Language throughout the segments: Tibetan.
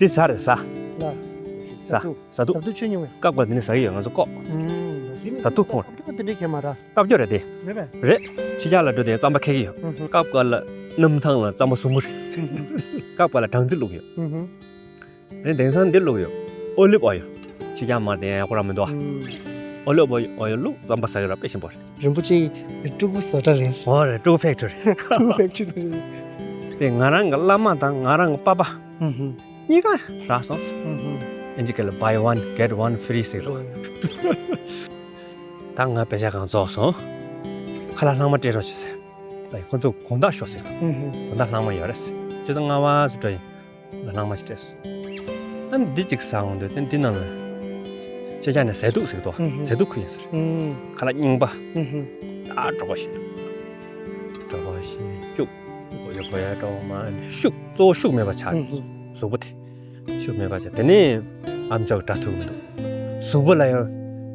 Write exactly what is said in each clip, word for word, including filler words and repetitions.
འདི་ཟ་རེད་ཟ། ལ། ཟ། ཟ་དུ། ཟ་དུ་ཆོས་ཉུང་བས། སྐབས་འགར་འདི་ནས་ཟ་གི་ཡོད་ང་ཚོ་ལྐོག་ཨུམ། ཟ་དུ་ཕུང་། ལྟ་བ་དེ་འདྲའི་ཁྱད་མ་ར། ལྟ་བ་རེད་དེ། མེད་པས། རེད། ཕྱི་རྒྱལ་ལ་འགྲོ་དེ་རྩམ་པ་ཁེགས་ཀྱི་ཡོད། ཨུམ་ཧུམ། སྐབས་འགར་ལ་གནམ་ཐང་ལ་རྩམ་པ་ཟུམ་པོ་རེད། སྐབས་འགར་ལ་སྦྲང་རྩི་བླུགས་ཡོད། ཨུམ་ཧུམ། ཨ་ནི་དེང་སང་འདི་བླུགས་ཡོད། ཨོ་ལིབ་ཨོ་ཡོ། ཕྱི་རྒྱལ་མར་དེ་ཡག་པོ་ར་མི་འདུག་ཨ། ཨུམ། ཨོ་ལིབ་ཨོ་ཡོ་བླུགས་རྩམ་པ་ཟ་གི་ར་དཔེ་ཞིམ་པོ་རེད། རིན་པོ་ཆེ་སྤྲུལ་སྐུ་བཟོ་གྲྭ་རེད། ཨོ་རེད། སྤྲུལ་སྐུ་ཕེག་ཊི་རི་རེད། སྤྲུལ་སྐུ་ཕེག་ཊི་རི་རེད། དེ་ང་རང་གི་བླ་མ་དང་ང་རང་གི་པ་ཕ། ཨུམ་ཧུམ། གཉིས་ཀ་རག་སོང་། ཨུམ་ཧུམ། ཨིན་ཇི་སྐད་ལ་buy one get one free ཟེར་རོ། ད་ང་པེ་ཤ་གང་རྫོགས་སོང་། ཁ་ལག་ལྷག་མ་སྤྲད་རོགས་བྱེད་ཟེར། ལ་ཁོ་ཚོ་དགོང་དག་ཤོག་ཟེར། ཨུམ་ཧུམ། དགོང་དག་ལྷག་མ་ཡོད་རེད་ཟེར། ཆུ་ཚོད་ལྔ་པ་ཙམ་འགྲོ་ཡིན། ལྷག་མ་ཞིག་སྤྲད་སོང་། ཨ་ནི་འདི་གཅིག་ཟ་འོང་དུས་དེ་འདི་ནང་ལ་ཁྱེད་ཅག་ནས་ཟས་དུག་ཟེར་གི་འདུག་ཨུམ་ཧུམ། ཟས་དུག་ཁུ་ཡིན་ཟེར། ཨུམ། ཁ་ལག་རྙིང་པ། ཨུམ་ཧུམ། ཨ་གྲོད་ཁོག་ཤི། གྲོད་ཁོག་ཤི། བཅུག་གོ་ཡ་གོ་ཡ་གྲོགས་མ་ཤུགས་གཙོ་བོ་ཤུགས་མེད་པ་ཆགས། ཨུམ་ཧུམ། གཟུགས་པོ་དེ་ཤུགས་མེད་པ་ཆགས། དེ་ནས་ཨམ་ཅོག་འདྲ་ཐུབ་མི་འདུག་གཟུགས་པོ་ལ་ཡང་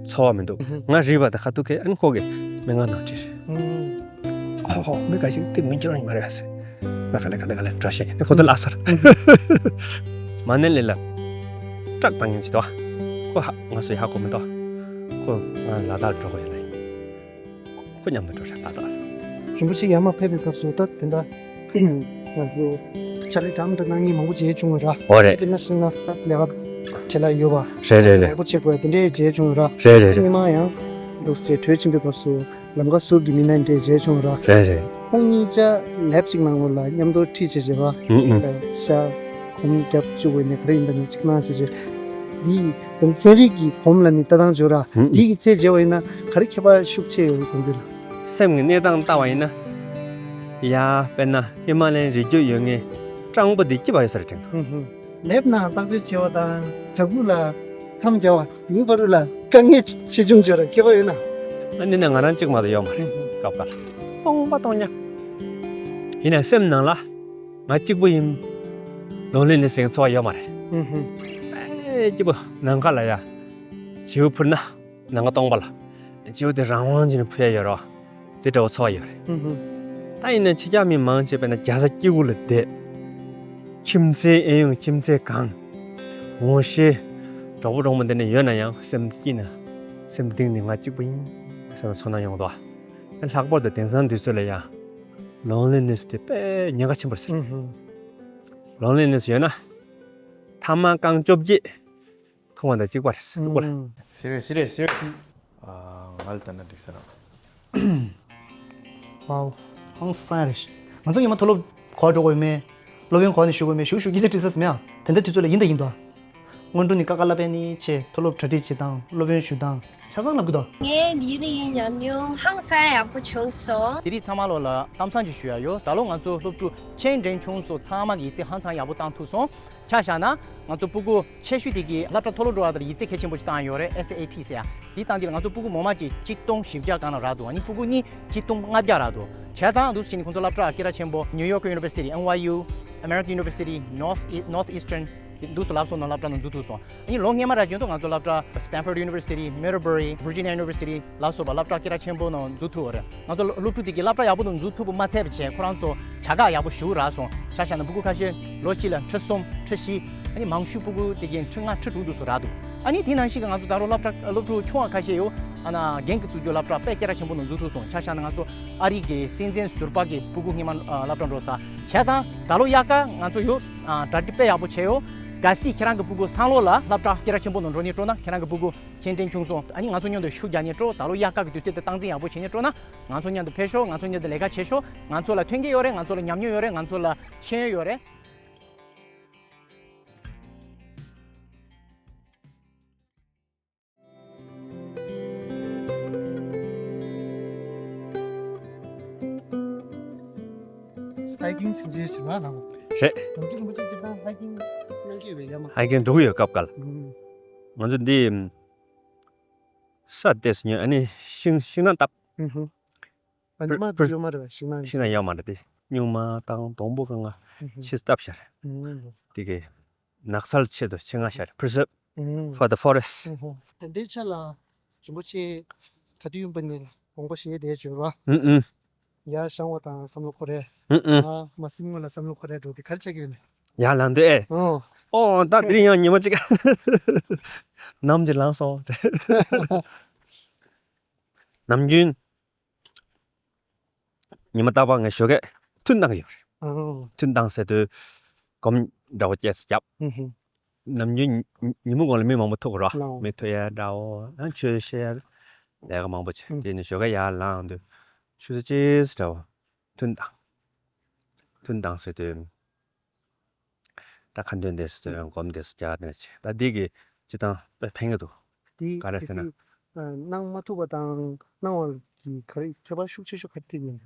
ཚོར་བ་མི་འདུག་ཨུམ་ཧུམ། ང་རིལ་བ་དང་ཁ་ཐུག་གི་ཨན་ཁོག་གི་སྨན་ཁང་ནང་ཁྲིད་རེད། ཨུམ། ཨོ་ཧོ་མི་འགའ་ཞིག་དེ་མི་འགྱུར་བ་ཡིན་མ་རེད་ཟེར། ང་ག་ལེ་ག་ལེ་ག་ལེ་འདྲ་བཤད་ནས་ཁོ་ཚོ་ལ་ཨ་སར། མ་ནེ་ལི་ལ་ཀྲག་བཏང་མཁན་ཅིག་འདུག་ཁོ་ཧ་ང་ཚོ་ཧ་གོ་མི་འདུག་ཁོ་ང་ལ་དྭགས་འགྲོ་དགོས་ཡོད་ལ། ཁོ་མཉམ་དུ་འགྲོ་རེད་ལ་དྭགས། རིན་པོ་ཆེ་ཡར་མར་ཕེབས་པའི་སྐབས་སུ་ད་དེ་འདྲ་ང་ཚོ་ཕྱག་ལས་འདྲ་མི་འདྲ་གནང་མཁན་མང་པོ་མཇལ་བྱུང་བ་ར། འོ་རེད། དཔེར་ན་བཤད་ན་ད་ལས་ཀ་བྲེལ་བ་ཡོད་པ། རེད་རེད་རེད། མང་པོ་བྱེད་དགོས་དེ་འདྲའི་མཇལ་བྱུང་བ་ར། རེད་རེད་རེད། ཉི་མ་ཡང་འདུག་ཟེར་གྲོས་ཕྱིན་པའི་སྐབས་སུ། ལམ་ཁ་ཟུར་གྱི་མི་སྣ་འདྲས་མཇལ་བྱུང་ར། རེད་རེད། ཁོང་གཉིས་ཆ་ལེབ་གཅིག་ནང་ལོགས་ལ་མཉམ་དུ་ཁྲིད་བྱས་བྱས་པ། ཨུ་ཨུ། ལ་ཤ་གོམ་རྒྱབ་བཅུག་པའི་ནས་ག་རེ་ཡིན་པ་ནས་གཅིག་གནང་བྱས་བྱས། འདི་ཚན་རིག་གི་གོམ་ལ་ནི་ལྟ་སྟངས་བྱོས་ར། ཨུ་ཨུ། འདི་གི་ཚད་བྱས་པ་ཡིན་ན་ག་རེ་ཁྱད་པར་ཤུགས་ཆེ་ཡོད་དགོངས་རྒྱུ་ར། སེམས་ཀྱི་གནས་སྟངས་ལྟ་བ་ཡིན་ན། ཡ་དཔེར་ན་ཧི་མ་ལ་ཡའི་རི་རྒྱུད་ཡོད་ངེས་སྤྲང་པོ་འདི་སྐྱིད་པ་ཡོད་ས་རེད་དྲན་ཐུབ། ཨུ་ཨུ། ལེབ་ནང་བརྟག་དཔྱད་བྱེད་པ་དང་བྲག་ཕུག་ལ་མཚམས་རྒྱག་པ་དེའི་བར་དུ་ལ་དཀའ་ངལ་ཆེ་ཆུང་བརྗོད་ར་ཁྱད་པར་ཡོད་ན། ཨ་ནི་ནས་ང་རང་གཅིག་མ་གཏོགས་ཡོད་མ་རེད། སྐབས་འགར་སྟོང་པ་སྟོང་ཉག་ཡིན་ནའི་སེམས་ནང་ལ་ང་གཅིག་པུ་ཡིན། ལོན་ལི་ནེ་སི་ཡང་ཚོར་བ་ཡོད་མ་རེད། དཔེ་སྐྱིད་པོ་ནམ་མཁའ་ལ་ཡ་བྱིའུ་འཕུར་ན་ནམ་མཁའ་སྟོང་པ་ལ་བྱིའུ་དེ་རང་དབང་ཅན་འཕུར་ཡ་ཡོད་རེད། དེ་འདྲ་བོ་ཚོར་བ་ཡོད་རེད། ཧུམ་ཧུམ། ད་ཡིན་ན་ཕྱི་རྒྱལ་མི་མང་ཆེ་བས་ན་རྒྱལ་ས་སྐྱིད་པོ་ལ་བསྡད། ཁྱིམ་མཚེས་ཨེ་ཡོང་ཁྱིམ་མཚེས་གང་། ངོ་ཤེས། གྲོགས་པོ་གྲོགས་མོ་འདི་འདྲ་ཡོད་ན་ཡང་སེམས་སྐྱིད་ན། སེམས་གཏིང་ནས་ང་གཅིག་པུ་ཡིན། སེམས་ཚོར་སྣང་ཡོང་གི་འདུག་ཨ། ལྷག་པར་དུ་དེང་སང་དུས་ཚོད་ལ་ཡང་། ལོན་ལི་ནེ་སི་དེ་དཔེ་ཉེན་ཁ་ཆེན་པོ་རེད་ཟེར། ཧུམ་ཧུམ། ལོན་ལི་ནེ་སི་ཡོད་ན། ཐ་མག་རྐང་བཅོ་བརྒྱད། མཐོང་བ་དང་གཅིག་པ་རེད་ཟེར་འདུག་པ་ལ། ཧུམ། Serious, serious, serious. ཨ། ང་ལ་ལྟ་ན་འགྲིག་ས་རེད། ཝའོ། ཧང་སང་རེད། ང་ཚོ་ཉི་མ་མཐོ་སློབ་གོ་འགྲོ་དགོས་མེད། སློབ་ཡོན་གོ་ནས་ཞུ་དགོས་མེད། ཞུ་ཞུ་སྐད་ཆ་དྲི་ས་མེད་ཨ། དེ་འདྲ་དུས་ཚོད་ལ་ཡིན་དང་ཡིན་དོ། སྔོན་འགྲོ་ནས་ཀ་ཀ་བསླབ་པའི་ནི་ཆེ་མཐོ་སློབ་གྲ་སྒྲིག་བྱེད་སྟངས་སློབ་ཡོན་ཞུ་སྟངས་ཆ་ཚང་ལབ་གི་དོ། ངའི་ཡུན་རིང་ཉམས་མྱོང་ཧང་སང་ཡག་པོ་བྱུང་སོང་། དེ་རིང་ཚང་མ་ལོ་ལ་གཏམ་བཟང་ཅིག་ཞུ་ཡ་ཡོད། ད་ལོ་ང་ཚོ་སློབ་ཕྲུག་ཆེན་འབྲིང་ཆུང་སོགས་ཚང་མ་གི་ཡིག་ཚད་ཧང་སང་ཡག་པོ་བཏང་ཐུབ་སོང་། ཆ་བཞག་ན་ང་ཚོ་སྤུ་གུ་ཆེ་ཤོས་དེ་གི་སློབ་གྲྭ་མཐོ་སློབ་འགྲོ་བ་དེར་ཡིག་ཚད་གལ་ཆེན་པོ་ཞིག་བཏང་ཡོད་རེད། ཨེས་ཨེ་ཨེ་ཊི་ཟེར་ཡ། དེ་བཏང་དུས་ལ་ང་ཚོ་སྤུ་གུ་ངོ་མ་གཅིག་གཅིག་སྟོང་བཞི་བརྒྱ་སྒང་ལ་རག་འདུག་ཨ་ནི་སྤུ་གུ་གཉིས་གཅིག་སྟོང་ལྔ་བརྒྱ་རག་འདུག་བྱས་ཙང་འདུག་སེ་བྱས་ནས་ཁོང་ཚོ་སློབ་གྲྭ་སྐད་གྲགས་ཆེན་པོ་New York University, N Y U, American University, North East- Northeastern འདུག་སེ་ལབ་སོང་ན་སློབ་གྲྭ་ནང་འཛུལ་ཐུབ་སོང་། ཨ་ནི་ལོ་སྔོན་མ་རག་བྱས་འདུག་ང་ཚོ་སློབ་གྲྭ་Stanford University, Middlebury, Virginia University ལ་སོགས་པ་སློབ་གྲྭ་སྐད་གྲགས་ཆེན་པོ་ནང་འཛུལ་ཐུབ་པ་རེད། ང་ཚོ་སློབ་ཕྲུག་དེ་གི་སློབ་གྲྭ་ཡག་པོ་ནང་འཛུལ་ཐུབ་པ་མ་ཚད་པ་བྱས་ཁོ་རང་ཚོ་བྱ་གག་ཡག་པོ་ཞེ་པོ་རག་སོང་། ཆ་བཞག་ན་སྤུ་གུ་ཁ་ཤས་ལོ་གཅིག་ལ་ཁྲི་གསུམ་ཁྲི་བཞི། ཨ་ནི་མང་ཤོས་སྤུ་གུ་དེ་གའི་ཁྲི་ལྔ་ཁྲི་དྲུག་འདུག་སེ་རག་འདུག་ཨ་ནི་དེ་ནང་བཞིན་གྱི་ང་ཚོ་ད་རུང་སློབ་གྲྭ་སློབ་ཕྲུག་ཆུང་བ་ཁ་ཤས་ཡོད། ཨ་ན་རྒན་གྱིས་བཙུགས་རྒྱུ་སློབ་གྲྭ་དཔེ་སྐད་གྲགས་ཆེན་པོ་ནང་འཛུལ་ཐུབ་སོང་། ཆ་བཞག་ན་ང་ཚོ་ཨ་རི་གི་སྲིད་འཛིན་ཟུར་པ་གི་སྤུ་གུ་སྔོན་མ་ཨ་སློབ་གྲྭ་འགྲོ་ས། བྱས་ཙང་ད་ལོ་དབྱར་ཁ་ང་ཚོ་ཡོད། ཨ་གྲ་སྒྲིག་དཔེ་ཡག་པོ་བྱས་ཡོད། གལ་སྲིད་ཁྱེད་རང་གི་སྤུ་གུ་སང་ལོ་ལ་སློབ་གྲྭ་སྐད་གྲགས་ཆེན་པོ་ནང་འགྲོ་ནས་འགྲོ་ན་ཁྱེད་རང་གི་སྤུ་གུ་ཆེན་འབྲིང་ཆུང་སོང་། ཨ་ནི་ང་ཚོ་མཉམ་དུ་ཤུགས་རྒྱག་ནས་འགྲོ། ད་ལོ་དབྱར་ཁ་གི་དུས་ཚོད་དེ་སྟངས་འཛིན་ཡག་པོ་བྱས་ནས་འགྲོ་ན། ང་ཚོ་མཉམ་དུ་ཕེབས་ཤོག་ང་ཚོ་མཉམ་དུ་ལས་ཀ་བྱེད་ཤོག་ང་ཚོ་ལ་མཐུན་རྐྱེན་ཡོད་རེད། ང་ཚོ་ལ་ཉམས་མྱོང་ཡོད་རེད། ང་ཚོ་ལ་ཤེས་ཡོན་ཡོད་རེད། ཧའི་ཀིང་བྱེད་ཀྱི་ཡོད་ཟེར་བ་ལ། རེད། དམ་རྒྱུན་རིན་པོ་ཆེ་སྤྱིར་བཏང་ཧའི་ཀིང་གནང་གི་ཡོད་པས་ཡ་མ། ཧའི་ཀིང་འགྲོ་གི་ཡོད་སྐབས་འགའ་ལ། ཨུམ། ང་ཚོ་འདི་ས་ཏོག་ཙམ་ཉོས། ཨ་ནི་ཤིང་ཤིང་ནགས་བཏབ། ཨུམ་ཧུམ། ཨ་ཉི་མ་པུར་ཡོད་མ་རེད་པ། ཤིང་ནགས་ཤིང་ནགས་ཡོད་མ་རེད་དེ། སྨྱུག་མ་དང་སྡོང་པོ་གང་ག་ཨུམ་ཧུམ། ཕྱིས་བཏབ་བཞག་རེད། ཨུམ། དེ་གའི་ནགས་ཚལ་ཆེད་དུ་ཆེད་མངགས་བཞག་རེད། Preserve for the forest། ཨུམ་ཧུམ། ད་ལྟའི་ཆ་ལ་རིན་པོ་ཆེ་ག་དུས་ཡིན་པ་ནས་དགོངས་པ་བཞེས་བསྡད་ཡོད་པ། ཨུམ་ཨུམ། ཡར་བཞེངས་པ་དང་བསམ་བློ་འཁོར་རེད། ཨུམ་ཨུམ། ཨ་མ་སྲིང་མོ་ལ་བསམ་བློ་འཁོར་རེད་འགྲོ་དེ་ག་རེ་ཆགས་ཀྱི་ཡོད་ནས། ཡར་ལངས་དུས་ཨེ། ཨོ། ཨོ་ད་དེ་རིང་ཡང་ཉི་མ་གཅིག་ནམ་གཅིག་ལངས་སོང་། ནམ་རྒྱུན་ཉི་མ་རྟག་པར་ངས་ཞོགས་ཀས་ཐུན་བཏང་གི་ཡོད་རེད། ཨོ། ཐུན་བཏང་ཟེར་དུས་སྒོམ་འདྲ་བོ་སྐྱེས་སུ་བརྒྱབ། ཨུ་ཧུ། ནམ་རྒྱུན་ཉི་མ་གུང་ལ་མི་མང་པོ་ཐུག་གི་རེད། ལའོ། མི་ཐུག་ཡ་འདྲ་བོ་ཡང་ཆོས་བཤད་ཡ་ལས་ཀ་མང་པོ་བྱེད། ཨུ། དེ་ནས་ཞོགས་ཀས་ཡར་ལངས་དུས་ཆུ་ཚོད་གཅིག་འདྲ་བོ་ཐུན་བཏང་། ཐུན་བཏང་ཟེར་དུས། ད་ཁ་འདོན་དེ་སུ་དོན་སྒོམ་དེ་སུ་རྒྱག་དེ་ཅི་ད་འདི་གི་སྤྱི་བཏང་དཔེ་ཕན་གི་འདུག་དེ་ག་རེ་ཟེར་ན། དེ་དུས་གནང་མ་ཐུབ་པ་དང་གནང་བ་གི་ག་རེ་ཁྱད་པར་ཤུགས་ཆེ་ཤོས་ག་དེ་ཡིན།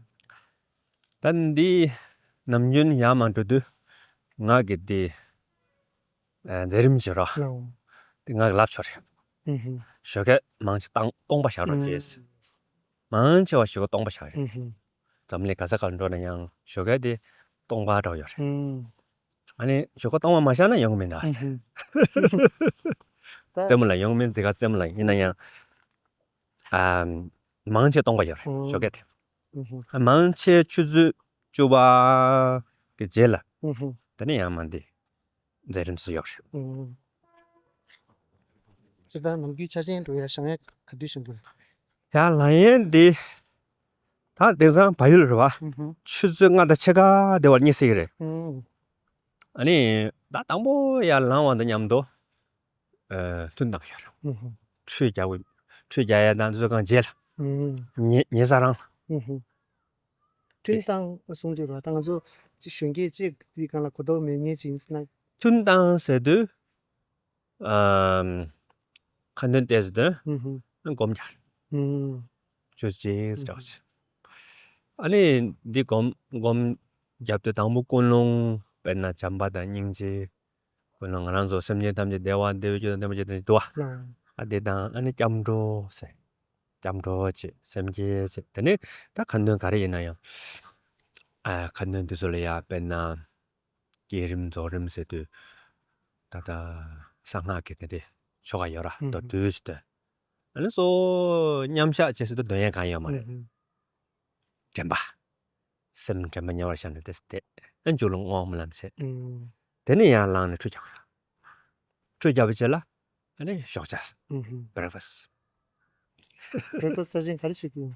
ད་འདི་ནམ་རྒྱུན་ཡར་མ་འགྲོ་དུས་ང་གི་འདི་མཛད་རིམ་བྱེད་རོགས། ལའོ། དེ་ང་གི་ལབ་ཆོག་རེད། ཨུ་ཧུ། ཞོགས་ཀས་མང་ཆེ་བཏང་སྟོང་པ་བཞག་རོགས་བྱས། ཨུ། མང་ཆེ་བ་ཞོགས་ཀས་སྟོང་པ་བཞག་རེད། ཨུ་ཧུ། འཛམ་གླིང་ག་ས་ག་ལ་འགྲོ་ན་ཡང་ཞོགས་ཀས་དེ་སྟོང་པ་འདྲ་བོ་ཡོད་རེད། ཨུ། ཨ་ནི་ཞོགས་ཀས་སྟོང་པ་མ་བཞག་ན་ཡོང་གི་མིན་ད། ཨུ་ཧུ། ད་རྩེད་མོ་ལ་ཡོང་གི་མིན་དེ་ག་རྩེད་མོ་ལ་ཡིན་ན་ཡང་ཨ་མང་ཆེ་སྟོང་པ་ཡོད་རེད། ཨུ། ཞོགས་ཀས་དེ། ཨུ་ཧུ། ཨ་མང་ཆེ་ཆུ་ཚོད་བཅུ་པ་གི་རྗེས་ལ། ཨུ་ཧུ། དེ་ནས་ཡང་མ་འདི། མཛད་རིམ་སུ་ཡོད་རེད། ཨུ། སྤྱིར་བཏང་ནམ་རྒྱུན་ཆ་ཆེན་འགྲོ་ཡ་བཞེངས་ཡ་ག་དུས་བཞེངས་དགོས། ཡ་ལངས་ཡས་འདི། ད་དེང་སང་བལ་ཡུལ་རེད་བ། ཨུ་ཧུ། ཆུ་ཚོད་ལྔ་དང་ཕྱེད་ཀ་དེ་བར་རྙེད་སྲིད་ཀྱི་རེད། ཨུ། ཨ་ནི་ད་དང་པོ་ཡར་ལངས་པ་དང་མཉམ་དུ། ཨ་ཐུན་བཏང་ཡོད་རེད། ཨུ་ཧུ། ཁྲུས་རྒྱག་དགོས། ཁྲུས་རྒྱག་ཡ་དང་དུས་ཚོད་གང་རྗེས་ལ། ཨུ། ཉལ་ཉལ་ས་རང་ལ། ཨུ་ཧུ། ཐུན་བཏང་གསུང་དུས་ར་ད་ང་ཚོ་ཅི་གཞོན་སྐྱེས་ཅིག་དེའི་སྒང་ལ་གོ་རྟོགས་མེད་མཁན་ཅིག་ཡིན་ཟེར་ན། ཐུན་བཏང་ཟེར་དུས། ཨམ། ཁ་འདོན་ཏོག་ཙམ་འདོན། ཧུམ་ཧུམ། སྒོམ་རྒྱག་ཧུམ། ཆུ་ཚོད་གཅིག་ཙམ་ཅིག་ཨ་ནི་འདི་སྒོམ་སྒོམ་རྒྱབ་དུས་དང་པོ་ཀུན་སློང་དཔེར་ན་བྱམས་པ་དང་སྙིང་རྗེ། ཀུན་སློང་ང་རང་ཚོ་སེམས་ཅན་ཐམས་ཅད་བདེ་བ་འདོད་པའི་རྒྱུ་དང་ལྡན་པ་ཅིག་དང་འདུག་བ། ལགས། ཨ་དེ་དང་ཨ་ནི་སྐྱབས་འགྲོ་ཟེར། སྐྱབས་འགྲོ་བྱེད་སེམས་བསྐྱེད་བྱེད་དེ་ནས་ད་ཁ་འདོན་ག་རེ་ཡིན་ན་ཡང་། ཨ་ཁ་འདོན་དེ་ཚོ་ལ་ཡ་དཔེར་ན། བསྐྱེད་རིམ་རྫོགས་རིམ་ཟེར་དུས། ད་ལྟ་གསང་སྔགས་ཀྱི་དེ་འདྲའི་ཆོ་ག་ཡོད་ར་ཧུམ། མདོར་བསྡུས་ཤིག་སྟོན། ཨ་ནི་གཙོ་བོ་མཉམ་བཞག་བྱེད་ཟེར་དུས་འདོན་ཡས་གང་ཡོད་མ་རེད། ཧུམ་ཧུམ། དྲན་པ། སེམས་དྲན་པ་ཉེ་བར་བཞག་ནས་དེ་སྟེ། ཨ་མཇུག་ལ་བསྔོ་སྨོན་ལམ་བྱེད། ཧུམ། དེ་ནས་ཡར་ལངས་ནས་ཁྲུས་རྒྱག་ཁྲུས་རྒྱག་པའི་རྗེས་ལ། ཨ་ནི་ཞོགས་ཇ། ཧུམ་ཧུམ། བྷེ་རེག་ཕ་སི། བྷེ་རེག་ཕ་སི་ཆ་ཆེན་ག་རེ་ཞིག་ཡིན།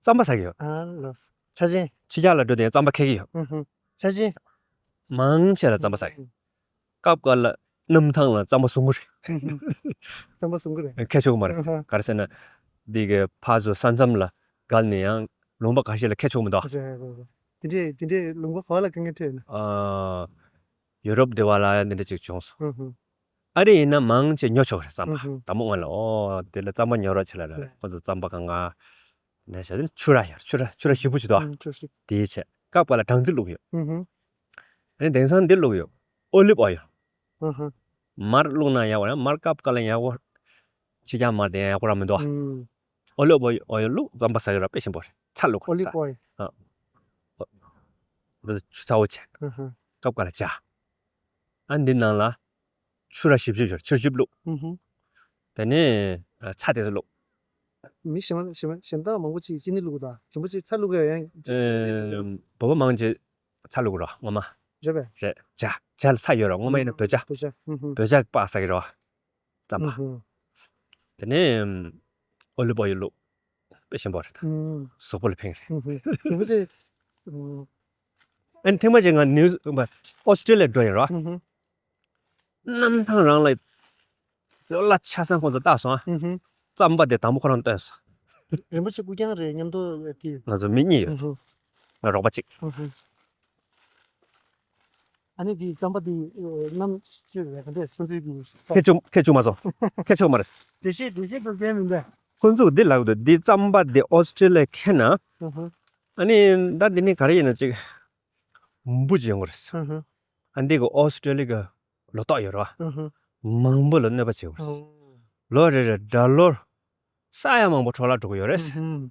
རྩམ་པ་ཟ་གི་ཡོད། ཨ་ལགས། ཆ་ཆེན། ཕྱི་རྒྱལ་ལ་འགྲོ་དུས་རྩམ་པ་ཁེགས་ཀྱི་ཡོད། ཧུམ་ཧུམ། ཆ་ཆེན། མང་ཆེ་ལ་རྩམ་པ་ཟ་གི་ཡོད། ཧུམ་ཧུམ། སྐབས་འགའ་ལ་གནམ་ཐང་ལ་རྩམ་པ་བཟུང་གི་རེད། ཧུམ་ཧུམ། རྩམ་པ་བཟུང་གི་རེད། ཁྱེར་ཆོག་གི་མ་རེད། ཧུམ་ཧུམ། ག་རེ་ཟེར་ན། འདི་གི་ཕར་ཚུར་ས་མཚམས་ལ་བརྒལ་ནས་ཡང་ལུང་པ་ཁ་ཤས་ལ་ཁྱེར་ཆོག་གི་མི་འདུག་རེད་རེད་རེད། དེ་འདྲས་དེ་འདྲས་ལུང་པ་ག་བ་ལ་དཀའ་ངལ་འཕྲད་ཡོད་ན། ཨ། ཡུ་རོབ་འདི་བ་ལ་ཡང་འདི་འདྲ་ཅིག་བྱུང་སོང་། ཧུམ་ཧུམ། ཨ་རི་ཡིན་ན་མང་ཆེ་ཉོ་ཆོག་རེད་རྩམ་པ། ཧུམ་ཧུམ། དང་པོ་སྔོན་ལ་ཨོ་དེ་ལ་རྩམ་པ་ཉོ་རོགས་བྱེད་ལ་རེད། ཧུམ། ཁོ་ཚོ་རྩམ་པ་གང་ག་ནས་བྱ་དེ་ཆུ་ར་ཡོད་རེད། ཆུ་ར་ཆུ་ར་ཞིབ་པོ་ཅིག་འདུག་ཨ། ཧུམ་ཆུ་ཞིབ། དེའི་ཆེད་སྐབས་འགའ་ལ་སྦྲང་རྩི་བླུགས་ཡོད། ཧུམ་ཧུམ། ཨ་ནི་དེང་སང་འདི་བླུགས་ཡོད། ཨོ་ལིབ་ཨོ་ཡིལ། ཧུམ་ཧུམ། མར་བླུགས་ན་ཡག་པོ་རེད། མར་སྐབས་འགའ་ལ་ཡག་པོ། ཕྱི་རྒྱལ་མར་དེ་ཡག་པོ་རང་མི་འདུག་ཨ། ཧུམ། ཨོ་ལིབ་ཨོ་ཡིལ་བླུགས་རྩམ་པ་ཟ་གི་ར་དཔེ་ཞིམ་པོ་རེད། ཚྭ་བླུགས་ཨོ་ལིབ་ཚྭ། ཨོ་ཡིལ། ཨ། འདི་ཆུ་ཚ་བོ་བྱས། ཧུམ་ཧུམ། སྐབས་འགའ་ལ་ཇ། ཨ་འདི་ནང་ལ་ཆུ་ར་ཞིབ་ཞིབ་ཞོར་ཆུ་ཞིབ་བླུགས། ཧུམ་ཧུམ། དེ་ནས་ཨ་ཚྭ་དེ་ཚོ་བླུགས། མི་གཞན་པ་གཞན་པ་གཞན་དག་མང་པོ་ཅིག་ཅི་ནི་བླུགས་དང་རིན་པོ་ཆེ་ཚྭ་བླུགས་ཡ་ཡང་། ཨེ། བོད་པ་མང་ཆེ་ཚྭ་བླུགས་རོ་ངོ་མ། རེད་པས། རེད། ཇ་ཇ་ལ་ཚྭ་ཡོད་རོ་ངོ་མ་ཡིན་ན་བོད་ཇ། བོད་ཇ། ཧུམ་ཧུམ། བོད་ཇ་སྤགས་ཟ་གི་རོ། རྩམ་པ། ཧུམ་ཧུམ། དེ་ནས་ཨོ་ལིབ་ཨོ་ཡིལ་བླུགས། དཔེ་ཞིམ་པོ་རེད་ད། ཧུམ། གཟུགས་པོ་ལ་ཕན་གི་རེད། ཧུམ་ཧུམ། རིན་པོ་ཆེ། ཧུམ། ཨ་ནི་ཐེངས་མ་གཅིག་ང་ནིའུ་ཨོ་སི་ཀྲེ་ལི་ཡ་འགྲོ་ཡིན་རོ། ཧུམ་ཧུམ། གནམ་ཐང་རང་ལ་ལོ་ལ་ཆ་ཚང་ཁོང་ཚོ་བཏགས་སོང་ཨ། ཧུམ་ཧུམ། རྩམ་པ་དེ་དང་པོ་ཁོ་རང་བཏོན་སོང་། རིན་པོ་ཆེ་སྐུ་རྐྱང་རེད་མཉམ་དུ་དེ། ང་ཚོ་མི་གཉིས་ཡོད། ཧུམ་ཧུམ། ང་རོགས་པ་གཅིག་ཧུམ་ཧུམ། ཨ་ནི་དེ་རྩམ་པ་དེ་གནམ་སྤྱིར་རེད་ག་འདྲས་སོང་ཚུལ་གྱི། ཁྱེད་ཆུང་ཁྱེད་ཆུང་མ་སོང་། ཁྱེད་ཆུང་མ་རེད། འགྲེལ་བཤད་འགྲེལ་བཤད་དུ་བསྟན་མི་འདུག་ཁོང་ཚོས་འདི་ལབ་འདུག་འདི་རྩམ་པ་འདི་ཨོ་སི་ཀྲེ་ལི་ཡ་ཁྱེར་ན། ཧུམ་ཧུམ། ཨ་ནི་ད་འདི་ནི་ག་རེ་ཡིན་ན་ཅིག་འབུ་ཅིག་ཡོང་གི་རེད། ཧུམ་ཧུམ། ཨ་འདི་གི་ཨོ་སི་ཀྲེ་ལི་ཡ་གི་ལོ་ཏོག་ཡོད་རེད་བ། ཧུམ་ཧུམ། མང་པོ་ལ་གནོད་པ་བྱེད་ཀྱི་རེད། ཨོ། ལོ་རེ་རེ་ཌོ་ལར་ས་ཡ་མང་པོ་འཕྲོ་བརླག་འགྲོ་གི་ཡོད་རེད། ཧུམ་ཧུམ།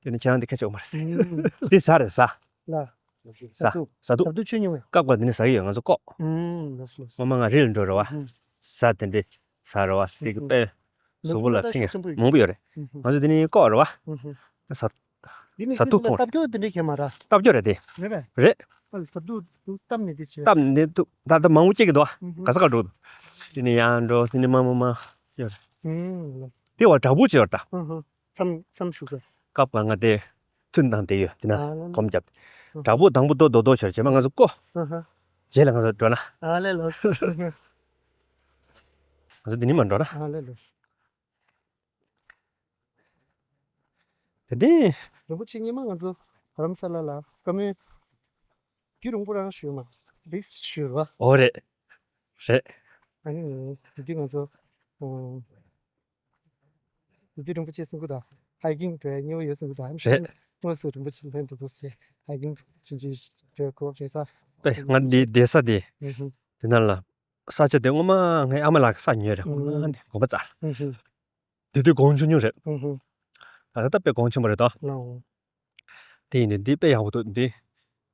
དེ་ནི་ཁྱེད་རང་འདི་ཁྱེད་ཆོག་མ་རེད། ཧུམ། འདི་ཟ་རེད་ཟ། ལ། ཟ། ཟ་འདུག་ཟ་འདུག་ཆོས་མྱོང་ཡ། སྐབས་འགའ་འདི་ནི་ཟ་གི་ཡོད་ང་ཚོ་ལྐོག་ཧུམ། ལགས་སོ་ལགས་སོ། སྔོན་མ་ང་རི་ལ་འགྲོ་རེད་བ། ཧུམ། ཟ་དེ་འདྲི་ཟ་རེད་བ་དེ་གི་དཔེ། གཟུགས་པོ་ལ་ཕན་གི་མང་པོ་ཡོད་རེད། ཧུམ་ཧུམ། ང་ཚོ་འདི་ནི་ལྐོག་རེད་བ། ཧུམ་ཧུམ། ཟ། འདི་མི་ཟ་ཐུག་ཚིག་ལ་ཐོང་། སྟབས་སྐྱོ་དེ་འདྲས་ཁྱད་མ་ར། སྟབས་སྐྱོ་རེད་དེ། རེད་པས། རེད། ཨ་ལ་ད་དུ་དུ་སྟབས་ནི་དེ་ཆེ། སྟབས་ནི་དུ་ད་ད་མང་པོ་སྐྱེ་གི་འདུག་ཨ། ཨུ་ཧུ། ག་ས་ག་འགྲོ་གི་འདུག་དེ་ནི་ཡང་འགྲོ་དེ་ནི་མ་མ་མ་ཡོད་རེད། ཨུ་ཧུ། དེ་བར་བྲག་ཕུག་བྱེད་བར་ད། ཨུ་ཧུ། མཚམས་མཚམས་བཞུགས་ས། སྐབས་ག་ང་དེ་ཐུན་དང་དེ་ཡོད་དེ་ན། ཨ་ལ་ལ། གོམ་རྒྱབ། ཨུ་ཧུ། བྲག་ཕུག་དང་པོ་རྡོ་རྡོ་རྡོ་བྱོས་རྗེས་མ་ང་ཚོ་བསྐོ། ཨུ་ཧུ། རྗེས་ལ་ང་ཚོ་འགྲོ་ན། ཨ་ལ་ལ། ང་ཚོ་དེ་ནི་མ་འགྲོ་ན། ཨ་ལ་ལ། དེ་ནས། རིན་པོ་ཆེ་སྔོན་མ་ང་ཚོ་རྡ་རམ་ས་ལ་ལ་བཀའ་མོལ་རྒྱུན་རིང་པོ་རང་ཞུས་མ་རིགས་ཞུས་ར། འོ་རེད། རེད། ཨ་ནི་དེ་དུས་ང་ཚོ་ཨ་དེ་དུས་རིན་པོ་ཆེ་སེང་གུ་དང་ཧའི་ཀིང་འགྲོ་ཡ་སྙིང་པོ་ཡོད་སེང་གུ་དང་། རེད། དངོས་སུ་རིན་པོ་ཆེ་ལྷན་དུ་འདུག་སེ་ཧའི་ཀིང་ཕྱིན་ཅི་འགྲོ་གོ་རེད་ས། པས་ང་འདི་བསྡད་ས་དེ། ཨུ་ཧུ། དེ་ན་ལ་ས་ཆ་དེ་སྔོན་མ་ངའི་ཨ་མ་ལགས་ཀྱི་ས་ཉོས་རེད། ཨུ་ཧུ། སྔོན་མ་ནས་དགོན་པ་རྩ། ཨུ་ཧུ། དེ་དུས་གོང་ཆུང་ཆུང་རེད། ཨུ་ཧུ། ད་ལྟ་ད་དཔེ་གོང་ཆེན་པོ་རེད་དོ། ལའོ། དེ་ཡིན་དུས་འདི་དཔེ་ཡག་པོ་འདུག་འདི།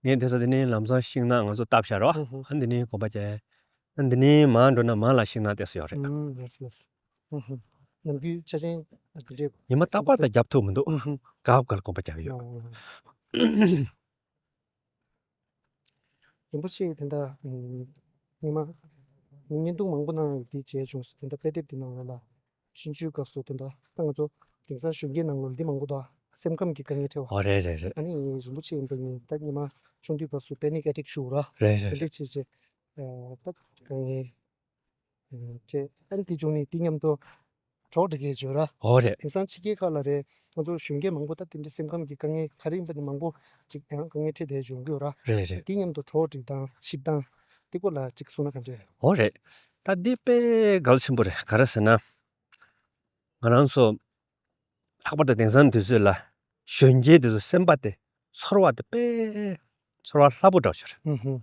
ངས་བསྡད་ས་དེ་ནི་ལམ་སང་ཤིང་ནགས་ང་ཚོ་བཏབ་བཞག་རོ། ཨུ་ཧུ། ཨ་འདི་ནི་དགོན་པ་བྱས། ཨ་འདི་ནི་མར་འགྲོ་ན་མར་ལ་ཤིང་ནགས་བསྡད་ས་ཡོད་རེད། ཨུ་ཧུ། ལགས་སོ་ལགས་སོ། ཨུ་ཧུ། ནམ་རྒྱུན་ཆ་ཆེན་དེ་འདྲས། ཉི་མ་རྟག་པར་དང་རྒྱབ་ཐུབ་མི་འདུག་ཨུ་ཧུ། སྐབས་འགའ་ལ་དགོན་པ་རྒྱབ་ཡོད། ལའོ། རིན་པོ་ཆེ་དེ་འདྲ་ཉི་མ་བརྙན་ཐུང་མང་པོ་གནང་ཡོད་དེ་བྱས་བྱུང་སོང་། དེ་འདྲ་དཔེ་དེབ་དེ་ནང་ལ་ལ་ཆུང་ཆུང་སྐབས་སུ་དེ་འདྲ་ད་ང་ཚོ་དེང་སང་གཞོན་སྐྱེས་ནང་ལོགས་འདི་མང་པོ་འདུག་སེམས་ཁམས་ཀྱི་དཀའ་ངལ་འཕྲད་པ། ཨོ་རེད་རེད་རེད། ཨ་ནི་རིན་པོ་ཆེ་ཡིན་པ་ཡིན་ད་ཉི་མ་ཆུང་དུས་སྐབས་སུ་པེ་ནིག་ཨེ་ཊེག་ཞུགས་ར། རེད་རེད་དེ་རེད། འདྲ་བྱས་བྱས་ད་དཀའ་ངལ་འཕྲད། ཨ་ནི་དེ་བྱུང་ནས་དེ་མཉམ་དུ་གྲོགས་སྒྲིག་གི་བརྗོད་ར། ཨོ་རེད། དེང་སང་ཕྱི་རྒྱལ་ཁག་ལ་རེད། ང་ཚོ་གཞོན་སྐྱེས་མང་པོ་ད་དེ་འདྲའི་སེམས་ཁམས་ཀྱི་དཀའ་ངལ་ག་རེ་ཡིན་པ་དེ་མང་པོ་ཅིག་ཡང་དཀའ་ངལ་འཕྲད་བསྡད་བྱུང་གི་ཡོད་ར། རེད་རེད། དེ་མཉམ་དུ་གྲོགས་སྒྲིག་དང་ཞིབ་དང་དེ་སྐོར་ལ་ཅིག་གསུངས་ན་ག་འདྲ། ཨོ་རེད། ད་འདི་དཔེ་གལ་ཆེན་པོ་རེད། ག་རེ་ཟེར་ན། ང་རང་ཚོ་ལྷག་པར་དུ་དེང་སང་དུས་ཚོད་ལ་གཞོན་སྐྱེས་དེ་ཚོ་སེམས་པ་དེ་ཚོར་བ་དེ་དཔེ་ཚོར་བ་སླ་པོ་འདྲ་བོ་ཞིག་རེད། ཨུ་ཧུ།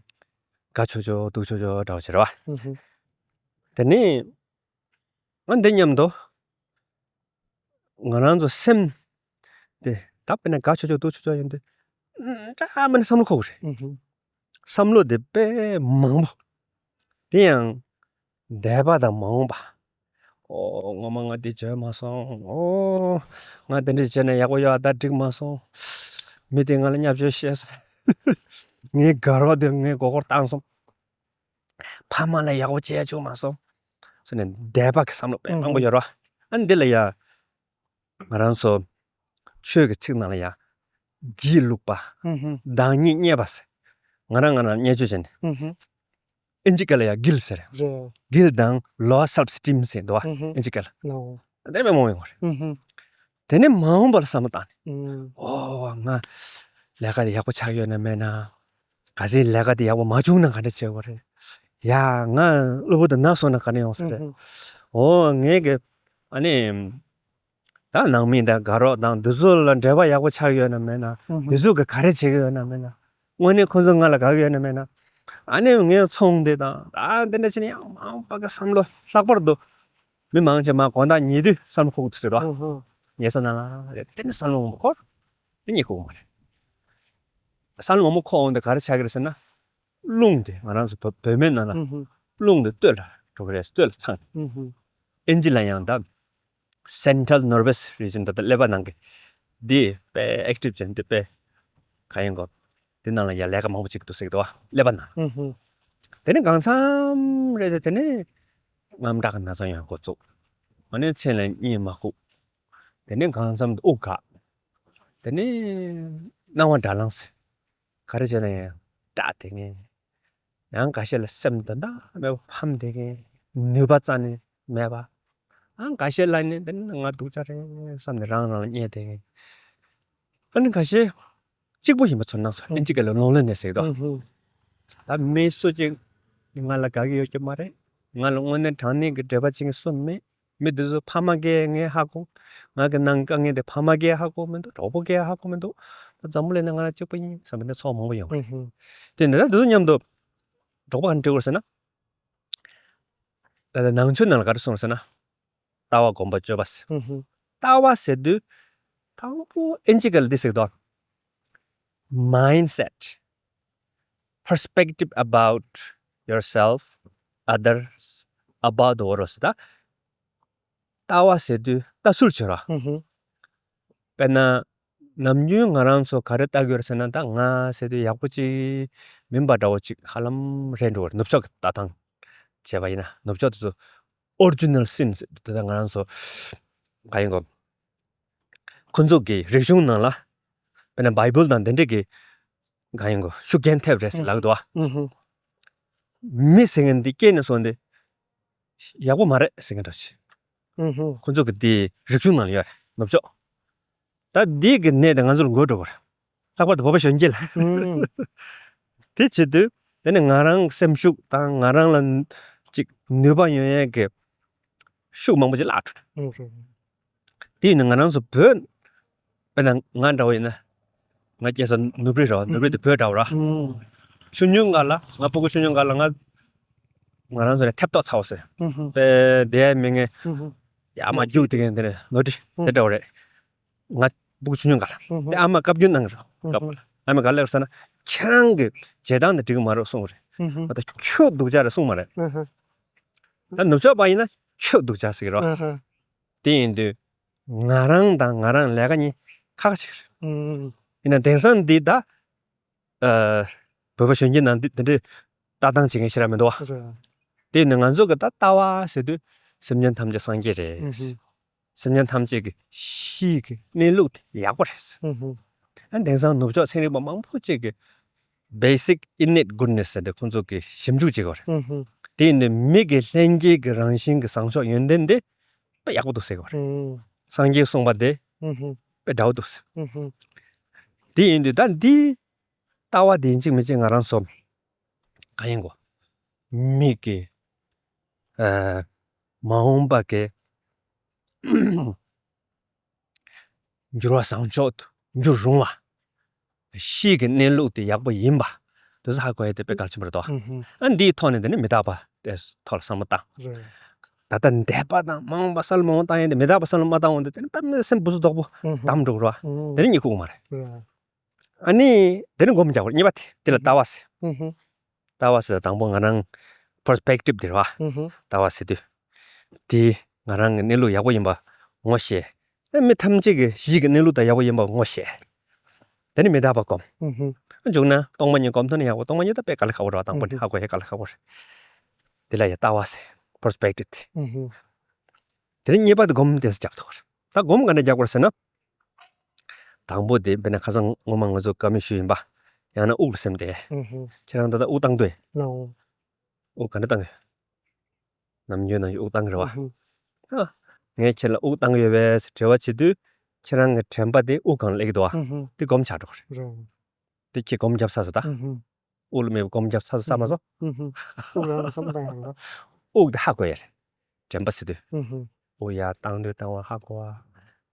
དགའ་ཆོག་ཆོག་སྡུག་ཆོག་ཆོག་འདྲ་བོ་ཞིག་རེད་བ། ཨུ་ཧུ། དེ་ནས། ང་འདི་མཉམ་དུ་ང་རང་ཚོ་སེམས་དེ་ད་དཔེར་ན་དགའ་ཆོག་ཆོག་སྡུག་ཆོག་ཆོག་ཡིན་དུས་འདྲ་མིན་ན་བསམ་བློ་འཁོར་གི་རེད། ཨུ་ཧུ། བསམ་བློ་དེ་དཔེ་མང་པོ། དེ་ཡང་འདས་པ་དང་མ་འོངས་པ། ཨོ་ངོ་མ་ང་འདི་བྱས་མ་སོང་། ཨོ་ང་དེ་འདྲ་བྱས་ན་ཡག་པོ་ཡོད་ཨ། ད་འགྲིག་མ་སོང་། མི་དེ་ང་ལ་བརྙས་བཅོས་བྱས་སོང་། ངའི་དགའ་རོགས་དེ་ངའི་མགོ་སྐོར་བཏང་སོང་། ཕ་མ་ལ་ཡག་པོ་བྱས་བཅུག་མ་སོང་། ཟེར་ནས་འདས་པ་གི་བསམ་བློ་དཔེ་མང་པོ་ཡོད་རེད་བ། ཨ་འདི་ལ་ཡ། ང་རང་ཚོ་ཆོས་ཀྱི་ཚིག་ནང་ལ་ཡ། སྒྱིད་ལུག་པ། ཨུ་ཧུ། བདག་ཉིད་བརྙས་པ་ཟེར། ང་རང་ང་རང་བརྙས་བཅོས་བྱས་ནས། ཨུ་ཧུ། ཨིན་ཇི་སྐད་ལ་ཡ་གིལ་ཟེར། རེད། གིལ་དང་ལོ་སེལ་ཕི་སི་ཊིམ་ཟེར་འདུག་བ། ཨུ་ཧུ། ཨིན་ཇི་སྐད་ལ། ལའོ། དེ་དཔེ་མང་པོ་ཡོད་རེད། ཨུ་ཧུ། དེ་ནས་མ་འོངས་པ་ལ་བསམ་བློ་བཏང་ནས། ཨུ། ཨོ་ང་ལས་ཀ་དེ་ཡག་པོ་ཆགས་ཡོད་ན་མེད་ན། གལ་སྲིད་ལས་ཀ་དེ་ཡག་པོ་མ་བྱུང་ན་ག་འདྲ་བྱེད་དགོས་རེད། ཡ་ང་གློ་བུར་དུ་ན་སོང་ན་ག་འདྲ་ཡོང་ས་རེད། ཨུ་ཧུ། ཨོ་ངས་གི་ཨ་ནི། ད་ནང་མི་དང་དགའ་རོགས་དང་འདི་ཚོ་ལ་འབྲེལ་བ་ཡག་པོ་ཆགས་ཡོད་ན་མེད་ན། ཨུ་ཧུ། འདི་ཚོ་གི་ག་རེ་བྱེད་ཀྱི་ཡོད་ན་མེད་ན། དངོས་གནས་ཁོ་ཚོ་ང་ལ་དགའ་གི་ཡོད་ན་མེད་ན། ཨ་ནི་ངའི་ཚོང་འདི་དང་ཨ་འདི་འདྲ་བྱས་ནས་ཡང་མང་པོ་གི་བསམ་བློ་ལྷག་པར་དུ་མི་མང་ཆེ་མ་དགོང་དག་ཉལ་དུས་བསམ་བློ་འཁོར་གི་འདུག་ཟེར་རོ། ཨུ་ཧུ། ཉལ་ས་ནང་ལ་རེད་དེ་ནི་བསམ་བློ་མང་པོ་འཁོར། དེ་ཉལ་ཁུག་མ་རེད། བསམ་བློ་མང་པོ་འཁོར་འོང་དུས་ག་རེ་ཆགས་ཀྱི་རེད་ཟེར་ན། རླུང་དེ་ང་རང་ཚོ་བོད་བོད་སྨན་ནང་ལ། ཨུ་ཧུ། རླུང་དེ་སྟོད་ལ་འགྲོ་གི་རེད། སྟོད་ལ་འཚང་། ཨུ་ཧུ། ཨིན་ཇི་ལ་ཡང་ད། Central Nervous Region ད་ལྟ་ཀླད་པ་ནང་གི་འདི་དཔེ་ཨེག་ཊིབ་ཅན་འདི་དཔེ་ག་ཡིན་གོ། འདི་ནང་ལ་ཡ་ལས་ཀ་མང་པོ་བྱེད་ཀྱི་འདུག་ཟེར་གི་འདུག་བ་ཀླད་པ་ནང་། ཨུ་ཧུ། དེ་ནས་གང་འཚམ་རེད་དེ་དེ་ནས་དངངས་སྐྲག་གི་ན་ཚ་ཡོང་འགོ་བཙུགས། ཨ་ནི་མཚན་ལ་གཉིད་མ་ཁུག་དེ་ནས་གང་འཚམ་དུ་དབུགས་འགག་དེ་ནས་སྣང་བ་འདྲ་ལངས་ཟེར། ག་རེ་བྱས་ན་ཡང་སྐྲག་བསྡད་མཁན། ཡང་འགའ་ཤས་ལ་སེམས་དོན་དག་མེད་པ་ཕམ་བསྡད་མཁན། ནུས་པ་རྩ་ནས་མེད་པ། ཨང་འགའ་ཤས་ལ་ནི་འདི་ནི་ང་སྡུག་ཅག་རེད་བསམ་ནས་རང་རང་ལ་བརྙས་བསྡད་མཁན། ཨ་ནི་འགའ་ཤས་གཅིག་པོ་ཡིན་པ་ཚོར་སྣང་སོང་། ཨིན་ཇི་སྐད་ལ་ལོན་ལི་ནེ་སི་ཟེར་གི་འདུག་ཨུ་ཧུ། ད་མི་སུ་གཅིག་ང་ལ་དགའ་གི་ཡོད་ཀྱི་མ་རེད། ང་ལ་དངོས་གནས་དྲང་གནས་ཀྱི་འབྲེལ་བ་བྱེད་མཁན་སུ་མེད། མི་འདི་ཚོ་ཕ་མ་གིས་ངས་ཧ་གོ། ང་གི་ནང་དཀའ་ངལ་དེ་ཕ་མ་གིས་ཧ་གོ་མི་འདུག་གྲོགས་པོ་གིས་ཧ་གོ་མི་འདུག་ད་འཛམ་བུ་གླིང་ནང་ང་རང་གཅིག་པུ་ཡིན་བསམ་པའི་ཚོར་བ་མང་པོ་ཡོང་གི་རེད། ཨུ་ཧུ། དེ་ནས་ད་འདི་ཚོ་མཉམ་དུ་འགྲོགས་པ་ག་འདྲ་འགྲིག་དགོས་ཟེར་ན། ད་ལྟ་ནང་ཆོས་ནང་ལ་ག་རེ་གསུངས་ཟེར་ན། ལྟ་བ་སྒོམ་པ་སྤྱོད་པ་ཟེར། ཧུམ་ཧུམ། ལྟ་བ་ཟེར་དུས་དང་པོ་ཨིན་ཇི་སྐད་ལ་འདི་ཟེར་གི་འདུག Mindset, perspective about yourself, others, about the world ཟེར་ད། ལྟ་བ་ཟེར་དུས་ལྟ་ཚུལ་བྱེད་རོགས། ཧུམ་ཧུམ། དཔེར་ན། ནམ་རྒྱུན་ང་རང་ཚོ་ག་རེ་ལྟ་གི་ཡོད་རེད་ཟེར་ན། ད་ང་ཟེར་དུས་ཡག་པོ་ཅིག་མིན་པ་འདྲ་བོ་ཅིག་ཧ་ལམ་རེད་འགྲོ་བར། ནུབ་ཕྱོགས་ཀྱི་ལྟ་སྟངས་བྱས་པ་ཡིན་ན། ནུབ་ཕྱོགས་དེ་ཚོ་Original Sin ཟེར་དུས། ད་ང་རང་ཚོ་ག་ཡིན་གོ་ཁོ་ཚོ་གི་རིག་གཞུང་ནང་ལ། དཔེར་ན་Bible དང་དེ་འདྲས་ཀྱི་གང་ཡིན་གོ་ཤུགས་རྐྱེན་ཐེབས་རེད་ཟེར་ལབ་འདུག་ཨ། ཨུ་ཧུ། མི་ཟེར་མཁན་འདི་སྐྱེས་ནས་སོང་སྟེ་ཡག་པོ་མ་རེད་ཟེར་མཁན་འདྲ་ཞིག་ཨུ་ཧུ། ཁོ་ཚོ་གི་འདི་རིག་གཞུང་ནང་ལ་ཡོད་རེད། ནུབ་ཕྱོགས། ད་འདི་གི་ནད་དེ་ང་ཚོ་ལ་འགོས་འགྲོ་གི་རེད། ལྷག་པར་དུ་བོད་པ་གཞོན་སྐྱེས་ལ། ཨུ། དེ་བྱེད་དུས་དེ་ནི་ང་རང་སེམས་ཤུགས་དང་ང་རང་ལ་ཅིག་ནུས་པ་ཡོང་ཡས་ཀྱི་ཤུགས་མང་པོ་ཅིག་བརླག་འགྲོ། ཨུ་ཧུ། དེ་ཡིན་ན་ང་རང་ཚོ་བོད། དཔེར་ན་ང་འདྲ་བོ་ཡིན་ན། ང་སྐྱེས་ས་ནུབ་རི་རེད་བ། ནུབ་རི་དེ་བོད་འདྲ་བོ་རེད། ཨུ། ཆུང་ཆུང་སྒང་ལ། ང་སྤུ་གུ་ཆུང་ཆུང་སྒང་ལ་ང་ང་རང་ཚོ་ནས་ཐེབས་ཏོག་ཚ་བོ་ཟེར། ཨུ་ཧུ། དཔེ་བསྡད་ཡ་མེད་མཁན། ཨུ་ཧུ། ཡར་མར་རྒྱུག་བསྡད་མཁན་དེ་འདྲ་ནོར་འཁྲུལ་དེ་འདྲ་བོ་རེད། ང་སྤུ་གུ་ཆུང་ཆུང་སྒང་ལ། ཨུ་ཧུ། དེ་ཨ་མ་བཀའ་བཀྱོན་གནང་གི་རེད། ཨུ་ཧུ། སྐབས་ལ་ཨ་མས་ག་ལབ་ཟེར་ན། ཁྱེད་རང་གི་བྱེད་སྟངས་དེ་འགྲིག་གི་མ་རེད་གསུངས་པ་རེད། ཨུ་ཧུ། ང་ད་ཁྱོད་སྡུག་ཅག་རེད་གསུངས་མ་རེད། ཨུ་ཧུ། ད་ནུབ་ཕྱོགས་པ་ཡིན་ན་ཁྱོད་སྡུག་ཅག་ཟེར་གི་རེད་བ། ཨུ་ཧུ། དེ་ཡིན་དུས་ང་རང་དང་ང་རང་ལས་ཀ་གཉིས་ཁག་ཁག་ཅིག་རེད། ཨུ། ཡིན་ན་དེང་སང་འདི་ད། ཨ། བོད་པ་གཞོན་སྐྱེས་ནང་འདི་འདི་འདྲའི་ལྟ་སྟངས་བྱེད་མཁན་ཞེ་དྲག་མི་འདུག་བ། རེད། དེ་ཡིན་ན་ང་ཚོ་གི་ད་ལྟ་བ་ཟེར་དུས་སེམས་ཅན་ཐམས་ཅད་སངས་རྒྱས་རེད། ཨུ་ཧུ། སེམས་ཅན་ཐམས་ཅད་ཀྱི་གཤིས་ཀྱི་གནས་ལུགས་དེ་ཡག་པོ་རེད། ཨུ་ཧུ། ཨ། དེང་སང་ནུབ་ཕྱོགས་ཚན་རིག་པ་མང་པོ་ཅིག་གིས་basic innate goodness ཟེར་ཏེ་ཁོང་ཚོ་གིས་ཞིབ་འཇུག་བྱེད་ཀྱི་ཡོད་རེད། ཨུ་ཧུ། དེ་ཡིན་དུས་མི་གི་ལྷན་སྐྱེས་ཀྱི་རང་བཞིན་གྱི་བཟང་ཕྱོགས་ཡོན་ཏན་དེ་དཔེ་ཡག་པོ་འདུག་ཟེར་གྱི་ཡོད་རེད། ཨུ། སངས་རྒྱས་གསུངས་པ་དེ། ཨུ་ཧུ། དཔེ་འདྲ་བོ་འདུག་ཟེར། ཨུ་ཧུ། དེ་ཡིན་དུས་ད་འདི་ལྟ་བ་དེ་ཡིན་གཅིག་མིན་གཅིག་ང་རང་ཚོ་གང་ཡིན་གོ་མི་གི། ཨ། མ་འོངས་པ་གི་འགྱུར་བ་བཟང་ཕྱོགས་སུ་འགྱུར་རུང་བ། གཤིས་ཀྱི་གནས་ལུགས་དེ་ཡག་པོ་ཡིན་པ་དེ་ཚོ་ཧ་གོ་ཡ་དེ་དཔེ་གལ་ཆེན་པོ་རེད་དོ། ཨུ་ཧུ། ཨ། འདིའི་ཐོག་ནས་དེ་ནི་མི་རྟག་པ་དེ་ཐོག་ལ་བསམ་བློ་བཏང་། རེད། ད་ལྟ་འདས་པ་དང་མ་འོངས་པ་བསམ་བློ་མང་པོ་བཏང་ཡ་དེ། མི་རྟག་པ་བསམ་བློ་མ་བཏང་འོང་དུས་དེ་ནི་དཔེ་མི་སེམས་འབུ་ཚོ་རྡོག་པོ། ཨུ་ཧུ། བསྡམས་འགྲོ་གི་རེད་བ། ཨུ། དེ་ནི་གཉིད་ཁུག་མ་རེད། རེད། ཨ་ནི་དེ་ནི་སྒོམ་རྒྱག་དགོས་རེད། གཉིས་པ་དེ་དེ་ལ་ལྟ་བ་ཟེར། ཨུ་ཧུ། ལྟ་བ་ཟེར་དང་པོ་ང་རང་perspective དེ་རེད་བ། ཨུ་ཧུ། ལྟ་བ་ཟེར་དུས། དེ་ང་རང་གི་གནས་ལུགས་ཡག་པོ་ཡིན་པ་ངོ་ཤེས། ཨེ། མི་ཐམས་ཅད་ཀྱི་གཤིས་ཀྱི་གནས་ལུགས་དང་ཡག་པོ་ཡིན་པ་ངོ་ཤེས། དེ་ནི་མི་རྟག་པ་སྒོམ། ཨུ་ཧུ། མཇུག་ན་སྟོང་པ་ཉིད་སྒོམ་ཐུབ་ན་ཡག་པོ། སྟོང་པ་ཉིད་ད་དཔེ་དཀའ་ལས་ཁག་པོ་རེད་བ། དང་པོ་ནི། ཨུ་ཧུ། ཧ་གོ་ཡ་དཀའ་ལས་ཁག་པོ་རེད། དེ་ལ་ཡ་ལྟ་བ་ཟེར། perspective དེ། ཨུ་ཧུ། དེ་ནི་གཉིས་པ་དེ་སྒོམ་དེ་རྒྱབ་ཐུབ་པ་རེད། ད་སྒོམ་ག་འདྲ་རྒྱག་དགོས་རེད་ཟེར་ན། དང་པོ་དེ་དཔེར་ན་ཁ་སང་སྔོན་མ་ང་ཚོ་བཀའ་མོལ་ཞུས་ཡིན་པ། ཡང་ན་དབུགས་ལ་སེམས་གཏད། ཨུ་ཧུ། ཁྱེད་རང་ད་ལྟ་དབུགས་བཏང་འདུག་ཨེ། ལའོ། དབུགས་ག་འདྲ་བཏང་ཡོད། ནམ་རྒྱུན་ནང་བཞིན་དབུགས་བཏང་གི་རེད་བ། ཨུ་ཧུ། ཨ། ངས་ཁྱེད་ལ་དབུགས་བཏང་གི་ཡོད་པས་ཟེར་དྲི་བ་བྱེད་དུས། ཁྱེད་རང་གི་དྲན་པ་དེ་དབུགས་སྒང་ལ་སླེབས་ཀྱི་འདུག་བ། ཨུ་ཧུ། དེ་སྒོམ་ཆགས་འགྲོ་གི་རེད། རེད། དེ་ཁྱེད་སྒོམ་བརྒྱབ་ཚར་སོང་ད། ཨུ་ཧུ། དབུགས་ལ་དམིགས་པ་སྒོམ་བརྒྱབ་ཚར་སོང་ས་མ་སོང་། ཨུ་ཧུ། དབུགས་རང་ལ་བསམ་བློ་བཏང་ཡོང་ད། དབུགས་དེ་ཧ་གོ་ཡ་རེད། དྲན་པ་ཟེར་དུས། ཨུ་ཧུ། དབུགས་ཡར་བཏང་དུས་བཏང་བ་ཧ་གོ་བ།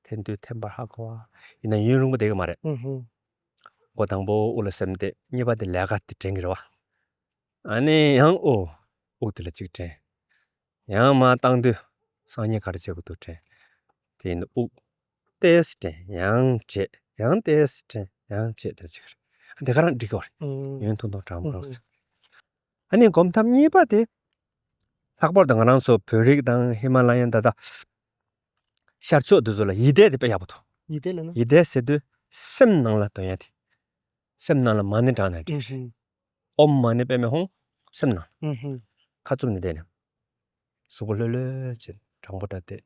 འཐེན་དུས་འཐེན་པ་ཧ་གོ་བ། ཡིན་ན་ཡུན་རིང་པོ་བསྡད་ཀྱི་མ་རེད། ཨུ་ཧུ། འགོ་དང་པོ་དབུགས་ལ་སེམས་གཏད། གཉིས་པ་དེ་ལས་ཀ་དེ་དྲན་གྱི་རེད་བ། ཨ་ནི་ཡང་ཨོ། དབུགས་དེ་ལ་གཅིག་དྲན། ཡང་མར་བཏང་དུས་སང་ཉིན་ག་རེ་བྱེད་དགོས་འདུག་དྲན། དེ་ཡིན་དུས་དབུགས་ཏོག་ཙམ་དྲན། ཡང་བརྗེད། ཡང་ཏོག་ཙམ་དྲན། ཡང་བརྗེད། དེ་ཅིག་རེད། དེ་ག་རང་འགྲིག་གི་རེད། ཨུམ། ཡུན་ཐུང་ཐུང་གྲང་མོ་རང་ཟེར། ཨ་ནི་སྒོམ་ཐབས་གཉིས་པ་དེ། ལྷག་པར་དུ་ང་རང་ཚོ་བོད་རིགས་དང་ཧི་མ་ལ་ཡན་ད་ལྟ་ཤར་ཕྱོགས་དེ་ཚོ་ལ་ཡིད་བཟླས་དེ་དཔེ་ཡག་པོ་འདུག་ཡིད་བཟླས་ལབ་ན། ཡིད་བཟླས་ཟེར་དུས་སེམས་ནང་ལ་འདོན་ཡ་དེ། སེམས་ནང་ལ་མ་ཎི་བགྲངས་ན་འགྲིག་རེད། ཨུམ། ཨོཾ་མ་ཎི་པདྨེ་ཧཱུྃ་སེམས་ནང་། ཨུ་ཧུ། ཁ་བཙུམ་ནས་བསྡད་ནས། གཟུགས་པོ་ལྷོད་ལྷོད་བྱས་དྲང་པོ་འདྲ་བསྡད།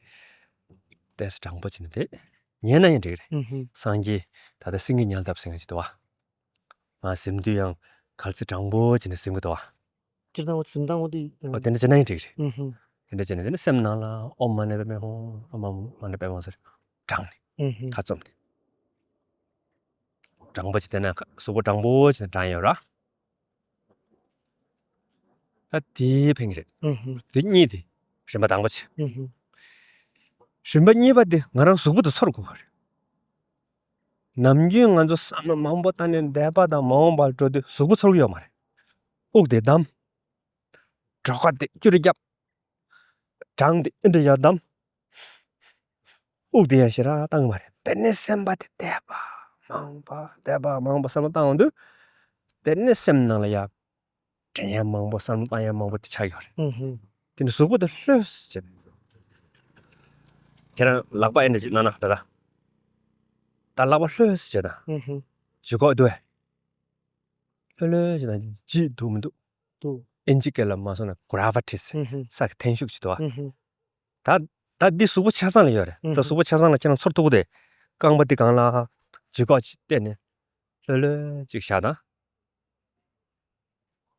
ཏོག་ཙམ་དྲང་པོ་བྱས་ནས་བསྡད། ཉལ་ན་ཡང་འགྲིག་རེད། ཨུ་ཧུ། སངས་རྒྱས་ད་ལྟ་སེང་གེ་ཉལ་ཐབས་ཟེར་མཁན་ཅིག་འདུག་བ། ང་གཟིམ་དུས་ཡང་གལ་སྲིད་དྲང་པོ་བྱས་ནས་གཟིམ་གི་འདུག་བ། སྤྱིར་བཏང་འོ་གཟིམ་སྟངས་འོ་དེ། ཨོ་དེ་འདྲ་བྱས་ན་ཡང་འགྲིག་རེད། ཨུ་ཧུ། དེ་འདྲ་བྱས་ནས་དེ་ནི་སེམས་ནང་ལ་ཨོཾ་མ་ཎི་པདྨེ་ཧཱུྃ། ཨོཾ་མ་ཎི་པདྨེ་ཧཱུྃ་ཟེར་བགྲངས་ནས། ཨུ་ཧུ། ཁ་བཙུམ་ནས། དྲང་པོ་བྱས་བསྡད་ན་གཟུགས་པོ་དྲང་པོ་བྱས་ནས་བགྲངས་ཡོད་ར། ད་དེ་ཕན་གྱི་རེད། ཨུ་ཧུ། དེ་གཉིས་དེ་རིམ་པ་དང་པོ་བྱས། ཨུ་ཧུ། རིམ་པ་གཉིས་པ་དེ་ང་རང་གཟུགས་པོ་དེ་ཚོར་དགོས་པ་རེད། ནམ་རྒྱུན་ང་ཚོ་བསམ་བློ་མང་པོ་བཏང་ནས་འདས་པ་དང་མ་འོངས་པར་འགྲོ་དུས་གཟུགས་པོ་ཚོར་གྱི་ཡོད་མ་རེད། དབུགས་དེ་བསྡམས། གྲོད་ཁོག་དེ་ཅུ་རེ་བརྒྱབ། བགྲངས་ཏེ་ཨེ་འདྲ་ཡར་བསྡམས། དབུགས་དེ་ཡང་ཞེ་དྲག་བཏང་གི་མ་རེད། དེ་ནས་སེམས་པ་དེ་འདས་པ་མ་འོངས་པ་འདས་པ་མ་འོངས་པ་བསམ་བློ་བཏང་ཡོང་དུས། དེ་ནས་སེམས་ནང་ལ་ཡ། དྲན་ཡ་མང་པོ་བསམ་བློ་བཏང་ཡ་མང་པོ་དེ་ཆགས་ཡོད་རེད། ཨུ་ཧུ། དེ་ནས་གཟུགས་པོ་དེ་ལྷོད་ཟེར། ཁྱེད་རང་ལག་པ་ཨེ་འདྲ་ཅིག་གནང་ན་ད་ལྟ། ད་ལག་པ་ལྷོད་ཟེར་བྱས་ན་ལྗིད་ཁོག་འདུག་བས། ལྷོད་ལྷོད་བྱས་ན་ལྗིད་འདུག་མི་འདུག་འདུག་ཨིན་ཇི་སྐད་ལ་མ་སོང་ན་གྷ་ར་ཝི་ཊི་ཟེར། ས་གི་འཐེན་ཤུགས་ཅིག་འདུག་བ། ད་ད་འདི་གཟུགས་པོ་ཆ་ཚང་ལ་ཡོད་རེད། ད་གཟུགས་པོ་ཆ་ཚང་ལ་ཁྱེད་རང་ཚོར་ཐུབ་ཀྱི་རེད། རྐང་པ་འདི་སྒང་ལ་ལྗིད་ཁོག་ཅིག་བལྟས་ནས་ལྷོད་ལྷོད་ཅིག་བཞག་ན།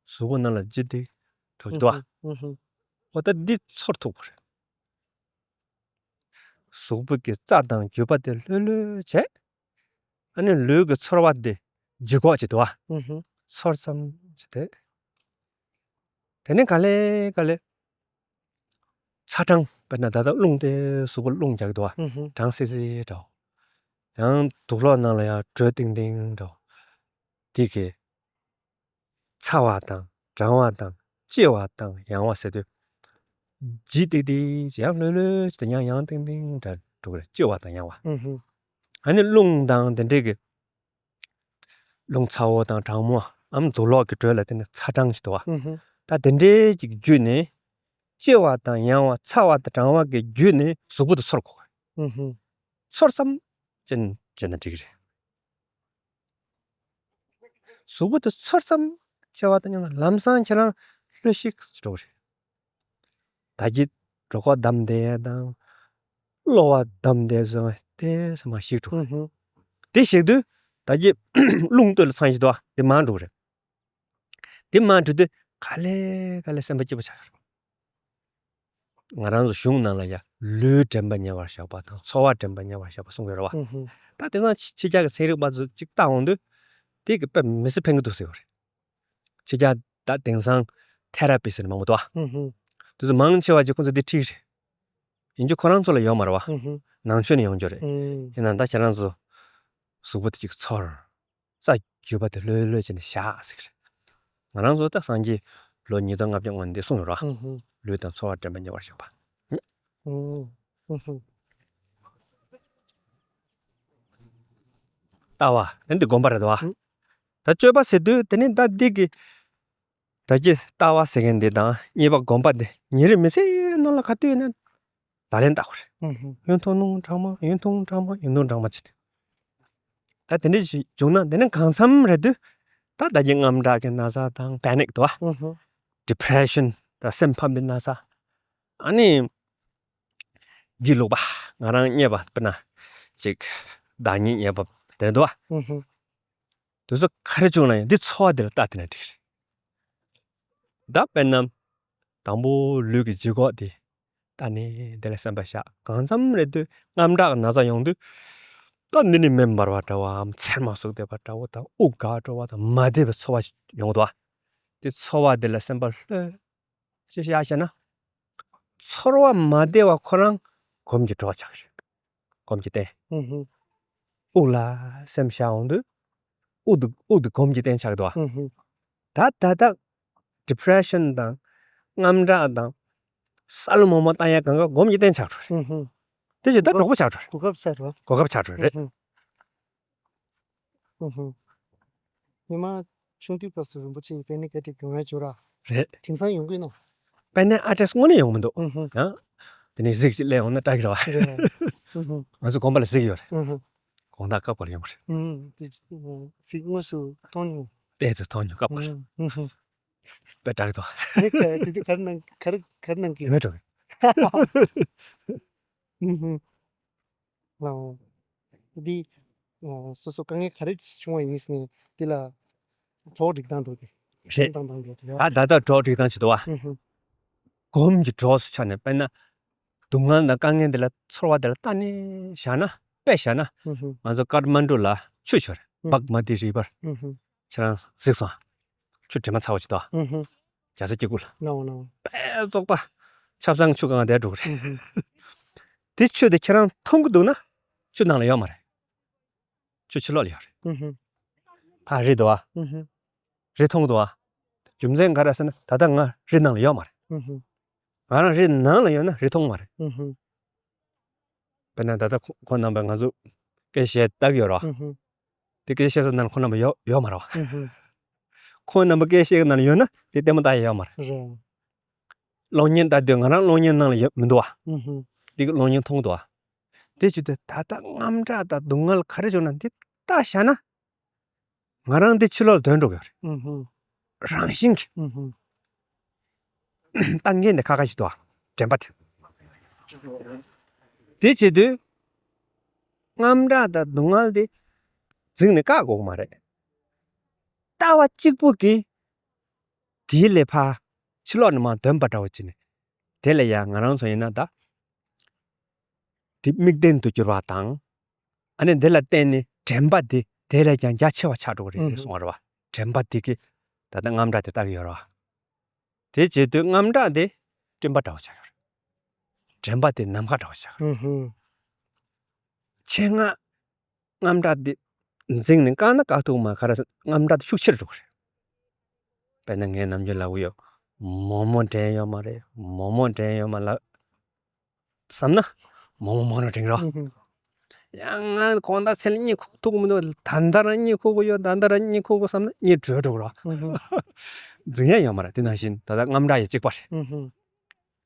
གཟུགས་པོ་ནང་ལ་ལྗིད་ཏིག་འགྲོ་གི་འདུག་བ། འོ་ད་འདི་ཚོར་ཐུབ་ཀྱི་རེད། གཟུགས་པོ་གི་རྩ་དང་རྒྱུས་པ་དེ་ལྷོད་ལྷོད་བྱས། ཨ་ནི་ལུས་ཀྱི་ཚོར་བ་དེ་ལྗིད་ཁོག་ཅིག་འདུག་བ། ཚོར་ཙམ་ཅིག་དེ། དེ་ནས་ག་ལེ་ག་ལེ། ཚ་གྲང་། དཔེར་ན་ད་ལྟ་རླུང་དེ་གཟུགས་པོ་རླུང་རྒྱག་གི་འདུག་བ། གྲང་སི་སི་འདྲ་བོ། ཡང་དུག་ལོག་ནང་ལ་ཡང་དྲོད་ཏིང་ཏིང་འདྲ་བོ། དེ་གི་ཚ་བ་དང་གྲང་བ་དང་ལྕི་བ་དང་ཡང་བ་ཟེར་དུས། ལྗིད་ཏིག་ཏིག་ཡང་ལྷོད་ལྷོད་དང་ཡང་ཡང་ཏིང་ཏིང་འདྲ་འགྲོ་གི་རེད། ལྕི་བ་དང་ཡང་བ། ཨ་ནི་རླུང་དང་དེ་འདྲས་ཀྱི། རླུང་ཚ་བོ་དང་གྲང་མོའམ་དུག་ལོག་གི་དྲོད་ལ་བརྟེན་ནས་ཚ་གྲང་ཞིག་འདུག་བ། ད་དེ་འདྲའི་ཅིག་བརྒྱུད་ནས་ལྕི་བ་དང་ཡང་བ་ཚ་བ་དང་གྲང་བ་གི་བརྒྱུད་ནས་གཟུགས་པོ་དེ་ཚོར་དགོས། ཚོར་ཙམ་ཅན་བྱས་ན་འགྲིག་གི་རེད། གཟུགས་པོ་དེ་ཚོར་ཙམ་བྱས་པ་དང་མཉམ་དུ་ལམ་སང་ཁྱེད་རང་ལྷོད་ཤིག་འགྲོ་གི་རེད། ད་གི་གྲོད་ཁོག་བསྡམས་བསྡད་ཡ་དང་། གློ་བ་བསྡམས་བསྡད་སོང་བ་དེ་ཚང་མ་ཞིག་འགྲོ་གི་རེད། དེ་ཞིག་དུས་ད་གི་རླུང་སྟོད་ལ་ཚང་ཞིག་འདུག་བ། དེ་མར་འགྲོ་གི་རེད། དེ་མར་འགྲོ་དུས་ག་ལེ་ག་ལེ་སེམས་པ་སྐྱིད་པོ་ཆགས་ཀྱི་རེད། ང་རང་ཚོ་གཞུང་ནང་ལ་ཡ་ལུས་དྲན་པ་ཉེ་བར་བཞག་པ་དང་ཚོར་བ་དྲན་པ་ཉེ་བར་བཞག་པ་གསུང་གི་ཡོད་རེད་བ། ད་དེང་སང་ཕྱི་རྒྱལ་གྱི་ཚན་རིག་པ་ཚོ་གཅིག་བལྟ་འོང་དུས། དེ་གི་དཔེ་མི་སྲིད་ཕན་གི་འདུག་ཟེར་གི་རེད། ཕྱི་རྒྱལ་ད་དེང་སང་ཐེ་ར་པི་ཟེར་མང་པོ་འདུག་བ། དེ་ཚོ་མང་ཆེ་བ་ཅིག་ཁོང་ཚོ་དེ་ཁྲིད་རེད། ཡིན་རྒྱུ་ཁོ་རང་ཚོ་ལ་ཡོད་མ་རེད་བ། ནང་ཆོས་ནས་ཡོང་རྒྱུ་རེད། ཡིན་ན་ད་ཁྱེད་རང་ཚོ་གཟུགས་པོ་དེ་གཅིག་ཚོར། རྩ་རྒྱུས་པ་དེ་ལྷོད་ལྷོད་བྱས་ནས་བཞག་ཟེར་གི་རེད། ང་རང་ཚོ་ད་སངས་རྒྱས་ལོ་ཉིས་སྟོང་ལྔ་བརྒྱ་སྔོན་འདི་གསུངས་ཡོད་རེད་བ། ལུས་དང་ཚོར་བ་དྲན་པ་ཉེ་བར་བཞག་པ། ལྟ་བ་དེ་འདི་སྒོམ་པ་རེད་བ། ད་སྤྱོད་པ་ཟེར་དུས་དེ་ནི་ད་འདི་གི། ད་གི་ལྟ་བ་ཟེར་མཁན་འདི་དང་གཉིས་པ་སྒོམ་པ་འདི་ཉིན་རེ་མི་ཚེའི་ནང་ལ་ག་དུས་ཡིན་ན་ད་ལན་བཏགས་པ་རེད། ཡུན་ཐུང་ཐུང་གྲང་མོ་ཡུན་ཐུང་གྲང་མོ་ཡུན་ཐུང་གྲང་མོ་བྱས་ནས། ད་དེ་འདྲ་ཞིག་བྱུང་ན་དེ་ནི་གང་འཚམ་རེད་དུས། ད་ད་གི་དངངས་སྐྲག་གི་ན་ཚ་དང་པེ་ནིག་འདུག་བ། ཌི་པི་རེ་ཤན་དང་སེམས་ཕམ་པའི་ན་ཚ། ཨ་ནི། སྒྱིད་ལུག་པ། ང་རང་རྙེད་པ་དཔེར་ན། ཅིག་བདག་ཉིད་རྙེད་པ་དེ་འདྲ་འདུག་བ། དེ་ཚོ་ག་རེ་བྱུང་ན་ཡང་འདི་ཚོར་བ་འདི་ལ་ལྟ་དེ་ན་འགྲིག་རེད། ད་དཔེར་ན། དང་པོ་ལུས་ཀྱི་ལྗིད་ཁོག་དེ། ལྟ་ནས་དེ་ལ་སེམས་པ་བཞག་གང་འཚམ་རེད་དུས་དངངས་སྐྲག་ན་ཚ་ཡོང་དུས། ད་འདི་ནི་མེ་འབར་བ་འདྲ་བའམ་ཚེར་མ་ཟུག་བསྡད་པ་འདྲ་བོ་དང་དབུགས་འགག་འགྲོ་བ་དང་མ་བདེ་བའི་ཚོར་བ་ཞིག་ཡོང་གི་འདུག་བ། དེ་ཚོར་བ་དེ་ལ་སེམས་པ་ལྷོད། ཅི་བྱ་བྱས་ན། ཚོར་བ་མ་བདེ་བ་ཁོ་རང་སྒོམ་གྱི་གྲོགས་ཆགས་ཀྱི་རེད། སྒོམ་གྱི་རྟེན། དབུགས་ལ་སེམས་བཞག་འོང་དུས། དབུགས་དེ་དབུགས་དེ་སྒོམ་གྱི་རྟེན་ཆགས་འདུག་བ། ད་ད་ལྟ་ཌི་པི་རེ་ཤན་དང་། དངངས་སྐྲག་དང་། ས་ལོ་མོ་མོ་བཏང་ཡ་གང་ག་སྒོམ་གྱི་རྟེན་ཆགས་འགྲོ་རེད། དེ་བཞིན་ད་གྲོགས་པོ་ཆགས་འགྲོ་རེད། གོ་སྐབས་ཆགས་འགྲོ། གོ་སྐབས་ཆགས་འགྲོ་རེད། ཉི་མ་ཆུང་དུས་སྐབས་སུ་རིན་པོ་ཆེ་ཡིས་པེ་ནེ་ཀེ་ཏི་ཡོང་ཡ་བྱོས་ར། རེད། དེང་སང་ཡོང་གི་ན། པེ་ནེ་ཨ་ཏེས་དངོས་གནས་ཡོང་མི་འདུག་ཨུ་ཧུ། ཡང་། དེ་ནས་གཟིག་ཅིག་སླེབས་ཡོང་ན་སྐྲག་གི་རེད་བ། རེད། ཨུ་ཧུ། ང་ཚོ་དགོན་པ་ལ་གཟིག་ཡོད་རེད། ཨུ་ཧུ། དགོང་དག་སྐབས་སྐབས་ལ་ཡོང་གི་རེད། ཨུ་ཧུ། དེ་གཟིག་དངོས་སུ་མཐོང་མྱོང་། ཏོག་ཙམ་མཐོང་མྱོང་སྐབས་སྐབས་ལ། ཨུ་ཧུ། དཔེ་སྐྲག་གི་འདུག་དེ་ག་དེ་དུས་ག་རེ་གནང་ག་རེ་ག་རེ་གནང་གི། མེད་འགྲོ་གི། ཨུ་ཧུ། ལའོ། འདི། ཨ། སོ་སོ་དཀའ་ངལ་ག་རེ་བྱུང་བ་ཡིན་ཟེར་ནས་འདི་ལ། གྲོགས་སྒྲིག་སྟངས་འགྲོ་གི། རེད། བཏང་སྟངས་འགྲོ་གི། ད་ད་ལྟ་གྲོགས་སྒྲིག་སྟངས་བྱེད་དོ་བ། ཨུ་ཧུ། སྒོམ་གྱི་གྲོགས་སུ་ཆགས་ནས་དཔེར་ན། སྡུག་བསྔལ་དང་དཀའ་ངལ་འདི་ལ་ཚོར་བ་འདི་ལ་ལྟ་ནས་བཞག་ན་དཔེ་བཞག་ན། ཨུ་ཧུ། ང་ཚོ་ཀཏ་མན་ཌུ་ལ་ཆུ་ཡོད་རེད། ཨུ། བྷག་མ་ཏི་རི་ཝར། ཨུ་ཧུ། ཁྱེད་རང་གཟིགས་སོང་། ཆུ་དྲི་མ་ཚ་བོ་ཅིག་འདུག་བ། ཨུ་ཧུ། རྒྱ་ཚ་སྐྱེ་དགུ་ལ། ནའོ་ནའོ། དཔེ་བཙོག་པ། ཆབ་གསང་ཆུ་གང་བསྡད་འགྲོ་གི་རེད། ཨུ་ཧུ། དེ་ཆུ་དེ་ཁྱེད་རང་འཐུང་གི་འདུག་ན། ཆུ་ནང་ལ་ཡོད་མ་རེད། ཆུ་ཕྱི་ལོགས་ལ་ཡོད་རེད། ཨུ་ཧུ། ཕར་རི་འདུག་བ། ཨུ་ཧུ། རི་མཐོང་གི་འདུག་བ། རྒྱུ་མཚན་ག་རེ་ཟེར་ན་ད་ལྟ་ང་རི་ནང་ལ་ཡོད་མ་རེད། ཨུ་ཧུ། ང་རང་རི་ནང་ལ་ཡོད་ན་རི་མཐོང་མ་རེད། ཨུ་ཧུ། དཔེར་ན་ད་ལྟ་ཁོ་ཁོང་རྣམ་པ་ང་ཚོ་སྐད་བཤད་ལྟ་གི་ཡོད་རེད་བ། ཨུ་ཧུ། དེ་སྐད་བཤད་ས་ནང་ལ་ཁོང་རྣམ་པ་ཡོད་ཡོད་མ་རེད་བ། ཨུ་ཧུ། ཁོང་རྣམ་པ་སྐད་བཤད་ཀྱི་ནང་ལ་ཡོད་ན་དེ་ལྟད་མོ་ལྟ་ཡ་ཡོད་མ་རེད། རེད། གློག་བརྙན་ལྟ་དུས་ང་རང་གློག་བརྙན་ནང་ལ་ཡོད་མི་འདུག་བ། ཨུ་ཧུ། དེ་གི་གློག་བརྙན་མཐོང་གི་འདུག་བ། དེ་བྱེད་དུས་ད་ལྟ་དངངས་སྐྲག་དང་སྡུག་བསྔལ་ག་རེ་བྱུང་ན་འདི་ལྟ་བཞག་ན། ང་རང་འདི་ཕྱི་ལོགས་ལ་དོན་འགྲོ་གི་ཡོད་རེད། ཨུ་ཧུ། རང་བཞིན་གྱིས། ཨུ་ཧུ། ལྟ་མཁན་དེ་ཁ་ཁ་ཞིག་འདུག་ཨ། དྲན་པ་དེ། དེ་བྱེད་དུས། དངངས་སྐྲག་དང་སྡུག་བསྔལ་དེ་འཛིང་ནས་བཀག་དགོས་མ་རེད། ལྟ་བ་གཅིག་པུ་གིས་དེའི་ལས་ཕར་ཕྱི་ལོགས་ནས་མར་འདོན་པ་འདྲ་བོ་བྱས་ནས། དེ་ལ་ཡང་ང་རང་ཚོ་ཡིན་ན་ད། དེ་དམིགས་རྟེན་དུ་གྱུར་བ་དང་། ཨ་ནི་འདི་ལ་བརྟེན་ནས་དྲན་པ་དེ་དེ་ལས་ཀྱང་རྒྱ་ཆེ་བ་ཆགས་འགྲོ་གི་རེད་ཨུ་ཧུ། གསུངས་པ་རེད་བ། དྲན་པ་དེ་གིས་ད་ལྟ་དངངས་སྐྲག་དེ་ལྟ་གི་ཡོད་རེད་བ། དེ་བྱེད་དུས་དངངས་སྐྲག་དེ་སྤྲིན་པ་འདྲ་བོ་ཆགས་ཡོད་རེད། དྲན་པ་དེ་ནམ་མཁའ་འདྲ་བོ་ཆགས་ཡོད་རེད། ཨུ་ཧུ། ཆེད་མངགས་དངངས་སྐྲག་དེ་འཛིང་ནས་བཀག་ན་བཀག་ཐུབ་མ་ག་རེ་དངངས་སྐྲག་དེ་ཤུགས་ཆེར་འགྲོ་གི་རེད། དཔེར་ན་ངས་ནམ་རྒྱུན་ལབ་ཀྱི་ཡོད། མོག་མོག་དྲན་ཡོད་མ་རེད། མོག་མོག་དྲན་ཡོད་མ་ལབ། བསམ་ན། མོག་མོག་མོག་མོག་དྲན་གྱི་རེད། ཨུ་ཧུ། ཡང་ང་གང་ལྟར་ཚེ་ལ་གཉིད་ཁུག་ཐུབ་མི་འདུག་ད་ལྟ་རང་གཉིད་ཁུག་གི་ཡོད། ད་ལྟ་རང་གཉིད་ཁུག་གི་བསམ་ན་གཉིད་བྲོས་འགྲོ་གི་རེད། ཨུ་ཧུ། འཛིང་ཡ་ཡོད་མ་རེད། དེ་ནང་བཞིན་ད་ལྟ་དངངས་སྐྲག་ཡང་གཅིག་པ་རེད། ཨུ་ཧུ།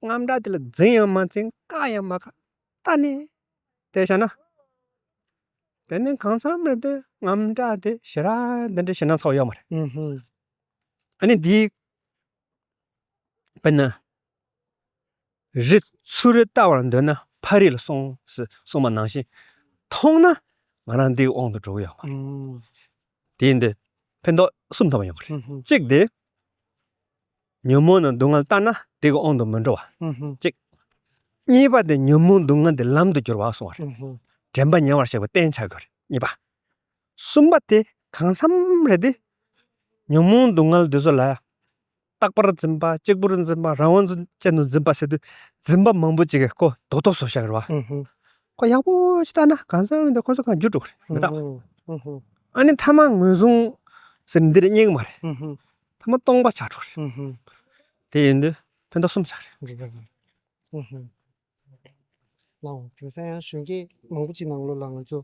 དངངས་སྐྲག་དེ་ལ་འཛིང་ཡང་མ་འཛིང་བཀག་ཡང་མ་བཀག་ལྟ་ནས་བསྡད་བཞག་ན། དེ་ནས་གང་འཚམ་རེ་དེ་དངངས་སྐྲག་དེ་ཞེ་དྲག་འདི་འདྲ་ཞེད་སྣང་ཚ་བོ་ཡོད་མ་རེད། ཨུ་ཧུ། ཨ་ནི་འདི། དཔེར་ན། རི་ཚུར་རེ་ལྟ་བར་འདོད་ན་ཕ་རི་ལ་སོང་ཟེར་གསུངས་པ་ནང་བཞིན། མཐོང་ན་ང་རང་འདིའི་དབང་དུ་འགྲོ་གི་ཡོད་མ་རེད། ཨུ། དེ་ཡིན་དུས་ཕན་ཐོགས་གསུམ་ཐོབ་པ་ཡོང་གི་རེད། ཨུ་ཧུ། གཅིག་དེ། ཉོན་མོངས་དང་སྡུག་བསྔལ་ལྟ་ན་དེ་གི་དབང་དུ་མི་འགྲོ་བ། ཨུ་ཧུ། གཅིག་གཉིས་པ་དེ་ཉོན་མོངས་སྡུག་བསྔལ་དེ་ལམ་དུ་སྦྱོར་བ་གསུངས་པ་རེད། ཨུ་ཧུ། དྲན་པ་ཉེ་བར་བཞག་པའི་རྟེན་ཆགས་ཀྱི་རེད་གཉིས་པ། གསུམ་པ་དེ་གང་འཚམ་རེད་དེ། ཉོན་མོངས་སྡུག་བསྔལ་དེ་ཚོ་ལ། རྟག་པར་འཛིན་པ་གཅིག་པུར་འཛིན་པ་རང་དབང་ཅན་དུ་འཛིན་པ་ཟེར་དུས་འཛིན་པ་མང་པོ་ཅིག་གིས་ཁོ་རྡོག་རྡོག་བཟོས་བཞག་གི་རེད་བ། ཨུ་ཧུ། ཁོ་ཡག་པོ་ཞིག་ལྟ་ན་གང་འཚམ་རེད་དེ་ཁོ་ཚོ་གང་འགྱུར་འགྲོ་གི་རེད་མི་རྟག་པ། ཨུ་ཧུ། ཨ་ནི་ཐ་མ་ངོས་བཟུང་ཟེར་འདིར་རྙེད་གི་མ་རེད། ཨུ་ཧུ། ཐ་མ་སྟོང་པ་ཆགས་འགྲོ་གི་རེད། ཨུ་ཧུ། དེ་ཡིན་དུས་ཕན་ཐོགས་གསུམ་ཆགས་རེད། རེད་རེད། ཨུ་ཧུ། ལགས་འོང་། དེང་སང་ཡང་གཞོན་སྐྱེས་མང་པོ་ཅིག་ནང་ལོགས་ལ་ང་ཚོ་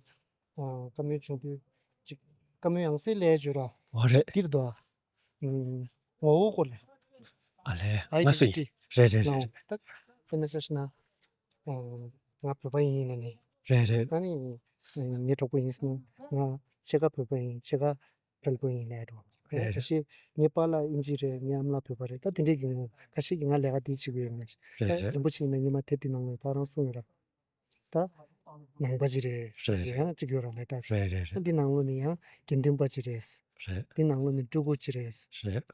ཨ་བཀའ་མོལ་བྱུང་དུས་ཅིག་བཀའ་མོལ་ཡང་སེ་ལས་བརྗོད་ར། འོ་རེད། འདིར་འདུག་ཨ། ཨུམ། ངོ་བོ་སྐོར་ལས། ཨ་ལས། ཨའི་ང་སུ་ཡིན། ཌེན་ཊི་ཊི། རེད་རེད་རེད་ལགས་འོང་། རེད། ད་དཔེར་ན་ཆ་བཞག་ན་ཨ་ང་བོད་པ་ཡིན་ལབ་ནས། རེད་རེད། ཨ་ནི་ངའི་གྲོགས་པོ་ཡིན་ཟེར་ན་ང་ཕྱེད་ཀ་བོད་པ་ཡིན་ཕྱེད་ཀ་བལ་པོ་ཡིན་ལབ་འགྲོ། རེད་རེད། ཁ་ཤས་ངའི་པཱ་ལགས་དབྱིན་ཇི་རེད། ངའི་ཨ་མ་ལགས་བོད་པ་རེད། ད་དེ་འདྲའི་གི་ངོ་ཁ་ཤས་ཀྱིས་ང་ལས་ཀ་འདི་བྱེད་ཀྱི་ཡོད་མེད། རེད་ད་རེད། རིན་པོ་ཆེ་ཡིན་ན་ཉི་མ་དེབ་འདི་ནང་ལ་ད་རང་གསུངས་ཡོད་ར། ད་ནང་པ་ཅིག་རེད། རེད་རེད། ཡང་གཅིག་ཡོད་ར་ལས་ད་ཅིག་རེད་རེད་ད་རེད། འདི་ནང་ལོགས་ནས་ཡང་དགེ་འདུན་པ་ཅིག་རེད། རེད། འདི་ནང་ལོགས་ནས་སྤྲུལ་སྐུ་ཅིག་རེད། རེད།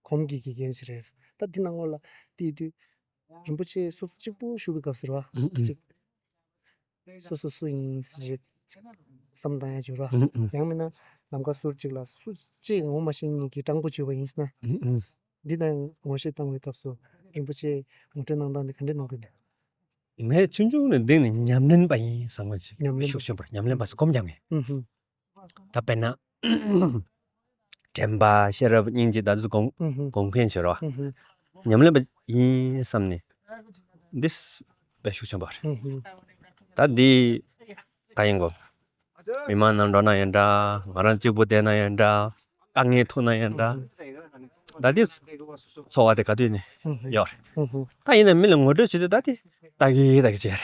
གོམས་ཀྱི་དགེ་རྒན་ཅིག་རེད། ད་འདི་ནང་ལོགས་ལ་བལྟས་དུས། རིན་པོ་ཆེ་སོ་སོ་གཅིག་པུ་བཞུགས་པའི་སྐབས་སུ་རེད་བ། ཨུ་ཨུ། གཅིག་སོ་སོ་སུ་ཡིན་ཟེར་བསམ་བཏང་ཡ་བྱོས་ར། ཨུ་ཨུ། ཡང་མིན་ན་ལམ་ཁ་ཟུར་གཅིག་ལ་སུ་གཅིག་ངོ་མ་ཤེས་མཁན་གྱི་སྤྲང་པོ་བྱོས་པ་ཡིན་ཟེར་ན། ཨུ་ཨུ། འདི་ལྟར་ངོ་ཤེས་བཏང་བའི་སྐབས་སུ་རིན་པོ་ཆེ་ངོ་སྤྲོད་གནང་སྟངས་འདི་ག་འདྲས་གནང་གི་འདུག་ངས་ཆུང་ཆུང་ནས་འདི་ནས་ཉམས་ལེན་པ་ཡིན་བསམ་གྱི་ཉམས་ལེན་པ། ཤུགས་ཆེན་པོ་ཉམས་ལེན་པ་ཟེར་སྒོམ་རྒྱག་མཁན། ཨུ་ཧུ། ད་དཔེར་ན། དྲན་པ་ཤེས་རབ་སྙིང་རྗེ་ད་དུ་སྒོམ་ཨུ་ཧུ། སྒོམ་མཁན་བྱེད་རོགས། ཨུ་ཧུ། ཉམས་ལེན་པ་ཡིན་བསམ་ནས། འདི་དཔེ་ཤུགས་ཆེན་པོ་རེད། ཨུ་ཧུ། ད་འདི་ག་ཡིན་གོ། མི་མང་ནང་འགྲོ་ན་ཡང་འདྲ། ང་རང་གཅིག་པུ་བསྡད་ན་ཡང་འདྲ། དཀའ་ངལ་ཐུག་ན་ཡང་འདྲ། ད་འདི་ཚོར་བ་དེ་ག་དུས་ནས་ཡོད་རེད། ཨུ་ཧུ། ད་ཡིན་ན་མི་ལ་ངོ་སྤྲོད་བྱེད་དུས་ད་དེ་ལྟ་གི་ལྟ་གི་བྱས་རེད།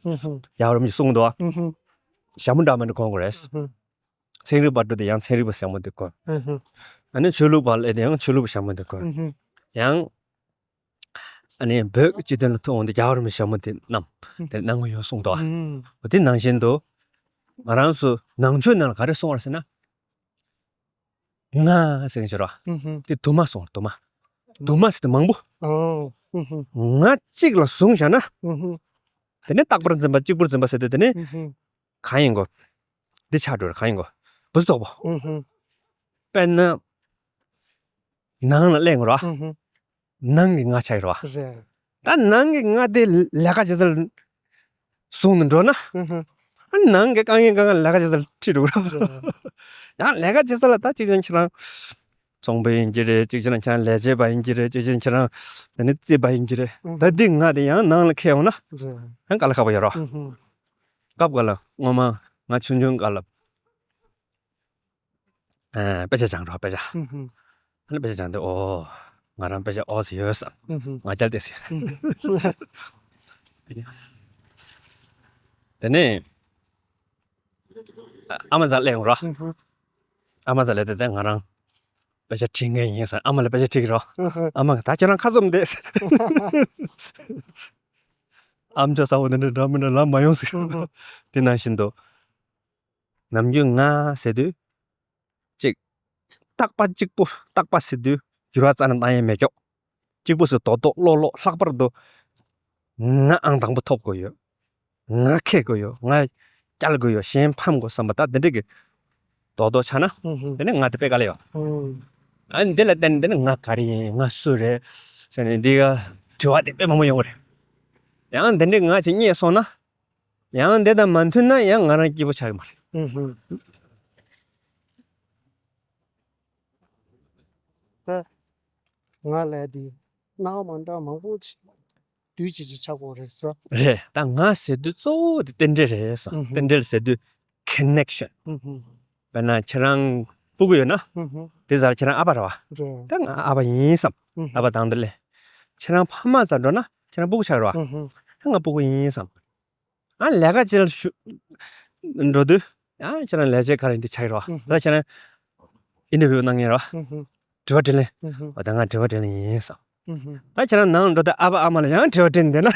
ཨུ་ཧུ། རྒྱལ་བ་རིན་པོ་ཆེས་གསུངས་འདུག་ཨུ་ཧུ། ཞྭ་མོ་འདྲ་མི་འདྲ་གོན་དགོས་རེད། ཨུ་ཧུ། ཚན་རིག་པ་འགྲོ་དུས་ཡང་ཚན་རིག་པ་ཞྭ་མོ་དེ་གོན། ཨུ་ཧུ། ཨ་ནི་ཆོས་ལུགས་པ་ལ་དེ་ཡང་ཆོས་ལུགས་པ་ཞྭ་མོ་དེ་གོན། ཨུ་ཧུ། ཡང་། ཨ་ནི་བོད་ཀྱི་སྤྱི་དོན་ལ་ཐུག་འོང་དུས་རྒྱལ་བ་རིན་པོ་ཆེ་ཞྭ་མོ་དེ་བསྣམས། ཨུ་ཧུ། དེ་གནང་གི་ཡོད་གསུངས་འདུག་ཨུ་ཧུ། འོ་དེ་ནང་བཞིན་དུ། ང་རང་ཚོ་ནང་ཆོས་ནང་ལ་ག་རེ་གསུངས་པ་རེད་ཟེར་ན། ང་ཟེར་མཁན་ཅིག་ཡོད་རེད་བ། ཨུ་ཧུ། དེ་དུ་མ་གསུངས་དུ་མ། དུ་མ་ཟེར་དུས་མང་པོ། ཨོ། ཨུ་ཧུ། ང་གཅིག་ལ་བཟུང་བཞག་ན། ཨུ་ཧུ། དེ་ནས་རྟག་པར་འཛིན་པ་གཅིག་པུར་འཛིན་པ་ཟེར་དུས་དེ་ནས། ཨུ་ཧུ། གང་ཡིན་གོ། འདི་ཆགས་འགྲོ་རེད་གང་ཡིན་གོ། བུ་ཚོགས་པོ། ཨུ་ཧུ། དཔེར་ན། ནང་ལ་གླེང་རོགས། ཨུ་ཧུ། ནང་གི་ང་ཆགས་རོགས། རེད། ད་ནང་གི་ང་དེ་ལས་ཀ་བྱེད་ས་ལ་བཟུང་ནས་འགྲོ་ན། ཨུ་ཧུ། ཨ་ནང་གི་དཀའ་ངལ་དཀའ་ངལ་ལས་ཀ་བྱེད་ས་ལ་ཁྲིད་འགྲོ་རོགས། རེད། ཡང་ལས་ཀ་བྱེད་ས་ལ་ད་གཅིག་ཀྱང་ཁྱེད་རང་ཚོང་པ་ཡིན་གྱི་རེད། གཅིག་ཁྱེད་རང་ཁྱེད་རང་ལས་བྱེད་པ་ཡིན་གྱི་རེད། གཅིག་ཁྱེད་རང་དེ་ནས་རྩིས་པ་ཡིན་གྱི་རེད། ཨུ་ཧུ། ད་འདི་ང་དེ་ཡང་ནང་ལ་ཁེལ་ཡོང་ན། རེད། ཡང་དཀའ་ལས་ཁག་པོ་ཡོད་རོགས། ཨུ་ཧུ། སྐབས་འགའ་ལ་སྔོན་མ་ང་ཆུང་ཆུང་སྐབས་ལ། ཨ། དཔེ་ཆ་སྦྱང་རོགས་དཔེ་ཆ། ཨུ་ཧུ། ཨ་ནི་དཔེ་ཆ་སྦྱང་དུས་ཨོ། ང་རང་དཔེ་ཆ་ཨོ་ཙི་ཡོད་བསམ། ཨུ་ཧུ། ང་རྒྱལ་ཏེ་ཟེར། ཨུ་ཧུ། དེ་ནས་ཨ་མ་ཚ་སླེབས་ཡོང་ར། ཨ་མ་ཚ་སླེབས་དེ་དེ་ང་རང་དཔེ་ཆ་ཁྲིད་མཁན་ཡིན་ཟེར། ཨ་མ་ལ་དཔེ་ཆ་ཁྲིད་ཀྱི་རོ། ཨ་མ་གིས་ད་ཁྱེད་རང་ཁ་བཙུམ་བསྡད། ཨམ་ཅོག་ཚ་བོ་འདི་འདྲ་འདྲ་མི་འདྲ་ལབ་མ་ཡོང་ཟེར། དེ་ནང་བཞིན་དུ་ནམ་རྒྱུན་ང་ཟེར་དུས་ཅིག་རྟག་པ་གཅིག་པུ་རྟག་པ་ཟེར་དུས་འགྱུར་བ་རྩ་ནས་བཏང་ཡས་མེད་ཀྱོག་གཅིག་པུ་ཟེར་རྡོག་རྡོག་ལོག་ལོག་ལྷག་པར་དུ་ང་ཨང་དང་པོ་ཐོབ་དགོས་ཡོད། ང་ཁེགས་དགོས་ཡོད། ང་བསྐྱལ་དགོས་ཡོད། གཞན་ཕམ་དགོས་བསམ་པ་ད་དེ་འདྲ་གི་རྡོག་རྡོག་ཆགས་ན། ཨུ་ཧུ། དེ་ནས་ང་དེ་དཔེ་དཀའ་ལས་ཡོད། ཨུ། ཨ་ནི་འདི་ལ་བརྟེན་ནས་འདི་ནི་ང་ག་རེ་ཡིན། ང་སུ་རེད་ཟེར་ནས་འདི་ག་དྲི་བ་དེ་དཔེ་མང་པོ་ཡོང་གི་རེད། ཡང་འདི་འདྲའི་ང་ཅིག་རྙེད་སོང་ན། ཡང་འདི་དང་མ་མཐུན་ན་ཡང་ང་རང་སྐྱིད་པོ་ཆགས་ཀྱི་མ་རེད། ཨུ་ཧུ། ད་ང་ལ་འདི་སྣང་བ་མ་འདྲ་མང་པོ་ཅིག་འདུས་བྱས་ཅིག་ཆགས་ཀྱི་ཡོད་རེད་ཟེར། རེད། ད་ང་ཟེར་དུས་གཙོ་བོ་དེ་རྟེན་འབྲེལ་རེད་ཟེར། ཨུ་ཧུ། རྟེན་འབྲེལ་ཟེར་དུས་ཁ་ནེག་ཤན། ཨུ་ཧུ། དཔེར་ན་ཁྱེད་རང་སྤུ་གུ་ཡོད་ན། ཨུ་ཧུ། དེ་ཟེར་ཁྱེད་རང་ཨ་ཕ་རེད་བ། རེད། ད་ང་ཨ་ཕ་ཡིན་བསམ། ཨུ་ཧུ། ཨ་ཕ་དང་དེ་ལས་ཁྱེད་རང་ཕ་མ་རྩ་འགྲོ་ན་ཁྱེད་རང་སྤུ་གུ་ཆགས་རེད་བ། ཨུ་ཧུ། ད་ང་སྤུ་གུ་ཡིན་བསམ། ཨ་ལས་ཀ་ཅིག་ལ་ཞུ་འགྲོ་དུས་ཨ་ཁྱེད་རང་ལས་བྱེད་ག་རེ་འདི་ཆགས་རོགས། ཨུ། ད་ཁྱེད་རང་ཨིན་ཊར་བིའུ་གནང་མཁན་རོགས། ཨུ་ཧུ། དྲི་བ་དྲིས་ལན། ཨུ་ཧུ། འོ་ད་ང་དྲི་བ་དྲིས་ལན་ཡིན་བསམ། ཨུ་ཧུ། ད་ཁྱེད་རང་ནང་འགྲོ་དུས་ཨ་ཕ་ཨ་མ་ལ་ཡང་དྲི་བ་དྲིས་བསྡད་ན་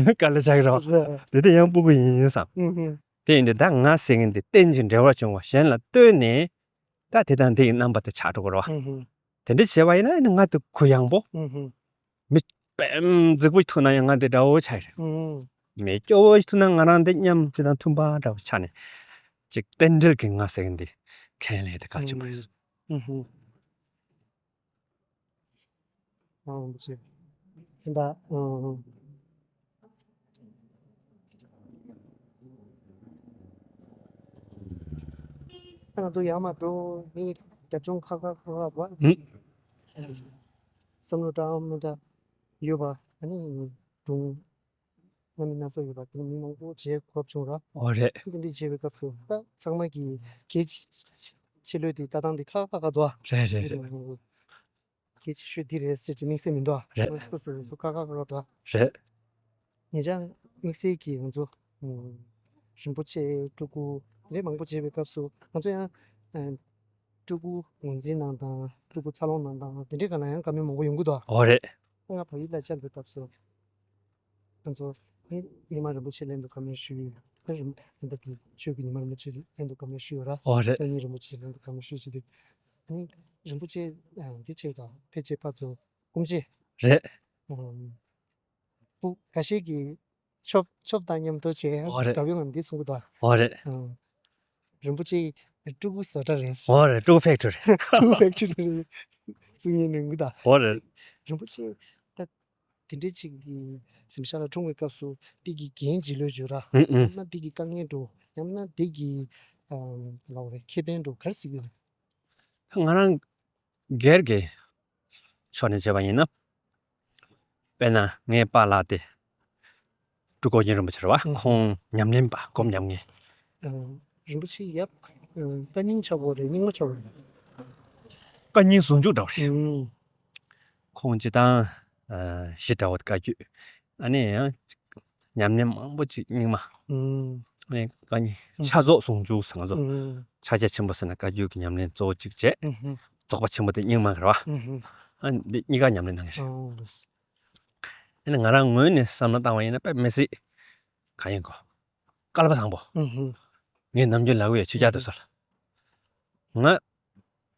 དཀའ་ལས་ཆགས་ཀྱི་རོགས། རེད། དེ་དུས་ཡང་སྤུ་གུ་ཡིན་བསམ། ཨུ་ཧུ། དེ་ཡིན་དུས་ད་ང་ཟེར་མཁན་དེ་རྟེན་ཅིང་འབྲེལ་བར་འབྱུང་བ་གཞན་ལ་ལྟོས་ནས་ད་དེ་དང་དེ་ཡི་རྣམ་པ་དེ་ཆགས་འགྲོ་གི་རོགས། ཨུ་ཧུ། དེ་འདྲ་བྱས་པ་ཡིན་ན་ཨ་ནི་ང་དེ་གུ་ཡངས་པོ། ཨུ་ཧུ། མི་དཔེ་རྫིག་པོ་ཞིག་ཐུག་ན་ཡང་ང་དེ་འདྲ་བོ་ཆགས་རེད། ཨུ། མི་སྐྱོ་བོ་ཞིག་ཐུག་ན་ང་རང་དེ་མཉམ་དེ་དང་མཐུན་པ་འདྲ་བོ་ཆགས་ནས་ཅིག་རྟེན་འབྲེལ་གྱི་ང་ཟེར་མཁན་དེ་ཁས་ལེན་དེ་གལ་ཆེན་པོ་རེད། ཨུ་ཧུ། ཨ་ཅེ། ད་ཨ། ང་ཚོ་ཡར་མར་འགྲོ་མི་རྒྱབ་ལྗོངས་ཁག་ཁག་ཁག་ཁག་བ། ཨུ། བསམ་བློ་འདྲ་མི་འདྲ་ཡོད་པ། ཨ་ནི་སྒྲུང་རྣམ་པ་སྣ་ཚོགས་ཡོད་པ་དེ་མི་མང་པོ་མཇལ་དགོས་བྱུང་ར། ཨོ་རེད། དེ་འདྲ་མཇལ་བའི་སྐབས་སུ་ད་ཚང་མ་གིས་གལ་ཆེ་ཆེ་ལོས་དེ་ལྟ་སྟངས་དེ་ཁག་ཁག་ཁག་འདུག་ཨ། རེད་རེད་རེད། གལ་ཆེ་ཤོས་འདི་རེད་ཟེར་གྱི་དམིགས་བསལ་མི་འདུག་ཨ། རེད། ང་ཚོ་སོ་སོ་ཁག་ཁག་ཁག་འདུག་ཨ། རེད། ཉེ་ཆར་དམིགས་བསལ་གྱིས་ང་ཚོ་ཨ་རིན་པོ་ཆེ་སྤྲུལ་སྐུ་དེ་འདྲ་མང་པོ་མཇལ་བའི་སྐབས་སུ་ང་ཚོ་ཡང་ཨ་སྤྲུལ་སྐུ་ངོས་འཛིན་གནང་སྟངས་སྤྲུལ་སྐུ་འཚར་ལོངས་གནང་སྟངས་དེ་འདྲའི་སྒང་ལ་ཡང་བཀའ་མོལ་མང་པོ་ཡོང་གི་འདུག་ཨ། ཨོ་རེད། ང་ཕ་ཡུལ་ལ་བཅར་བའི་སྐབས་སུ། ང་ཚོ་ནི་ཉི་མ་རིན་པོ་ཆེ་ལྷན་དུ་བཀའ་མོལ་ཞུས་ཡོད། ཨ་རིམ་ཨ་ད་གི་ཆོས་ཀྱི་ཉི་མ་རིན་པོ་ཆེ་ལྷན་དུ་བཀའ་མོལ་ཞུས་ཡོད་ར། ཨོ་རེད། སྐྱབས་མགོན་རིན་པོ་ཆེ་ལྷན་དུ་བཀའ་མོལ་ཞུས་བྱས་ཏེ། ཨ་ནི་རིན་པོ་ཆེ་ཨ་འདི་བྱས་དང་ཕལ་ཆེར་ཕར་ཚུར་སྐུ་མཆེད། རེད། ཨ་སྤུ་ཁ་ཤས་ཀྱིས་ཆོབ་ཆོབ་དང་མཉམ་དུ་བྱས། ཨོ་རེད། དགའ་པོའི་ངང་འདི་གསུང་གི་འདུག་ཨོ་རེད། ཨ་རིན་པོ་ཆེ་སྤྲུལ་སྐུ་བཟོ་གྲྭ་རེད། ཨོ་རེད། སྤྲུལ་སྐུ་ཕེག་ཊི་རི་རེད། སྤྲུལ་སྐུ་ཕེག་ཊི་རི་རེད་གསུང་མཁན་ཡོང་གི་འདུག་ཨོ་རེད། རིན་པོ་ཆེ་ད། དེ་འདྲའི་ཅིག་གི་གཟིམ་ཤག་ལ་འཁྲུངས་པའི་སྐབས་སུ་འདི་གི་འགན་ལྗིད་ལོས་བརྗོད་ར། ཨུ་ཨུ། ཡང་ན་འདི་གི་དཀའ་ངལ་འགྲོ། ཡང་ན་འདི་གི་ཨམ་ལབ་རེད་ཁེ་ཕན་འགྲོ་ག་རེ་ཟེར་གི་ཡོད། ང་རང་སྒེར་གྱི་ཕྱོགས་ནས་བྱས་པ་ཡིན་ན། དཔེར་ན་ངའི་པཱ་ལགས་དེ་སྤྲུལ་སྐུ་ཨོ་རྒྱན་རིན་པོ་ཆེ་རེད་བ། ཨུ། ཁོང་ཉམས་ལེན་པ་སྒོམ་ཉམས་མཁན། ཨ་རིན་པོ་ཆེ་ཡབ་ཨ་བཀའ་རྙིང་ཆགས་པོ་རེད་རྙིང་མ་ཆགས་པོ་རེད། བཀའ་རྙིང་ཟུང་འཇུག་འདྲ་བོ་རེད། ཨུ། ཁོང་སྤྱིར་བཏང་ཨ་ཞི་དྲག་པོ་བཀའ་བརྒྱུད། ཨ་ནི་ཡང་ཉམས་ལེན་མང་པོ་ཅིག་རྙིང་མ། ཨུ། ཨ་ནི་བཀའ་རྙིང་ཕྱག་རྫོགས་ཟུང་འཇུག་ཟེར་ང་ཚོ། ཨུ། ཕྱག་རྒྱ་ཆེན་པོ་ཟེར་ན་བཀའ་བརྒྱུད་ཀྱི་ཉམས་ལེན་གཙོ་བོ་གཅིག་བྱས། ཨུ། རྫོགས་པ་ཆེན་པོ་དེ་རྙིང་མ་གི་རེད་བ། ཨུ། ཨ་ནི་འདི་གཉིས་ཀ་ཉམས་ལེན་གནང་གི་རེད། ཨུ། ཨ་ནི་ང་རང་ངོས་ནས་བསམ་བློ་བཏང་བ་ཡིན་ན་དཔེ་མི་སྲིད་གང་ཡིན་གོ། སྐལ་པ་བཟང་པོ། ཨུ་ཧུ། ངས་ནམ་རྒྱུན་ལབ་ཀྱི་ཡོད་ཕྱི་རྒྱལ་དུ་སོང་ལ། ང་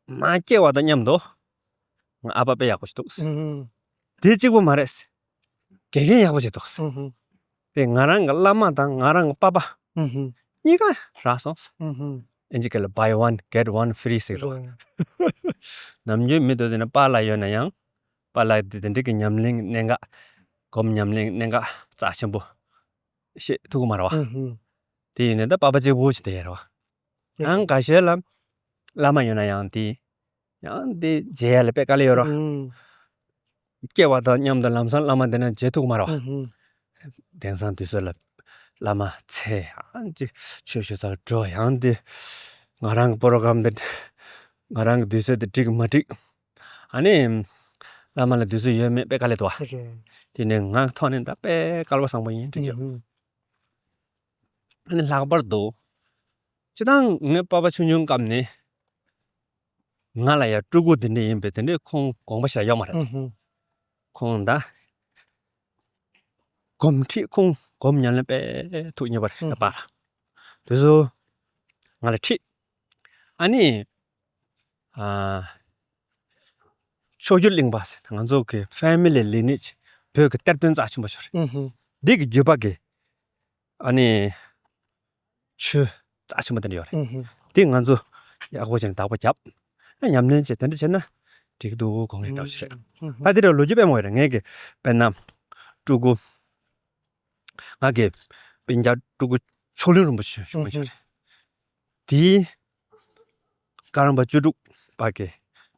མ་སྐྱེ་བ་དང་མཉམ་དུ་ང་ཨ་ཕ་དཔེ་ཡག་པོ་ཞིག་འདུག་ཨུ་ཧུ། དེ་གཅིག་པུ་མ་རེད། དགེ་རྒན་ཡག་པོ་ཞིག་འདུག་ཨུ་ཧུ། དེ་ང་རང་གི་བླ་མ་དང་ང་རང་གི་པ་ཕ་ཨུ་ཧུ། གཉིས་ཀ་རག་སོང་། ཨུ་ཧུ། ཨིན་ཇི་སྐད་ལ་buy one get one free ཟེར་རོ། རེད། ནམ་རྒྱུན་མི་དེ་ཚོ་ནི་པཱ་ལགས་ཡོད་ན་ཡང་པཱ་ལགས་དེ་དེ་འདྲ་གི་ཉམས་ལེན་གནད་འགག་སྒོམ་ཉམས་ལེན་གནད་འགག་རྩ་ཆེན་པོ་བཤད་ཐུབ་ཀྱི་མ་རེད་བ། ཨུ་ཧུ། དེ་ཡིན་ནའི་ད་པ་ཕ་གཅིག་པུ་ཞིག་དེ་ཡོད་རེད་བ། ཡང་འགའ་ཤས་ལ་བླ་མ་ཡོད་ན་ཡང་དེ་ཡང་དེ་མཇལ་ཡ་ལ་དཔེ་དཀའ་ལས་ཡོད་རེད་བ། ཨུ། སྐྱེ་བ་དང་མཉམ་དུ་ལམ་སང་བླ་མ་དེ་ན་མཇལ་ཐུབ་ཀྱི་མ་རེད་བ། ཨུ་ཧུ། དེང་སང་དུས་ཚོད་ལ་བླ་མ་ཚེ་ཡང་དེ་ཆོས་ཞུ་སར་འགྲོ་ཡང་དེ་ང་རང་གི་པོ་རོ་གྷ་རམ་དེ་ང་རང་གི་དུས་ཚོད་དེ་འགྲིག་མ་འགྲིག་ཨ་ནི། བླ་མ་ལ་དུས་ཚོད་ཡོད་མེད་དཔེ་དཀའ་ལས་འདུག་བ། རེད། དེ་ནས་ང་ཐོག་ནས་ད་དཔེ་སྐལ་བ་བཟང་པོ་ཡིན་འགྲིག་ཡོད། ཨུ་ཧུ། ཨ་ནི་ལྷག་པར་དུ་སྤྱིར་བཏང་ངའི་པ་ཕ་ཆུང་ཆུང་སྐབས་ནས་ང་ལ་ཡ་སྤྲུལ་སྐུ་དེ་འདྲ་ཡིན་པས་དེ་འདྲའི་ཁོང་དགོངས་པ་བཞག་ཡོད་མ་རེད། ཨུ་ཧུ། ཁོང་ད་སྒོམ་ཁྲིད་ཁོང་སྒོམ་ཉམས་ལེན་དཔེ་ཐུགས་མཉེས་པ་རེད། ཨུ་ཧུ། པ་ལ་དུས་སུ་ང་ལ་ཁྲིད། ཨ་ནི་ཨ། མཆོག་གྱུར་གླིང་པ་ཟེར་ང་ཚོ་གི་family lineage བོད་ཀྱི་གཏེར་སྟོན་རྩ་ཆེན་པོ་ཞིག་རེད། ཨུ་ཧུ། འདི་གི་བརྒྱུད་པ་གི་ཨ་ནི་ཆོས་རྩ་ཆེན་པོ་དེ་འདྲ་ཡོད་རེད། ཨུ་ཧུ། འདི་ང་ཚོ་ཡག་པོ་བྱས་ནས་བདག་པོ་བརྒྱབ། ཨ་ཉམས་ལེན་བྱས་དེ་འདྲ་བྱས་ན་འགྲིག་འདུག་དགོངས་ངེས་འདྲ་བོ་ཞིག་རེད། ཨུ་ཧུ། ད་དེ་འདྲ་ལོ་རྒྱུས་དཔེ་མང་པོ་ཡོད་རེད། ངས་གི་དཔེར་ན་སྤྲུལ་སྐུ་ང་གི་སྤུན་ཀྱག་སྤྲུལ་སྐུ་མཆོག་གླིང་རིན་པོ་ཆེ་ཞུ་མཁན་ཞིག་རེད། དེའི་བཀའ་རམས་པ་བཅུ་དྲུག་པ་གི་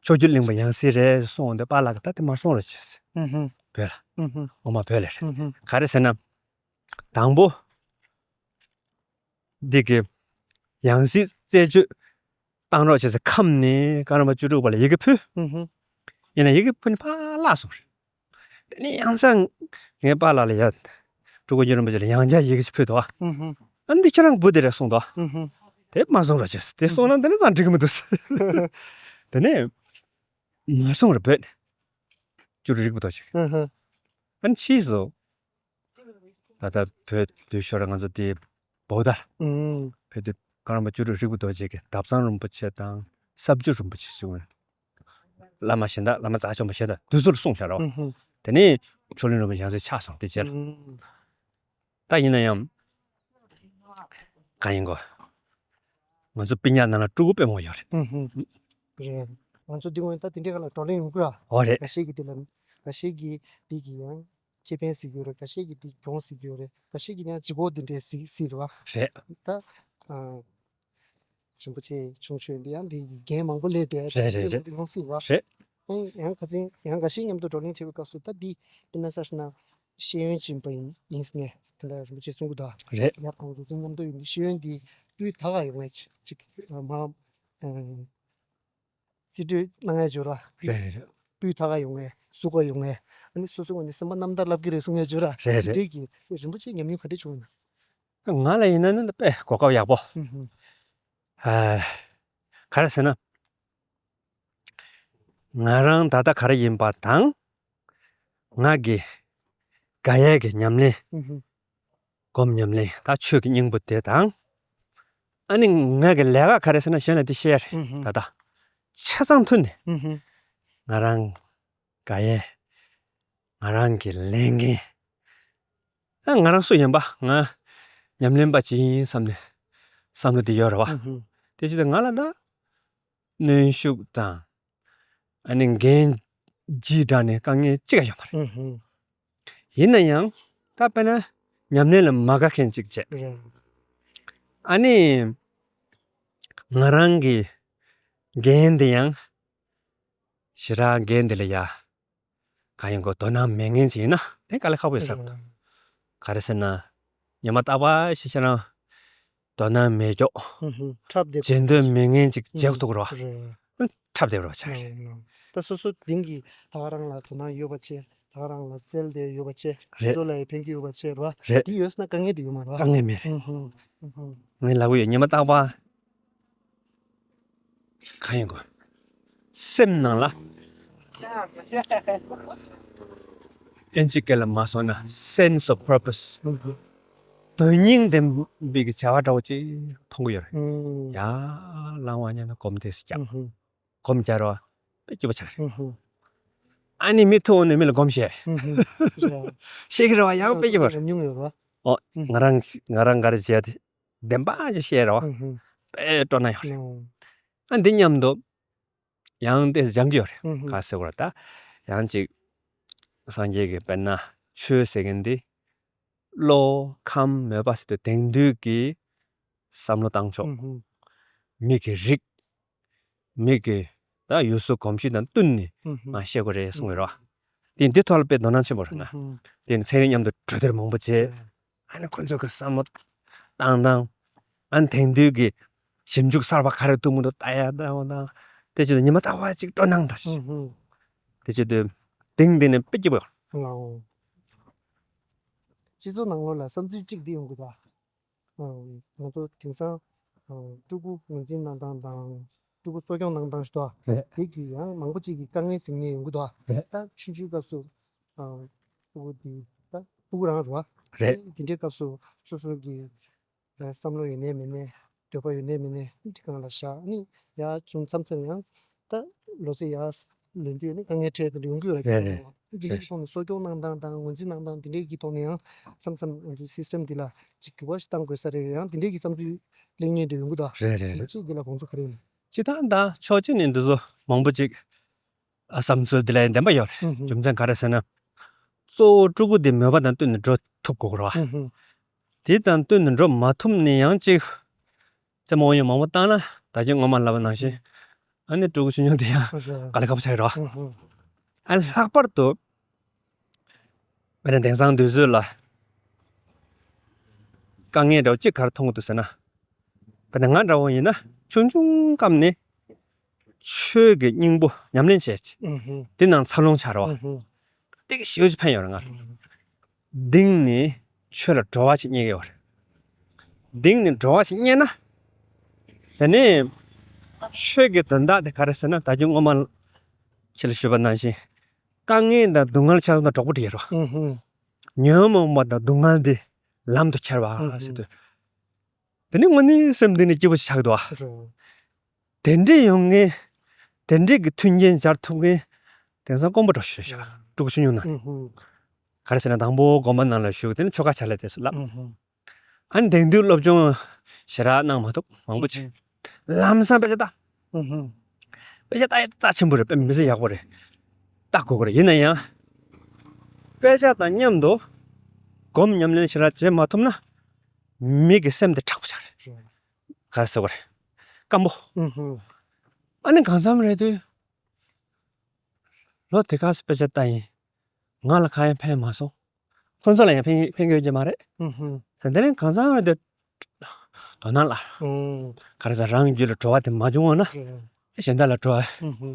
མཆོག་གྱུར་གླིང་པ་ཡང་སྲིད་རེད་གསུངས་འདི་པཱ་ལགས་ཀྱིས་ད་དེ་མ་གསུང་རོགས་བྱས། ཨུ་ཧུ། བོད་ལ། ཨུ་ཧུ། འོ་མ་བོད་ལ་རེད། ཨུ་ཧུ། ག་རེ་ཟེར་ན། དང་པོ། འདི་གི་ཡང་སྲིད་རྩད་གཅོད་བཏང་རོགས་བྱས་ཟེར་ཁམས་ནས་བཀའ་རམས་པ་བཅུ་དྲུག་པ་ལ་ཡི་གེ་ཕུལ། ཨུ་ཧུ། ཡིན་ན་ཡི་གེ་ཕུལ་ནས་ཕར་བརླག་སོང་རེད། དེ་ནས་ཡང་སང་ངའི་པཱ་ལགས་ལ་ཡ། སྤྲུལ་སྐུ་ཉི་རིན་པོ་ཆེ་ལ་ཡང་བསྐྱར་ཡི་གེ་ཞིག་ཕུལ་འདུག་ཨ། ཨ་འདི་ཁྱེད་རང་བུ་དེ་རེད་གསུངས་འདུག་ཨ། དེ་མ་གསུང་རོགས་བྱས། དེ་གསུངས་ན་དེ་ནི་ཙང་འགྲིག་གི་མི་འདུག་དེ་ནས་མ་གསུང་ར་བོད་བཅུ་དྲུག་རིག་པ་རྡོ་རྗེ། ཨ་ནི་ཕྱིས་སུ་ད་ལྟ་བོད་དུ་ཤོར་ང་ཚོ་དེ་བོད་དར་བོད་དུ་བཀའ་རམས་པ་བཅུ་དྲུག་རིག་པ་རྡོ་རྗེ་གི་ཟླ་བཟང་རིན་པོ་ཆེ་དང་ས་བཅུ་རིན་པོ་ཆེ་གསུང་བ། བླ་མ་གཞན་དག་བླ་མ་རྩ་ཆེན་པོ་གཞན་དག་དུས་ཚོད་གསུངས་བཞག་རོགས། ཨུ་ཧུ། དེ་ནས་མཆོག་གླིང་རིན་པོ་ཆེ་ཡང་སྲིད་ཆགས་སོང་དེ་རྗེས་ལ། ཨུ་ཧུ། ད་ཡིན་ན་ཡང་། གང་ཡིན་གོ། ང་ཚོ་སྤུན་ཀྱག་ནང་ལ་སྤྲུལ་སྐུ་དཔེ་མང་ཡོད་རེད། ཨུ་ཧུ། རེད། ང་ཚོ་འདི་སྔོན་ད་དེ་འདྲའི་ཁ་ལ་བགྲོ་གླེང་ཡོང་གི་ར། འོ་རེད། འགའ་ཤས་ཀྱིས་དེ་ལ་འགའ་ཤས་ཀྱིས་འདི་གི་ཡང་ཁེ་ཕན་ཟེར་གྱི་ཡོད་རེད། འགའ་ཤས་ཀྱིས་འདི་གྱོང་ཟེར་གྱི་ཡོད་རེད། འགའ་ཤས་ཀྱིས་ཡང་ལྗིད་ཁོག་འདི་འདྲའི་ཟེར་ཟེར་རེད་བ། རེད། ད། ཨ། རིན་པོ་ཆེ་ཆུང་ཆུང་འདི་ཡང་འདི་འགན་མང་པོ་སླེབས་བསྡད་རེད་རེད་རེད། ཡོང་སྲིད་བ། རེད། ཨང་ཡང་ཁ་སང་ཡང་འགའ་ཤས་མཉམ་དུ་བགྲོ་གླེང་བྱེད་པའི་སྐབས་སུ་ད་འདི་དཔེར་ན་ས་ཞིག་ན་ཤེས་ཡོན་ཅན་པ་ཡིན་ཡིན་ཟེར་ནས་དེ་འདྲ་རིན་པོ་ཆེ་གསུང་གི་འདུག་རེད། ཡག་གང་རུ་མཉམ་དུ་ཡིན་དུས་ཤེས་ཡོན་འདི་སྤུས་དག་ག་ཡོང་བའི་ཅིག་ཅིག་མ་ཨ་རྩིས་སྤྲོད་གནང་ཡ་འབྱོར་བ། རེད་རེད། སྤུས་དག་ག་ཡོང་བའི་གཟུགས་ཀ་ཡོང་བའི་ཨ་ནི་སོ་སོ་ངོས་ནས་སེམས་པ་རྣམ་དག་ལབ་ཀྱི་རེད་གསུང་ཡ་འབྱོར་བ། རེད་རེད། དེ་འདྲའི་གི་རིན་པོ་ཆེ་ཉམས་མྱོང་ག་འདྲ་བྱུང་ཡོད་ན། ང་ལ་ཡིན་ན་ནི་དཔེ་གོ་སྐབས་ཡག་པོ། ཨུ་ཧུ། ཨ། ག་རེ་ཟེར་ན། ང་རང་ད་ལྟ་ག་རེ་ཡིན་པ་དང་། ང་གི་དགའ་ཡས་ཀྱི་ཉམས་ལེན། ཨུ་ཧུ། སྒོམ་ཉམས་ལེན་ད་ཆོས་ཀྱི་སྙིང་པོ་དེ་དང་། ཨ་ནི་ང་གི་ལས་ཀ་ག་རེ་ཟེར་ན་གཞན་ལ་དེ་བཤད་རེད། ཨུ་ཧུ། ད་ལྟ་ཆ་ཚང་མཐུན་ནས། ཨུ་ཧུ། ང་རང་དགའ་ཡས། ང་རང་གི་ལས་འགན། ཨ་ང་རང་སུ་ཡིན་པ་ང་ཉམས་ལེན་པ་ཅིག་ཡིན་བསམ་ནས་བསམ་བློ་དེ་ཡོད་རེད་བ། ཨུ་ཧུ། དེ་བྱས་ཏེ་ང་ལ་ད་གནོན་ཤུགས་དང་ཨ་ནི་འགན་ལྗིད་དྲགས་ནས་དཀའ་ངལ་གཅིག་ཀྱང་ཡོད་མ་རེད། ཨུ་ཧུ། ཡིན་ན་ཡང་ད་དཔེར་ན་ཉམས་ལེན་ལ་མ་དགའ་མཁན་ཅིག་བྱས། རེད། ཨ་ནི་ང་རང་གི་འགན་དེ་ཡང་ཞེ་དྲག་འགན་དེ་ལ་ཡ། གང་ཡིན་གོ་དོ་སྣང་མེད་མཁན་ཅིག་ཡིན་ན་དེ་དཀའ་ལས་ཁག་པོ་ཡོད་ས་རེད། ག་རེ་ཟེར་ན། ཉི་མ་རྟག་པར་ཞིག་ཁྱེད་རང་དོ་སྣང་མེད་ཀྱོག་ཨུ་ཧུ། འཁྲབ་བསྡད། བྱེད་འདོད་མེད་མཁན་ཅིག་བྱེད་ཐུབ་ཀྱི་རེད་བ། རེད། འཁྲབ་བསྡད་པ་ཆགས་རེད། ད་སོ་སོ་དེང་གི་ད་ག་རང་ལ་དོ་སྣང་ཡོད་པ་བྱས། ད་ག་རང་ལ་རྩལ་དེ་ཡོད་པ་བྱས། རེད། སོ་སོ་ལ་ཡང་ཕན་གྱི་ཡོད་པ་བྱས་རེད་བ། རེད། དེ་ཡོད་ན་དཀའ་ངལ་དེ་ཡོད་མ་རེད་བ། དཀའ་ངལ་མེད་རེད། ཨུ་ཧུ། ཨུ་ཧུ། ངས་ལབ་གི་ཡོད། ཉི་མ་རྟག་པར། གང་ཡིན་གོ། སེམས་ནང་ལ། ཨིན་ཇི་སྐད་ལ་མ་སོང་ན་sense of purpose། དོན་སྙིང་ལྡན་པའི་གི་བྱ་བ་འདྲ་བོ་ཅིག་མཐོང་གི་ཡོད་རེད། ཨུམ། ཡ། ལངས་པ་ཉལ་ནས་སྒོམ་དེ་སྐྱབས། ཨུམ། སྒོམ་རྒྱག་རོགས་དཔེ་སྐྱིད་པོ་ཆགས་རེད། ཨུམ། ཨ་ནི་མི་ཐུག་འོང་ནས་མི་ལ་སྒོམ་བཤད། ཨུམ། བཤད་ཀྱི་རེད་བ། ཡང་དཔེ་སྐྱིད་པོ་རེད། ཉམས་མྱོང་ཡོད་རེད་བ། ཨོ། ང་རང་ང་རང་ག་རེ་བྱས་ཏེ། བདེན་པ་ཅིག་བཤད་རོགས། ཨུ་ཧུ། དཔེ་སྤྲོ་སྣང་ཡོད་རེད། ཨུ། ཨ་འདི་མཉམ་དུ་ཡང་ཏོག་ཙམ་སྦྱང་གི་ཡོད་རེད། ཨུ་ཧུ། ག་ཟེར་བ་ད་ཡང་ཅིག་སངས་རྒྱས་ཀྱི་དཔེར་ན་ཆོས་ཟེར་མཁན་འདི་བློ་ཁམས་མོས་པ་ཟེར་དུས་དེང་དུས་ཀྱི་བསམ་བློ་བཏང་ཕྱོགས། ཨུ་ཧུ། མི་གི་རིགས། མི་གི་ད་ཡུལ་སྲོལ་གོམས་གཤིས་དང་བསྟུན་ནས་ཨུ་ཧུ། ང་བཤད་དགོས་རེད་གསུངས་ཡོད་རེད་བ། དེ་འདི་ཐོག་ལ་དཔེ་དོ་སྣང་ཆེན་པོ་རེད་ང་། ཨུ་ཧུ། དེ་ནི་ཚན་རིག་མཉམ་དུ་གྲོས་བསྡུར་མང་པོ་བྱས། ཨ་ནི་ཁོ་ཚོ་གི་བསམ་བློ་བཏང་སྟངས། ཨ་ནི་དེང་དུས་ཀྱི་ཞིབ་འཇུག་གསར་པ་ག་རེ་ཐུག་མི་འདུག་ལྟ་ཡ་ལྟ་བ་དང་། དེ་བྱས་ཏེ་ཉི་མ་རྟག་པར་ཅིག་སྤྲོ་སྣང་འདྲ་ཞིག་ཨུ་ཧུ། དེ་བྱས་ཏེ་དེང་འདི་ནས་དཔེ་སྐྱིད་པོ་ཡོང་། ལའོ། སྤྱི་ཚོགས་ནང་ལོགས་ལ་བསམ་ཚུལ་གཅིག་འདི་ཡོང་གི་ད། ཨ་ང་ཚོ་དེང་སང་ཨ་ཕྲུ་གུ་ངོས་འཛིན་གནང་སྟངས་དང་ཕྲུ་གུ་གསོ་སྐྱོང་གནང་སྟངས་ཞིག་འདུག་རེད། དེ་གི་ཡང་མང་པོ་ཅིག་གིས་དཀའ་ངལ་གཟིགས་མཁན་ཡོང་གི་འདུག་རེད། ད་ཆུང་ཆུང་སྐབས་སུ་ཨ་ཕྲུ་གུ་དེ་ད་ཕྲུ་གུ་རང་རེད་བ། རེད། དེ་འདྲའི་སྐབས་སུ་སོ་སོ་གི་བསམ་བློ་ཡོད་ནའི་མེད་ནའི་འདོད་པ་ཡོད་ནའི་མེད་ནའི་ཁྲིད་ཁང་ལ་བཞག་ནི་ཡར་བྱུང་མཚམས་མཚམས་ཡང་ད་ལོ་ཚད་ཡར་ལོན་དུས་ནི་དཀའ་ངལ་འཕྲད་དེ་ཡོང་གི་ཡོད་རེད། རེད་རེད། འདི་འདྲའི་ཐོག་ནས་གསོ་སྐྱོང་གནང་སྟངས་དང་ངོས་འཛིན་གནང་སྟངས་འདི་འདྲའི་གི་ཐོག་ནས་ཡང་མཚམས་མཚམས་ང་ཚོའི་སིས་ཊེམ་འདི་ལ་ཅིག་འགྱུར་བ་ཞིག་གཏང་དགོས་ས་རེད། ཡང་འདི་འདྲའི་གི་བསམ་ཚུལ་གླེང་མཁན་འདྲ་ཡོང་གི་འདུག་རེད་རེད་རེད། ཅིག་འདི་ལ་དགོངས་ཚུལ་ག་རེ་ཡོད། ཅི་ལྟར་ད་ཕྱོགས་གཅིག་ནས་འདི་ཚོ་མང་པོ་ཅིག་ཨ་བསམ་ཚུལ་འདི་ལ་ཡང་བདེན་པ་ཡོད་རེད། ཨུ་ཧུ། རྒྱུ་མཚན་ག་རེ་ཟེར་ན། གཙོ་བོ་ཕྲུ་གུ་དེ་མོས་པ་དང་བསྟུན་ནས་འགྲོ་ཐུབ་དགོས་རེད་བ། ཨུ་ཧུ། དེ་དང་བསྟུན་ནས་འགྲོ་མ་ཐུབ་ནས་ཡང་ཅིག་རྩེད་མོ་ཡང་མང་པོ་བཏང་ན་ད་ཅི་སྔོན་མ་ལབ་པ་ནང་བཞིན་ཨ་ནི་ཕྲུ་གུ་ཆུང་ཆུང་དེ་ཡང་ཨུ་ཧུ། དཀའ་ལས་ཁག་པོ་ཆགས་ཀྱི་རེད་བ། ཨུ་ཧུ། ཨ་ནི་ལྷག་པར་དུ་དཔེར་ན་དེང་སང་དུས་ཚོད་ལ་དཀའ་ངལ་འདྲ་བོ་གཅིག་ག་རེ་མཐོང་གི་འདུག་ཟེར་ན། དཔེར་ན་ང་འདྲ་བོ་ཡིན་ན་ཆུང་ཆུང་སྐབས་ནས་ཆོས་ཀྱི་སྙིང་པོ་ཉམས་ལེན་བྱས་ཚེ། ཨུ་ཧུ། དེ་ནང་འཚར་ལོངས་ཆགས་རེད་བ། ཨུ་ཧུ། ཏོག་ཙམ་ཞེ་པོ་ཅིག་ཕན་ཡོད་རེད་ང་། གཏིང་ནས་ཆོས་ལ་བྲོ་བ་ཞིག་རྙེད་ཀྱི་ཡོད་རེད། གཏིང་ནས་བྲོ་བ་ཞིག་རྙེད་ན། དེ་ནས་ཆོས་ཀྱི་དོན་དག་དེ་ག་རེ་ཟེར་ན་ད་ཅི་སྔོན་མ་ཁྱེད་ལ་ཞུས་པ་ནང་བཞིན་དཀའ་ངལ་དང་སྡུག་བསྔལ་ཆ་ཚང་དང་གྲོགས་པོ་འགྲིག་ཡོད་རེད་བ། ཨུ་ཧུ། ཉོན་མོངས་པ་དང་སྡུག་བསྔལ་དེ་ལམ་དུ་ཁྱེར་བ་ཟེར་དུས། དེ་ནི་དངོས་གནས་སེམས་གཏིང་ནས་སྐྱིད་པོ་ཞིག་ཆགས་འདུག་ཨ། རེད། དེ་འདྲས་ཡོང་མཁན། དེ་འདྲས་ཀྱི་མཐུན་རྐྱེན་སྦྱར་ཐུབ་མཁན། དེང་སང་དཀོན་པོ་འདྲ་ཞིག་རེད་ཤག་ཕྲུ་གུ་ཆུང་ཆུང་ནང་། ཨུ་ཧུ། ག་རེ་ཟེར་ན་དང་པོ་དགོན་པ་ནང་ལ་ཞུགས་དེ་ནི་ཆོ་ག་བྱ་ལས་དེ་ཚོ་བསླབ། ཨུ་ཧུ། ཨ་ནི་དེང་དུས་སློབ་སྦྱོང་ཞེ་དྲག་གནང་མ་ཐུབ་མང་པོ་ཅིག་ཨུ་ཧུ། ལམ་སང་དཔེ་ཆ་ལྟ། ཨུ་ཧུ། དཔེ་ཆ་ལྟ་ཡ་རྩ་ཆེན་པོ་རེད། དཔེ་མི་སྲིད་ཡག་པོ་རེད། ལྟ་དགོས་ཀྱི་རེད། ཡིན་ན་ཡང་དཔེ་ཆ་དང་མཉམ་དུ་སྒོམ་ཉམས་ལེན་ཞེ་དྲག་བྱེད་མ་ཐུབ་ན་མི་གི་སེམས་དེ་མཁྲེགས་པོ་ཆགས་རེད། ག་རེ་ཟེར་དགོས་རེད། སྐམ་པོ། ཨུ་ཧུ། ཨ་ནི་གང་འཚམ་རེད་དུས། ལོ་དེ་ག་ཚོད་དཔེ་ཆ་ལྟ་ཡིན། ང་ལ་གང་ཡང་ཕན་མ་སོང་། ཁོང་ཚོ་ལ་ཡང་ཕན་ཕན་གྱི་ཡོད་ཀྱི་མ་རེད། ཨུ་ཧུ། དེ་ནས་གང་འཚམ་རེད་དུས། དོ་སྣང་ལ། ཨུ། ག་རེ་ཟེར་རང་རྒྱུད་ལ་བྲོ་བ་དེ་མ་བྱུང་བ་ན། ཨུ། གཞན་དག་ལ་བྲོ་བ། ཨུ་ཧུ།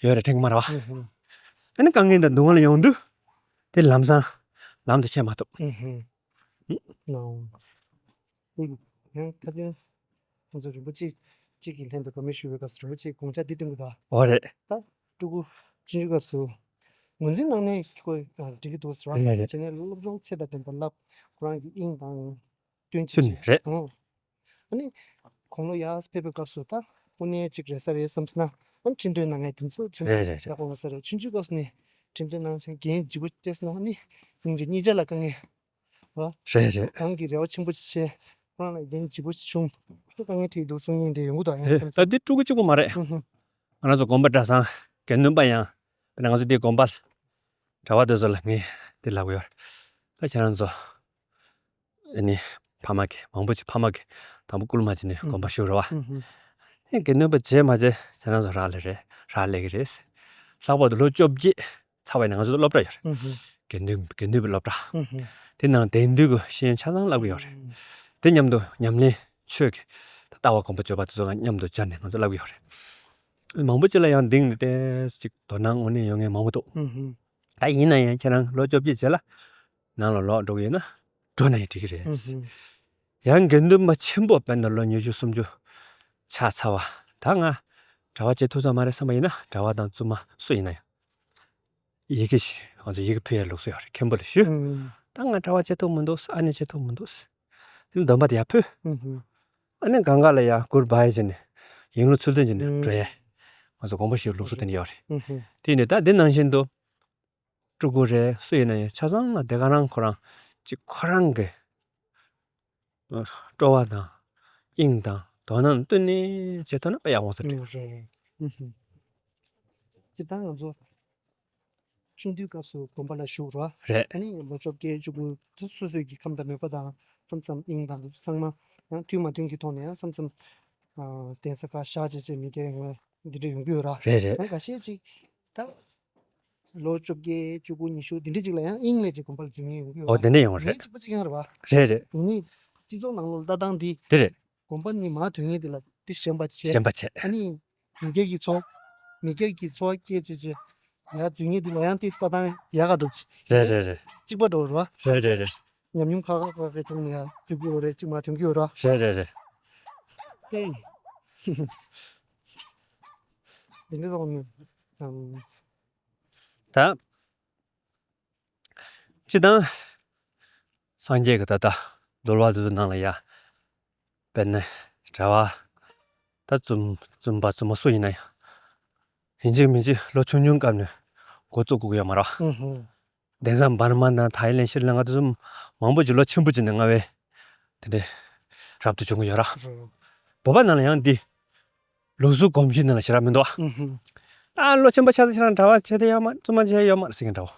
ཡོད་རེད་དྲན་གྱི་མ་རེད་བ། ཨུ་ཧུ། ཨ་ནི་དཀའ་ངལ་དང་སྡུག་བསྔལ་ཡོང་དུས། དེ་ལམ་སང་ལམ་དུ་ཁྱེར་མ་ཐུབ། ཨུ་ཧུ། ནའོ། ཡང་ཁ་ཚན་ཁོང་ཚོ་རིན་པོ་ཆེ་གཅིག་གི་ལྷན་དུ་བག་མེད་ཞུ་བའི་སྐབས་སུ་རིན་པོ་ཆེས་དགོངས་འཆར་འདི་བཏོན་གྱི་འདུག་ཨོ་རེད། ད་ཕྲུ་གུ་ཆུང་ཆུང་སྐབས་སུ་ངོས་འཛིན་གནང་ནས་ཁོས་འགྲིག་གི་འདུག་ཟེར་བ། རེད་རེད། བྱས་ནས་སློབ་སྦྱོང་ཚད་དང་ལྡན་པ་བསླབ། ཁོ་རང་གི་དབྱིངས་དང་བསྟུན་ཅིག་བསྟུན་བྱས། རེད། ཨོ། ཨ་ནི་དགུང་ལོ་ཡར་ཕེབས་པའི་སྐབས་སུ་ད་དངོས་གནས་གཅིག་རེད་ས་རེད་བསམ་སོང་ན། ཨ་ནི་ཁྲིམས་དོན་གནང་མཁན་དེ་ཚོ་ཁྲིམས་རེད་རེད་རེད། ཡག་པོ་ཡོང་ས་རེད། ཆུང་ཆུང་སྐབས་སུ་ནས་ཁྲིམས་དོན་གནང་ཚེ་འགན་ལྗིད་པོ་སྤྲད་སོང་ན་ཨ་ནི་སྙིང་རྗེ་གཉིས་ཆ་ལ་དཀའ་ངལ་རེད། རེད་རེད། གང་གི་རེ་བ་ཆེན་པོ་ཅིག་བྱས། ཁོ་རང་ལ་འགན་ལྗིད་པོ་ཅིག་བྱུང་། ཁོ་དཀའ་ངལ་འཕྲད་ཀྱི་འདུག་གསུང་མཁན་འདྲ་ཡོང་གི་འདུག་ཡང་རེད། ཁམས་ད་འདི་ཕྲུ་གུ་གཅིག་པུ་མ་རེད། ཧུ་ཧུ། ང་རང་ཚོ་དགོན་པ་གྲྭ་ཚང་དགེ་འདུན་པ་ཡང་དཔེར་ན་ང་ཚོ་འདིའི་དགོན་པ་གྲྭ་པ་དེ་ཚོ་ལ་ངས་འདི་ལབ་ཡོད། ད་ཁྱེད་རང་ཚོ་ཨ་ནི་ཕ་མ་གི་མང་པོ་ཅིག་ཕ་མ་གི་དང་པོ་སྐུལ་མ་བྱས་ནས་དགོན་པ་ཞུགས་རེད་བ། ཧུ་ཧུ། ཨ་ནི་དགེ་འདུན་པ་བྱས་མ་བྱས་ཁྱེད་རང་ཚོ་རག་ལས་རེད། རག་ལས་ཀྱི་རེད། ལྷག་པར་དུ་ལོ་བཅོ་བརྒྱད་ཚར་བ་ཡིན་ན་ང་ཚོ་སློབ་གྲྭ་ཡོད་རེད། ཧུ་ཧུ། དགེ་འདུན་དགེ་འདུན་པའི་སློབ་གྲྭ། ཧུ་ཧུ། དེ་ནང་དེང་དུས་ཀྱི་ཤེས་ཡོན་ཆ་ཚང་བསླབ་ཀྱི་ཡོད་རེད། ཧུ། དེ་མཉམ་དུ་ཉམས་ལེན་ཆོས་ཀྱི་ལྟ་བ་སྒོམ་པ་སྤྱོད་པ་དེ་ཚོ་མཉམ་དུ་སྦྱར་ནས་ང་ཚོ་བསླབ་ཀྱི་ཡོད་རེད། མང་པོ་ཅིག་ལ་ཡང་གཏིང་ནས་ཏོག་ཙམ་དོ་སྣང་དངོས་གནས་ཡོད་མཁན་མང་པོ་འདུག་ཧུ་ཧུ། ད་ཡིན་ན་ཡང་ཁྱེད་རང་ལོ་བཅོ་བརྒྱད་རྗེས་ལ་ནང་ལ་ལོག་འགྲོ་གི་ཡོད་ན་འགྲོ་ན་ཡང་འགྲིག་གི་རེད། ཧུ་ཧུ། ཡང་དགེ་འདུན་པ་ཆེན་པོ་དཔེར་ན་ལོ་ཉི་ཤུ་སུམ་ཅུ་ཆགས་ཚར་བ་ད་ང་གྲྭ་པ་བྱེད་ཐུབ་ས་མ་རེད་བསམ་པ་ཡིན་ན་གྲྭ་པ་དང་བཙུན་མ་སུ་ཡིན་ན་ཡང་། ཡི་གེ་ཞིག་ང་ཚོ་ཡི་གེ་ཕུལ་ཡའི་ལུགས་སྲོལ་ཡོད་རེད། མཁན་པོ་ལ་ཞུ། ཨུམ། ད་ང་གྲྭ་པ་བྱེད་ཐུབ་མི་འདུག་ཨ་ནེ་བྱེད་ཐུབ་མི་འདུག་དེ་ནི་སྡོམ་པ་དེ་ཡར་ཕུལ། ཨུམ་ཧུམ། ཨ་ནེ་གང་ག་ལ་ཡར་གུར་བྷ་ཡ་བྱས་ནས་ཡིན་ལུགས་ཚུལ་ལྡན་བྱས་ནས་ཨུམ། འགྲོ་ཡས། ང་ཚོ་དགོངས་པ་ཞུ་ལུགས་སྲོལ་དེ་འདྲ་ཡོད་རེད། ཨུམ་ཧུམ། དེ་ནི་ད་འདི་ནང་བཞིན་དུ་ཕྲུ་གུ་རེད་སུ་ཡིན་ན་ཡང་ཆ་ཚང་ལ་དེ་ག་རང་ཁོ་རང་ཅིག་ཁོ་རང་གི་སྤྲོ་བ་དང་དབྱིངས་དང་དོ་སྣང་བསྟུན་ནས་བྱེད་ཐུབ་ན་དཔེ་ཡག་པོ་ཚོ་འགྲིག་རེད། ཨུ་ཧུམ། སྤྱིར་བཏང་ང་ཚོ་ཆུང་དུས་སྐབས་སུ་དགོན་པ་ལ་བཞུགས་རོགས། རེད། ཨ་ནི་ལོ་བཅོ་བརྒྱད་བཅུ་དགུ་དེ་སོ་སོའི་གི་ཁམས་དང་མོས་པ་དང་ཐུགས་བསམ་དབྱིངས་དང་དེ་ཚོ་ཚང་མ་ཡང་མཐུན་མ་མཐུན་གྱི་ཐོག་ནས་ཡང་མཚམས་མཚམས་གདན་ས་ཁག་བཞག་བྱས་བྱས་མི་སྒེར་ཡོང་བ་འདི་འདྲ་ཡོང་གི་ཡོད་ར། རེད་རེད། ཡང་འགའ་ཤས་ཅིག་ད། ལོ་བཅོ་བརྒྱད་བཅུ་དགུ་ཉི་ཤུ་འདི་འདྲ་ཅིག་ལ་ཡང་དབྱིངས་ལས་ཅིག་དགོན་པ་ལ་འཛུལ་མཁན་ཡོང་གི་ཡོད་ཨོ་ར། དེ་འདྲ་ཡོང་རེད། ངས་གཅིག་པ་གཅིག་རྐྱང་རེད་བ། རེད་རེད། ཡིན་ནའི་སྤྱི་ཚོགས་ནང་ལོགས་ལ་ལྟ་སྟངས་འདི། དེ་རེད། དགོན་པ་ནི་མར་ཐོན་མཁན་དེ་ལ་དེ་ཞེན་པ་བྱས། ཞེན་པ་བྱས། ཨ་ནི་མི་སྒེར་གྱི་འཚོ་མི་སྒེར་གྱི་འཚོ་བ་སྐྱེལ་བྱས་བྱས་ཡར་འཛུལ་མཁན་དེ་ལ་ཡང་དེ་ལྟ་སྟངས་ཡག་ག་འགྲོ་བྱས། རེད་རེད་རེད། གཅིག་པ་འགྲོ་རེད་བ། རེད་རེད་རེད། ཉམས་མྱོང་ཁག་ཁག་ཁག་གི་ཐོག་ནས་ཡང་ཐུག་གི་ཡོད་རེད། གཅིག་མ་ཐོན་གི་ཡོད་ར། རེད་རེད་རེད། ཨེ། དེ་འདྲ་ཐོག་ནས་ཨམ། ད། སྤྱིར་བཏང་། སངས་རྒྱས་ཀྱི་ད་ལྟ་འདུལ་བ་འདི་ཚོ་ནང་ལ་ཡ། དཔེར་ན་གྲྭ་པ། ད་བཙུན་བཙུན་པ་བཙུན་མ་སུ་ཡིན་ན་ཡང་། ཡིན་གཅིག་མིན་གཅིག་ལོ་ཆུང་ཆུང་སྐབས་ནས་འགོ་བཙུགས་དགོས་ཀྱི་ཡོད་མ་རེད། ཨུ་ཧུ། དེང་སང་འབར་མ་དང་ཐའི་ལེན་ཤྲི་ལང་ཀ་དེ་ཚོ་མང་པོ་ཅིག་ལོ་ཆེན་པོ་ཅིག་ནས་སྔ་བའི་དེ་འདྲའི་རབ་ཏུ་བྱུང་གི་ཡོད་ར། རེད། བོད་པ་ནང་ལ་ཡང་འདི་ལུགས་སྲོལ་གོམས་གཤིས་ནང་ལ་ཞེ་དྲག་མི་འདུག་ཨ། ཨུ་ཧུ། ཨ་ལོ་ཆེན་པོ་ཆགས་ཚེ་ཁྱེད་རང་གྲྭ་པ་བྱེད་དེ་ཡོད་མ་བཙུན་མ་བྱེད་ཡོད་མ་ཟེར་མཁན་འདྲ་བོ།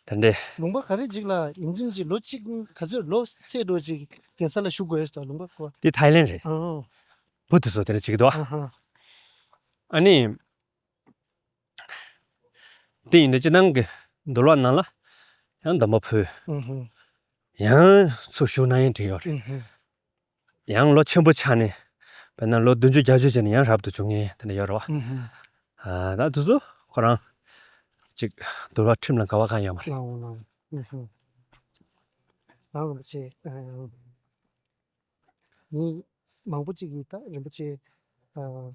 ཨུ། དེ་འདྲའི། ལུང་པ་ག་རེ་ཅིག་ལ་ཡིན་གཅིག་མིན་གཅིག་ལོ་གཅིག་ག་ཚོད་ལོ་ཚད་འགྲོ་ཅིག་གདན་ས་ལ་བཞུགས་དགོས་ཟེར་ལུང་པ་གོ། འདི་ཐའི་ལེན་རེད། ཨང་། བུ་དེ་ཚོ་དེ་འདྲ་བྱེད་ཀྱི་འདུག་ཨ། ཨ་ཧ། ཨ་ནི། དེ་ཡིན་དུས་སྤྱིར་བཏང་གི་འདུལ་བ་ནང་ལ་ཡང་སྡོམ་པ་ཕུལ། ཨུ་ཧུ། ཡང་ཚུར་བཞུགས་གནང་ཡང་འགྲིག་ཡོད་རེད། ཨུ་ཧུ། ཡང་ལོ་ཆེན་པོ་ཆགས་ནས་དཔེར་ན་ལོ་བདུན་ཅུ་བརྒྱད་ཅུ་བྱས་ནས་ཡང་རབ་ཏུ་བྱུང་མཁན་དེ་འདྲ་ཡོད་རེད་བ། ཨུ་ཧུ། ཨ་ད་དེ་ཚོ་ཁོ་རང་ཅིག་འདུལ་བ་ཁྲིམས་ལ་འགལ་བ་གང་ཡོད་མ་རེད། ལའོ་ལའོ། ཨུ་ཧུ། ལའོ་རིན་པོ་ཆེ། ཨ། མི་མང་པོ་ཅིག་གིས་ད་རིན་པོ་ཆེ། ཨ།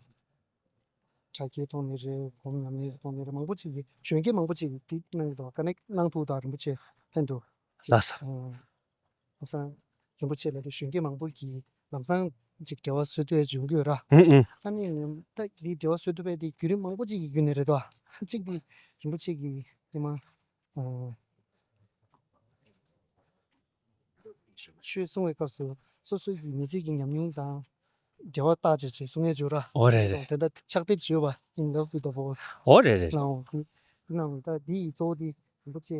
དྲ་རྒྱའི་ཐོག་ནས་རེད། སྒོམ་ཉམས་ལེན་གྱི་ཐོག་ནས་རེད། མང་པོ་ཅིག་གིས་གཞོན་སྐྱེས་མང་པོ་ཅིག་གིས་འདི་གནང་གི་འདུག་ཀ་ནེག་གནང་ཐུབ་དང་རིན་པོ་ཆེ་ལྷན་དུ་ཅིག་ལགས་སོ། ཨ། ལམ་སང་རིན་པོ་ཆེ་ལ་དེ་གཞོན་སྐྱེས་མང་པོ་གིས་ལམ་སང་ཅིག་འབྲེལ་བ་བཟོ་ཐུབ་ཡ་བྱུང་གི་ཡོད་ར། ཨུ་ཨུ། ཨ་ནི་ད་འདི་འབྲེལ་བ་བཟོ་ཐུབ་པ་དེ་བརྒྱུད་རིམ་མང་པོ་ཅིག་གི་བརྒྱུད་ནས་རེད་དོ། གཅིག་དེ་རིན་པོ་ཆེ་གིས་དེ་མ། ཨ། ཆོས་གསུང་བའི་སྐབས་སུ་སོ་སོ་གི་མི་ཚེ་གི་ཉམས་མྱོང་དང་འབྲེལ་བ་བཏགས་བྱས་བྱས་གསུང་ཡས་བྱོས་ར། འོ་རེད་རེད། དེ་འདྲ་ཕྱག་དེབ་བྱོས་པ། In Love with the World། འོ་རེད་རེད། ལའོ་འདི་གནང་། ད་འདི་ཡི་གཙོ་བོ་དེ་རིན་པོ་ཆེ་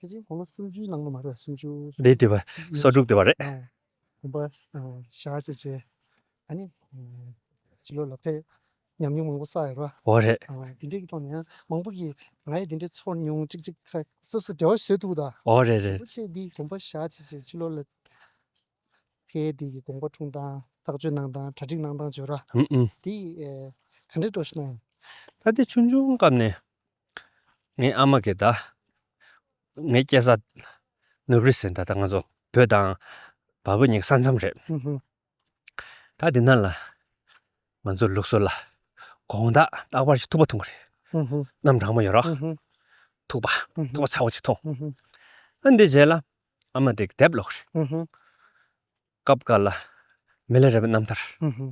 ཕལ་ཆེར་དགུང་ལོ་སུམ་ཅུའི་ནང་ལ་མ་རེད། སུམ་ཅུ། འདི་དེ་བ་སོ་དྲུག་དེ་བ་རེད། ཨ། དགོངས་པ་བཞག་བྱས་བྱས། ཨ་ནི། ཕྱི་ལོགས་ལ་ཕེབས། ཉམས་མྱོང་མང་པོ་བསགས་ཡོད་ར། འོ་རེད། ཨ། དེ་འདྲའི་གི་ཐོག་ནས་ཡང་མང་པོ་གིས་ང་ཡི་དེ་འདྲའི་ཚོར་མྱོང་གཅིག་གཅིག་ཁ་སོ་སོ་འབྲེལ་བ་བཟོས་འདུག་ད། འོ་རེད་རེད། རིན་པོ་ཆེ་འདིས་དགོངས་པ་བཞག་བྱས་བྱས་ཕྱི་ལོགས་ལ་ཕེབས། དེ་གི་དགོངས་པ་འཁྲུངས་སྟངས་ཐག་གཅོད་གནང་སྟངས་གྲ་སྒྲིག་གནང་སྟངས་བྱོས་ར། ཨུམ་ཨུམ། དེ་ཨེ་ག་འདྲའི་འགྲོ་ཤི་ན་ཡང་། ད་དེ་ཆུང་ཆུང་སྐབས་ནས་ངའི་ཨ་མ་གིས་ད་ངའི་སྐྱེས་ས་ནུབ་རི་ཟེར། ད་ལྟ་ང་ཚོ་བོད་དང་བལ་པོ་གཉིས་ཀྱི་ས་མཚམས་རེད། ཨུ་ཧུ། ད་འདི་ན་ལ་ང་ཚོ་ལུགས་སྲོལ་ལ་དགོང་དག་རྟག་པར་ཞིག་ཐུག་པ་འཐུང་གི་རེད། ཨུ་ཧུ། གནམ་གྲང་མོ་ཡོད་ར། ཨུ་ཧུ། ཐུག་པ། ཨུ་ཧུ། ཐུག་པ་ཚ་བོ་ཅིག་འཐུང་། ཨུ་ཧུ། ཨ་འདི་རྗེས་ལ་ཨ་མ་དེ་གི་དེབ་ཀློག་གི་རེད། ཨུ་ཧུ། སྐབས་འགའ་ལ་མི་ལ་རས་པའི་རྣམ་ཐར། ཨུ་ཧུ།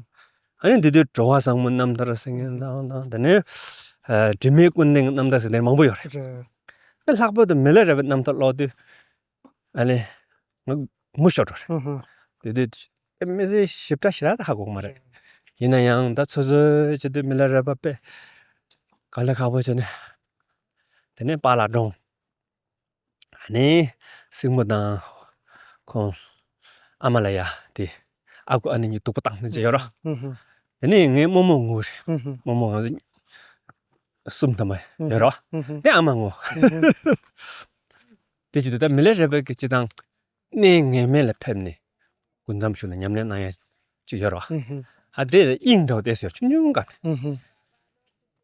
ཨ་ནི་འདི་དུས་འགྲོ་བ་བཟང་མོའི་རྣམ་ཐར་ཟེར་མཁན་དང་དང་། དེ་ནས་ཨ་དྲི་མེད་ཀུན་ལྡན་གྱི་རྣམ་ཐར་ཟེར་མཁན་མང་པོ་ཡོད་རེད། རེད། ཨ་ལྷག་པར་དུ་མི་ལ་རས་པའི་རྣམ་ཐར་ཀློག་དུས་ཨ་ནི་ང་ངུ་ཤོར་འགྲོ་རེད། ཨུ་ཧུ། དེ་དུས་ཨེ་མི་ཚེ་ཞིབ་ཕྲ་ཞེ་དྲག་ད་ཧ་གོ་གི་མ་རེད། ཡིན་ན་ཡང་ད་ཚོད་ཚོད་བྱེད་དུས་མི་ལ་རས་པ་དཔེ་དཀའ་ལས་ཁག་པོ་བྱས་ནས། དེ་ནས་པཱ་ལགས་འགྲོངས། ཨ་ནི་སྲིང་མོ་དང་ཁོང་ཨ་མ་ལ་ཡ་དེ་ཨ་ཁུ་ཨ་ནེ་གཉིས་སྡུག་པོ་བཏང་ནས་བྱས་ཡོད་རོ། ཨུ་ཧུ། དེ་ནས་ངའི་རྨོ་མོ་ངུ་རེད། ཨུ་ཧུ། རྨོ་མོ་ང་ཚོ་གསུམ་ཐ་མ་ཡོད་རོ། ཨུ་ཧུ། དེ་ཨ་མ་ངུ། ཨུ་ཧུ། དེ་བྱེད་དུས་ད་མི་ལ་རས་པ་གི་སྤྱིར་བཏང་གནས་ངེས་མེད་ལ་ཕེབས་ནས་སྐུ་མཚམས་བཞུགས་ནས་ཉམས་ལེན་གནང་ཡ་ཅིག་ཡོད་རོ། ཨུ་ཧུ། ཨ་དེ་དབྱིངས་འདྲ་བོ་དེ་ཟེར་ཆུང་ཆུང་སྒང་ནས། ཨུ་ཧུ།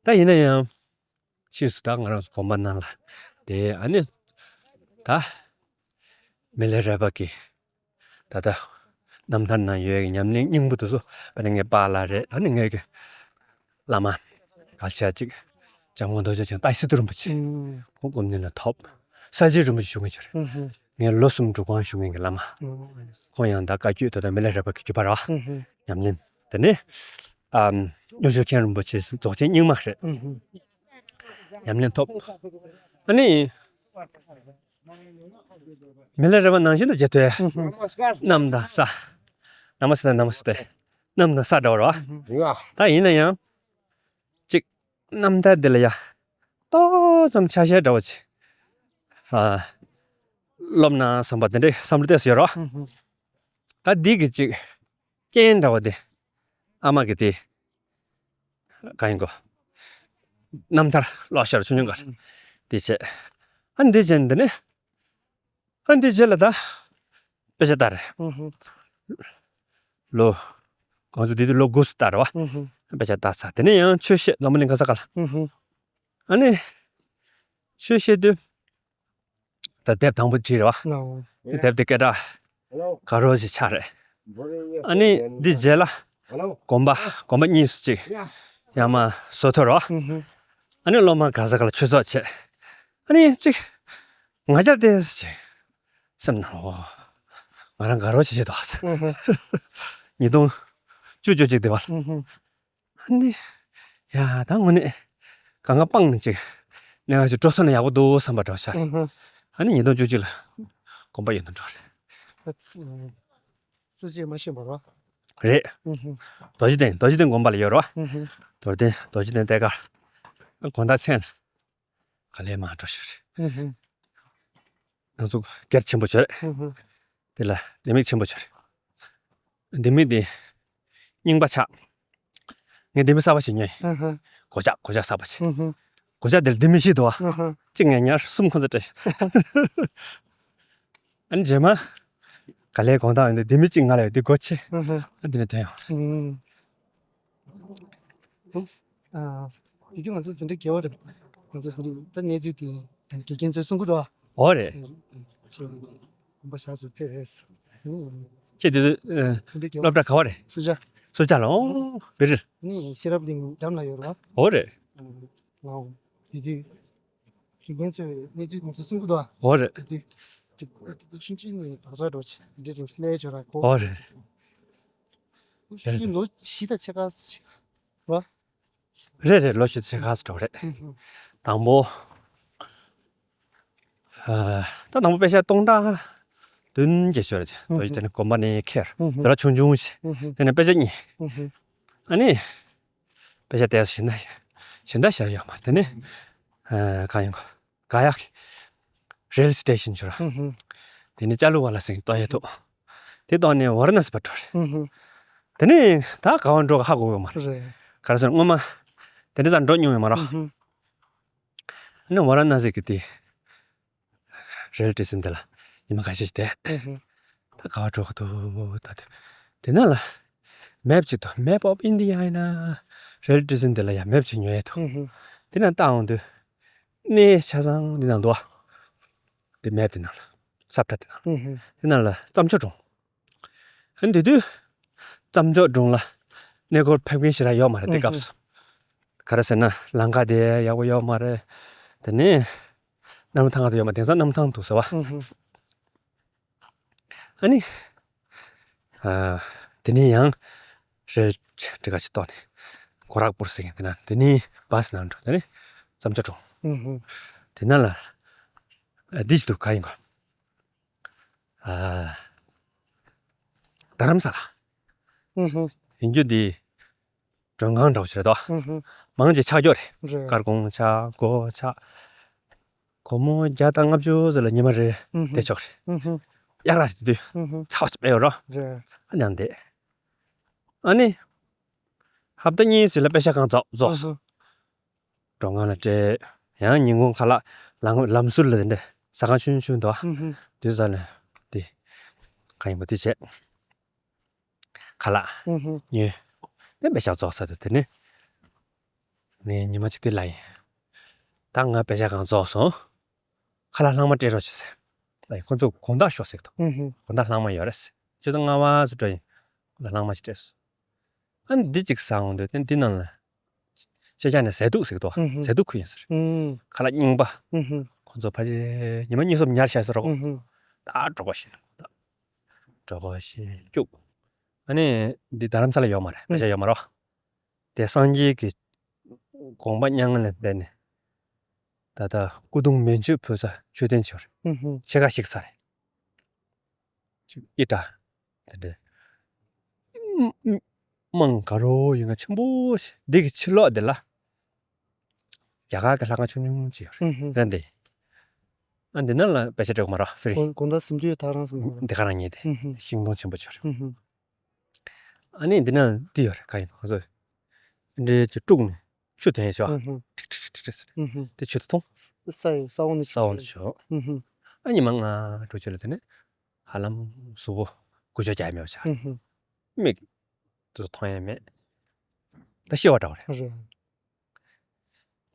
ད་ཡིན་ན་ཡང་ཕྱིས་སུ་ད་ང་རང་ཚོ་དགོན་པ་ནང་ལ་དེ་ཨ་ནི་ད་མི་ལ་རས་པ་གི་ད་ལྟ་རྣམ་ཐར་ནང་ཡོད་ཀྱི་ཉམས་ལེན་སྙིང་པོ་དེ་ཚོ་དཔེར་ན་ངའི་པཱ་ལགས་རེད། ཨ་ནི་ངའི་གི་བླ་མ་གལ་ཆེ་ཅིག་འཇམ་མགོན་རྡོ་རྗེ་འཆང་ཏཱའི་སི་ཏུ་རིན་པོ་ཆེ། ཨུམ། ཁོང་སྒོམ་ནས་ལ་ཐོབ། གསལ་བྱེད་རིན་པོ་ཆེ་ཞུ་མཁན་ཅིག་རེད། ཨུ་ཧུ། ངའི་ལོ་གསུམ་སྒྲུབ་ཁང་ཞུ་མཁན་གྱི་བླ་མ། ཨུ་ཧུ། ཁོང་ཡང་ད་བཀའ་བརྒྱུད་ད་ལྟ་མི་ལ་རས་པ་གི་བརྒྱུད་པ་རེད་བ། ཨུ་ཧུ། ཉམས་ལེན། དེ་ནས་ཨམ་མྱུར་མགྱོགས་མཁན་རིན་པོ་ཆེ་རྫོགས་ཆེན་རྙིང་མ་རེད། ཨུ་ཧུ། ཉམས་ལེན་ཐོབ། ཨ་ནི་མི་ལ་རས་པ་ནང་བཞིན་དུ་རྗེ་ཐོའི་ཨུ་ཧུ། གནམ་དང་ས། ན་མོ་སི་ཏེ། ན་མོ་སི་ཏེ། གནམ་དང་ས་འདྲ་བ་རེད་བ། ཨུ་ཧུ། ད་ཡིན་ན་ཡང་ཅིག་རྣམ་ཐར་འདི་ལ་ཡ་ཏོག་ཙམ་ཆ་ཤས་འདྲ་བོ་ཅིག་ཨ་སློབ་ན་བསམ་པ་དེ་འདྲའི་བསམ་བློ་ཏོག་ཙམ་ཡོད་རོ། ཨུ་ཧུ། ད་འདི་གི་ཅིག་རྐྱེན་འདྲ་བོ་དེ་ཨ་མ་གི་དེ་གང་ཡིན་གོ། རྣམ་ཐར་ཀློག་ཤར་ཆུང་ཆུང་གར་དེ་བྱས། ཨ་འདི་བྱས་འདི་ནས། ཨ་འདི་རྗེས་ལ་ད་དཔེ་ཆ་ལྟ་རེད། ཨུ་ཧུ། ལོ། ང་ཚོ་འདི་དུས་ལོ་དགུ་ཙམ་ལྟ་རེད་བ། ཨུ་ཧུ། དཔེ་ཆ་ལྟ་ཚར། དེ་ནས་ཡང་ཆོས་བཤད། འཛམ་བུ་གླིང་ག་ས་ག་ལ། ཨུ་ཧུ། ཨ་ནི་ཆོས་བཤད་དུས་ད་དེབ་དང་པོ་བྲིས་རེད་བ། ལའོ། དེབ་དེ་སྐད་གྲགས་དགའ་རབ་ཅིག་ཆགས་རེད། ཨ་ནི་འདི་རྗེས་ལ་དགོན་པ་དགོན་པ་གཉིས་སུ་ཅིག་ཡར་མར་བཟོ་ཐུབ་རོགས། ཨ་ནི་སློབ་མ་ག་ས་ག་ལ་ཆོས་ཚོགས་བྱས། ཨ་ནི་ཅིག་ང་རྒྱལ་ཏོག་ཙམ་ཅིག་སེམས་ནང་འོ། ང་རང་དགའ་རབ་ཅིག་བྱེད་འདུག་ཨ། ཉིས་སྟོང་བཅུ་བཅུ་གཅིག་དེ་བ། ཨ་ནི། ཡ་ད་དངོས་གནས་གང་ག་སྤངས་ནས་ཅིག་གནས་ཀ་ཅིག་འགྲོ་ཐུབ་ན་ཡག་པོ་འདུག་བསམ་པ་འདྲ་བོ་ཤར། ཨ་ནི་ཉིས་སྟོང་བཅུ་གཅིག་ལ་དགོན་པ་ཡོད་དུ་འགྲོ་རེད། སུ་ཅིག་མ་ཤེས་པ་རོ། རེད། རྡོ་རྗེ་གདན་རྡོ་རྗེ་གདན་དགོན་པ་ལ་ཡོད་རོ། རྡོ་རྗེ་གདན་རྡོ་རྗེ་གདན་ལྟེ་ཁར། དགོང་དག་མཚན་ལ། ག་ལེ་མ་འགྲོ་ཤོར། ང་ཚོ་སྒེར་ཆེན་པོ་བྱོས་རེད། དེ་ལ་ལྡེ་མིག་ཆེན་པོ་བྱོས་རེད། ལྡེ་མིག་དེ་རྙིང་པ་ཆགས། ངས་ལྡེ་མིག་གསར་པ་ཞིག་ཉོས། གོ་ཆ་གོ་ཆ་གསར་པ་ཞིག་གོ་ཆ་དེར་ལྡེ་མིག་བཞི་འདུག་བ། གཅིག་ངས་ཉར་གསུམ་ཁོ་ཚོ་སྤྲད། ཨ་ནི་རྗེས་མ། ག་ལེ་དགོང་དག་ཡོང་དུས་ལྡེ་མིག་གཅིག་ང་ལ་ཡོད་དེ་སྒོ་ཕྱེ། ཨ་འདི་ནས་ཐོན་ཡོང་། ཨ། དེ་དུས་ང་ཚོ་འཛིན་གྲྭ་བརྒྱད་པ་རེད། ང་ཚོ་དེ་རིང་ད་གནས་ཚུལ་དེ་དགེ་རྒན་ཚོས་གསུང་གི་འདུག་ཨ། འོ་རེད། ཁྱེད་དེ་དུས་འཛིན་གྲྭ་བརྒྱད་པ། སློབ་གྲྭ་ག་བ་རེད། སུ་ཇཱ། སུ་ཇཱ་ལ་ཨོ་བེ་རི། ནི་ཤེས་རབ་གླིང་འགྲམ་ལ་ཡོད་རེད་བ། འོ་རེད། ང་དེ་དུས་དགེ་རྒན་ཚོས་གནས་ཚུལ་དེ་ཚོ་གསུང་གི་འདུག་ཨ། འོ་རེད། དེ་དུས་དེ་དུས་ཆུང་ཆུང་ནས་བག་ཆགས་འགྲོ་ཆེ་འདི་རུ་སླེབས་བྱོས་ར་གོ། འོ་རེད། ལོ་བཞི་དང་ཕྱེད་ཀ་ཞིག་རེད། རེད་རེད། ལོ་བཞི་ཕྱེད་ཀ་ཙམ་འགྲོ་རེད། དང་པོ། ཨ། ད་དང་པོ་དཔེ་ཆ་སྟོང་ཕྲག་བདུན་བརྒྱད་ཅིག་ཡོད་རེད། ལོ་བཞི་དེ་ནས་དགོན་པ་ནས་ཁྱེར་དེ་ལ་ཆུང་ཆུང་ཞིག་དེ་ནས་དཔེ་ཆ་གཉིས། ཨ་ནི། དཔེ་ཆ་དེ་གཞན་དག་གཞན་དག་བཞག་ཡོད་མ་དེ་ནས། ཨ། གང་ཡིན་གོ། ག་ཡག་རེལ་སི་ཊེ་ཤན་ཅིག་ཡོད་ར། དེ་ནས་ཅ་ལུ་ཝ་ལ་སིང་གཏོང་ཡས་འདུག་དེ་གཏོང་ནས་ཝ་ར་ཎ་སི་བར་འགྲོ་རེད། དེ་ནས་ད་ག་བར་འགྲོ་ག་ཧ་གོ་གི་མ་རེད། རེད། ག་རེ་ཟེར་སྔོན་མ། དེ་འདྲ་ཙམ་འགྲོ་མྱོང་ཡོད་མ་རེད། ཨ་ནི་ཝ་ར་ཎ་སི་གི་དེ། རེལ་སི་ཊེ་ཤན་དེ་ལ་ཉི་མ་ཁ་ཤས་ཤིག་བསྡད། ད་ག་བར་འགྲོ་གི་འདུག་ད་དེ། དེ་ནང་ལ། མེབ་ཅིག་འདུག་མེབ་ཨོབ་ཨིན་ཌི་ཡ་ཡིན་ན། རེལ་སི་ཊེ་ཤན་དེ་ལ་ཡ་མེབ་ཅིག་ཉོ་ཡས་འདུག་དེ་ནང་བལྟ་འོང་དུས། གནས་ཆ་ཚང་འདི་ནང་འདུག་ཨ། དེ་མེབ་དེ་ནང་ལ། ས་ཁྲ་དེ་ནང་ལ། དེ་ནང་ལ་རྩྭ་མཆོག་གྲོང་། ཨ་ནི་དེ་དུས། རྩྭ་མཆོག་གྲོང་ལ་གནས་སྐོར་ཕེབས་མཁན་ཞེ་དྲག་ཡོད་མ་རེད་དེ་སྐབས་སུ། ག་རེ་ཟེར་ན་ལམ་ཁ་དེ་ཡག་པོ་ཡོད་མ་རེད། དེ་ནས། གནམ་ཐང་དེ་ཡོད་མ་དེང་སང་གནམ་ཐང་འདུག་ཟེར་བ། ཨ་ནི། ཨ། དེ་ནས་ཡང་། རེལ་ཅིག་ག་ཅིག་གཏོང་ནས། གོ་རག་པུར་ཟེར་མཁན་དེ་ན་དེ་ནས་བྷ་སི་ནང་འགྲོ་དེ་ནས་རྩྭ་མཆོག་གྲོང་། དེ་ན་ལ། ཨ། འདི་ཅིག་འདུག་ག་ཡིན་གོ། ཨ། རྡ་རམ་ས་ལ། ཨུ་ཧུ། ཡིན་རྒྱུ་འདི། མགྲོན་ཁང་འདྲ་བོ་ཞིག་རེད་དོ། ཨུ་ཧུ། མང་ཆེ་ཆགས་ཀྱོག་རེད། རེད། སྐར་ཁུང་ཆགས་སྒོ་ཆགས། སྒོར་མོ་བརྒྱ་དང་ལྔ་བཅུ་ཙམ་ལ་ཉི་མ་རེ་ཨུ་ཧུ། བསྡད་ཆོག་རེད། ཨུ་ཧུ། གཡག་ར་རེད་དུས། ཨུ་ཧུ། ཚ་བ་ཅིག་དཔེ་ཡོད་རོ། རེད། ཨ་ནང་བསྡད། ཨ་ནི། ཧབ་ཏ་གཉིས་ཙམ་ལ་པེ་ཤ་གང་རྫོགས་རྫོགས། ཨུ་ཧུ། མགྲོན་ཁང་ལ་སྤྲད། ཡང་ཉིན་གུང་ཁ་ལག་ལམ་ལམ་ཟུར་ལ་དེ་འདྲ་ཟ་ཁང་ཆུང་ཆུང་འདུག་ཨ། ཨུ་ཧུ། དུས་ཚོད་ལ་དེ་གང་ཡིན་པ་དེ་བྱས། ཁ་ལག་ཨུ་ཧུ། ཉོས། དེ་པེ་ཤ་རྫོགས་ཚར་དུས་དེ་ནི་ངས་ཉི་མ་གཅིག་དེ་ལ་ཡིན། ད་ང་པེ་ཤ་གང་རྫོགས་སོང་། ཁ་ལག་ལྷག་མ་སྤྲད་རོགས་བྱེད་ཟེར། ལ་ཡིན་ཁོ་ཚོ་དགོང་དག་ཤོག་ཟེར་གི་འདུག་ཨུ་ཧུ། དགོང་དག་ལྷག་མ་ཡོད་རེད་ཟེར། ཆུ་ཚོད་ལྔ་པ་ཙམ་འགྲོ་ཡིན། དགོང་དག་ལྷག་མ་ཞིག་སྤྲད་སོང་། ཨ་ནི་འདི་གཅིག་ཟ་འོང་དུས་དེ་འདི་ནང་ལ། ཅེ་ཅག་ནས་ཟས་དུག་ཟེར་གི་འདུག་ཨུ་ཧུ། ཟས་དུག་ཁུ་ཡིན་ཟེར། ཨུ། ཁ་ལག་རྙིང་པ། ཨུ་ཧུ། ཁོ་ཚོ་ཕལ་ཆེར་ཉི་མ་གཉིས་གསུམ་ཉར་བཞག་ཟེར་རོ། ཨུ་ཧུ། ད་གྲོད་ཁོག་ཤི། གྲོད་ཁོག་ཤི་སྐྱུག་ཨ་ནི་འདི་རྡ་རམ་ས་ལ་ཡོད་མ་རེད། ཨུ། པེ་ཤ་ཡོད་མ་རེད། དེ་སངས་རྒྱས་ཀྱི་དགོངས་པ་མྱ་ངན་ལས་འདས་ནས་ད་ལྟ་སྐུ་གདུང་མན་ཆད་ཕུལ་ས་མཆོད་རྟེན་ཆེ་བ་རེད། ཨུ་ཧུ། ཕྱེད་ཀ་བཤིག་ས་རེད། ཅིག་ཨི་ཏྲ། དེ་འདྲའི། དམངས་དགའ་རབ་ཡིན་ཁ་ཆེན་པོ་ཞིག་འདི་གི་ཕྱི་ལོགས་འདི་ལ། རྒྱ་གར་གྱི་ལྷ་ཁང་ཆུང་ཆུང་ཅིག་ཡོད་རེད། ཨུ་ཧུ། རེད་འདི། ཨ་འདི་ནང་ལ་པེ་ཤ་སྤྲད་དགོས་མ་རེད་ཧྥི་རི། དགོང་དག་ཟིན་དུས་ཐག་རང་སོང་། འདི་ག་རང་ཉིད་དེ། ཨུ་ཧུ། ཤིང་སྡོང་ཆེན་པོ་ཅིག་ཡོད་རེད། ཨུ་ཧུ། ཨ་ནི་འདི་ནང་འདི་ཡོད་རེད་ག་ཡིན་ཁོ་ཚོ། འདྲའི་ཅིག་དཀྲུགས་ནས་ཆུ་དོན་ཡོད་ཤོག་ཨུ་ཧུ། ཁྲིག་ཁྲིག་ཁྲིག་ཁྲིག་ཟེར། ཨུ་ཧུ། དེ་ཆུ་དེ་འཐུང་། ས་ཡི་ས་འོག་ནས་ས་འོག་ནས་ཆུ། ཨུ་ཧུ། ཨ་ཉི་མ་ལྔ་དྲུག་ཅིག་ལ་དེ་ནས། ཧ་ལམ་གཟུགས་པོ་འགུལ་སྐྱོད་རྒྱག་ཡ་མེད་པ་ཆགས། ཨུ་ཧུ། མིག་ཏུ་མཐོང་ཡ་མེད། ད་ཤི་བ་འདྲ་བ་རེད། རེད།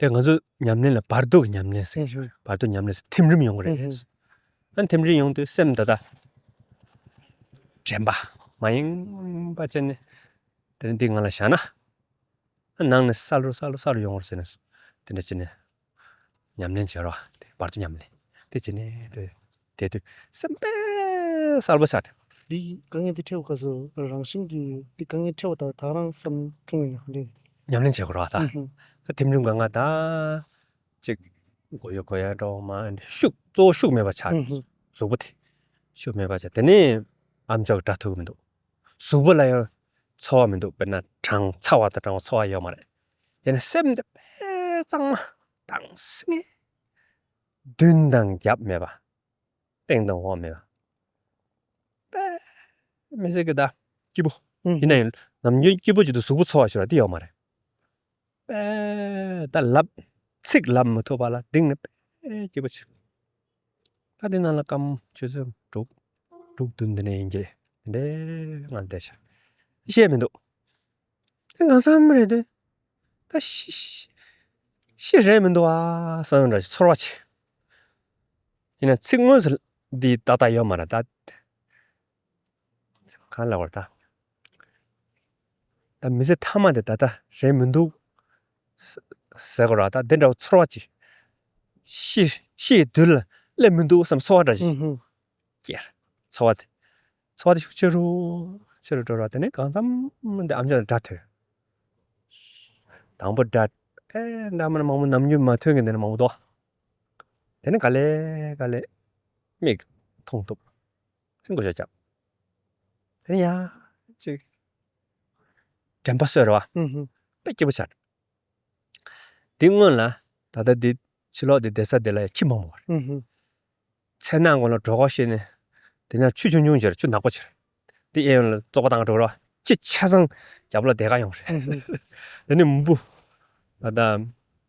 དེ་ང་ཚོ་ཉམས་ལེན་ལ་བར་དོ་གི་ཉམས་ལེན་ཟེར་གྱི་ཡོད་རེད། ཨུ་ཧུ། བར་དོ་ཉམས་ལེན་ཟེར་ཐིམ་རིམ་ཡོང་གི་རེད། ཨུ་ཧུ། ཨ་ཐིམ་རིམ་ཡོང་དུས་སེམས་ད་ལྟ་དྲན་པ་མ་ཡེངས་པ་བྱས་ནས་དེ་ནས་འདི་ང་ལ་བཞག་ན། ཨ་ནང་ནས་ས་རུ་ས་རུ་ས་རུ་ཡོང་བར་ཟེར་ནས་དེ་འདྲ་བྱས་ནས་ཉམས་ལེན་བྱེད་རོགས། དེ་བར་དུ་ཉམས་ལེན་དེ་བྱས་ནས་དེ་དེ་དུས་སེམས་དཔེ་གསལ་པོ་ཆགས། འདི་དཀའ་ངལ་འདི་འཕྲད་པའི་སྐབས་སུ་རང་བཞིན་གྱིས་འདི་དཀའ་ངལ་འཕྲད་པ་དང་ད་རང་བསམ་བློ་འཁྲུངས་ཡོད་ནས། ཉམས་ལེན་བྱེད་དགོས་རེད་བ་ད། ཨུ་ཧུ། ད་ཐིམ་རིམ་གང་ག་ད་ཅིག་མགོ་གཡོག་གོ་ཡ་འགྲོ་མ་ཤུགས་གཙོ་བོ་ཤུགས་མེད་པ་ཆགས། ཨུ་ཧུ། གཟུགས་པོ་དེ་ཤུགས་མེད་པ་ཆགས། དེ་ནས་ཨམ་ཅོག་སྒྲ་ཐོས་ཀྱི་མི་འདུག་གཟུགས་པོ་ལ་ཡང་ཚོར་བ་མི་འདུག་དཔེར་ན་གྲང་ཚ་བ་དང་གྲང་བ་ཚོར་བ་ཡོད་མ་རེད། ཡང་ན་སེམས་དེ་དཔེ་གཙང་མ་དྭངས་སིང་ངེ། མདུན་དང་རྒྱབ་མེད་པ། སྟེང་དང་འོག་མེད་པ། དཔེ་མི་སྲིད་ཀྱི་ད་སྐྱིད་པོ། ཨུ། ཡིན་ན་ཡང་ནམ་རྒྱུན་སྐྱིད་པོ་ཅིག་ཏུ་གཟུགས་པོ་ཚོར་བ་ཞིག་ལ་དེ་ཡོད་མ་རེད། དཔེ་ད་ལབ་ཚིག་ལབ་མི་ཐུབ་པ་ལ་གདེང་ནས་དཔེ་སྐྱིད་པོ་ཆེ། ད་དེ་ནང་ལ་སྐམ་ཆུ་ཚོད་དྲུག་དྲུག་བདུན་དེ་ནས་ཡིན་གྱི་རེད། དེ་འདྲའི་ང་བསྡད་ཤག་ཤེས་མི་འདུག་དེ་གང་འཚམ་རེད་དེ། ད་ཤི་ཤི་ཤི་རེད་མི་འདུག་ཨ་བསམ་འདྲ་ཞིག་ཚོར་བ་ཆེ། ཡིན་ན་ཚིག་དངོས་སུ་འདི་ཏག་ཏག་ཡོད་མ་རེད་ད། གང་ལབ་དགོས་རེད་ད། ད་མི་ཚེ་མཐའ་མ་དེ་ད་ལྟ་རེད་མི་འདུག་ཟེར་དགོས་རེད་ད། དེ་འདྲ་བ་ཚོར་བ་ཅིག་ཤི་ཤི་དུས་ལ་སླེབས་མི་འདུག་བསམ་ཚོར་བ་འདྲ་ཞིག་ཨུ་ཧུ། སྐྱེར། ཚོར་བ་དེ། ཚོར་བ་དེ་ཤུགས་ཆེ་རུ་ཆེ་རུ་འགྲོ་ར། དེ་ནས་གང་འཚམ་འདི་ཨམ་ཅོག་ལ་སྒྲ་ཐོས། དང་པོ་སྒྲ་ཨེ་འདྲ་མ་མང་པོ་ནམ་རྒྱུན་མ་ཐོན་གི་འདི་ནས་མང་པོ་འདུག་དེ་ནས་ག་ལེ་ག་ལེ་མིག་མཐོང་ཐུབ། དེ་ནས་མགོ་ཞྭ་བརྒྱབ། དེ་ནས་ཡ་ཅིག་དྲན་པ་གསོས་ར་བ། ཨུ་ཧུ། དཔེ་སྐྱིད་པོ་ཆགས། དེ་སྔོན་ལ་ད་ལྟ་འདི་ཕྱི་ལོགས་འདི་བསྡད་ས་འདི་ལ་ཡ་ཁྱི་མང་པོ་རེད། ཨུ་ཧུ། མཚན་ནག་སྒང་ལ་གྲོད་ཁོག་བཤལ་ནས་དེ་ནས་ཆུ་ཆུང་ཆུང་ཅིག་རེད། ཆུ་ནག་པོ་ཅིག་རེད། དེ་གཡས་གཡོན་ལ་བཙོག་པ་བཏང་འགྲོ་ར། ཁྱི་ཆ་ཚང་རྒྱབ་ལོགས་བསྡད་ག་ཡོང་རེད། ཨུ་ཧུ། དེ་ནས་འབུ་ད་ལྟ་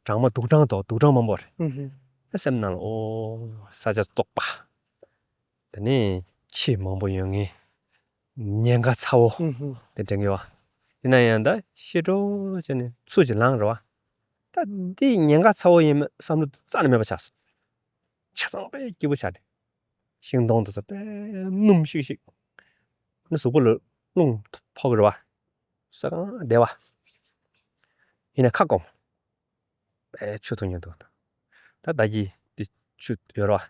གྲང་མོ་དུག་སྦྲང་དང་དུག་སྦྲང་མང་པོ་རེད། ཨུ་ཧུ། ད་སེམས་ནང་ལ་ཨོ་ས་ཆ་བཙོག་པ། དེ་ནས་ཁྱི་མང་པོ་ཡོད་ངེས། ཉེན་ཁ་ཚ་བོ། ཨུ་ཧུ། དེ་དྲན་གི་བ། ཡིན་ན་ཡང་ད་ཤི་འགྲོ་བྱས་ནས་ཚུར་ཅིག་ལངས་རེད་བ། ད་འདི་ཉེན་ཁ་ཚ་བོ་ཡིན་མིན་བསམ་བློ་རྩ་ནས་མེད་པ་ཆགས་སོང་། ཆ་ཚང་དཔེ་སྐྱིད་པོ་ཆགས་ནས། ཤིང་སྡོང་དེ་ཚོ་དཔེ་སྣུམ་ཤིག་ཤིག་ནི་གཟུགས་པོ་ལ་རླུང་ཕོག་གི་རེད་བ། ས་གང་བདེ་བ། ཡིན་ན་ཁ་སྐོམ། པའི་ཆུ་འཐུང་མྱོང་འདུག་ད་ད་གི་འདི་ཆུ་ཡོད་ར།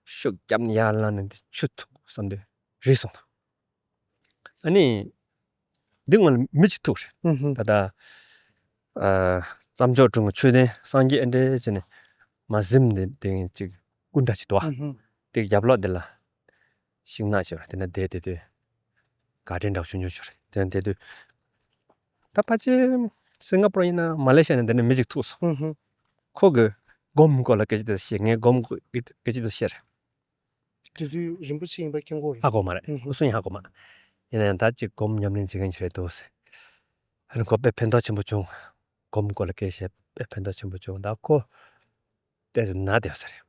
ཤུགས་བརྒྱབ་ནས་ཡར་ལངས་ནས་འདི་ཆུ་འཐུང་བསམ་དུས་རིལ་སོང་། ཨ་ནི་འདི་སྔོན་ལ་མི་གཅིག་ཐུག་རེད། ཨུ་ཧུ། ད་ལྟ་ཨ་རྩྭ་མཆོག་གྲོང་གི་མཆོད་རྟེན་སངས་རྒྱས་ཨེ་འདྲས་བྱས་ནས་མ་གཟིམ་ནས་དེ་ཅིག་སྐུ་འདྲ་ཅིག་འདུག་ཨ། ཨུ་ཧུ། དེ་རྒྱབ་ལོགས་དེ་ལ་ཤིང་ནགས་ཅིག་ཡོད་རེད། དེ་ན་བསྡད་དེ་དུས་གར་ཌེན་འདྲ་བོ་ཆུང་ཆུང་ཅིག་རེད། དེ་ན་བསྡད་དུས་ད་ཕལ་ཆེར་སིང་ག་པོར་ཡིན་ན་མ་ལེ་ཤི་ཡ་ནས་འདི་ནས་མི་གཅིག་ཐུག་སོང་། ཨུ་ཧུ། ཁོ་གི་སྒོམ་སྐོར་ལ་སྐད་ཆ་དེ་བཤད། ངས་སྒོམ་སྐོར་སྐད་ཆ་དེ་བཤད་རེད། དེ་དུས་རིན་པོ་ཆེ་ཡིན་པ་མཁྱེན་གོ་རེད། ཧ་གོ་མ་རེད། ཨུ་ཧུ། སུ་ཡིན་ཧ་གོ་མ། ཡིན་ན་ཡང་ད་ཅིག་སྒོམ་ཉམས་ལེན་བྱེད་མཁན་ཅིག་རེད་འདུག་ཟེར། ཨ་ནི་ཁོ་དཔེ་ཕན་ཐོགས་ཆེན་པོ་བྱུང་། སྒོམ་སྐོར་ལ་སྐད་བཤད་དཔེ་ཕན་ཐོགས་ཆེན་པོ་བྱུང་། ད་ཁོ་ཏོག་ཙམ་ན་བསྡད་ཡོད་ས་རེད།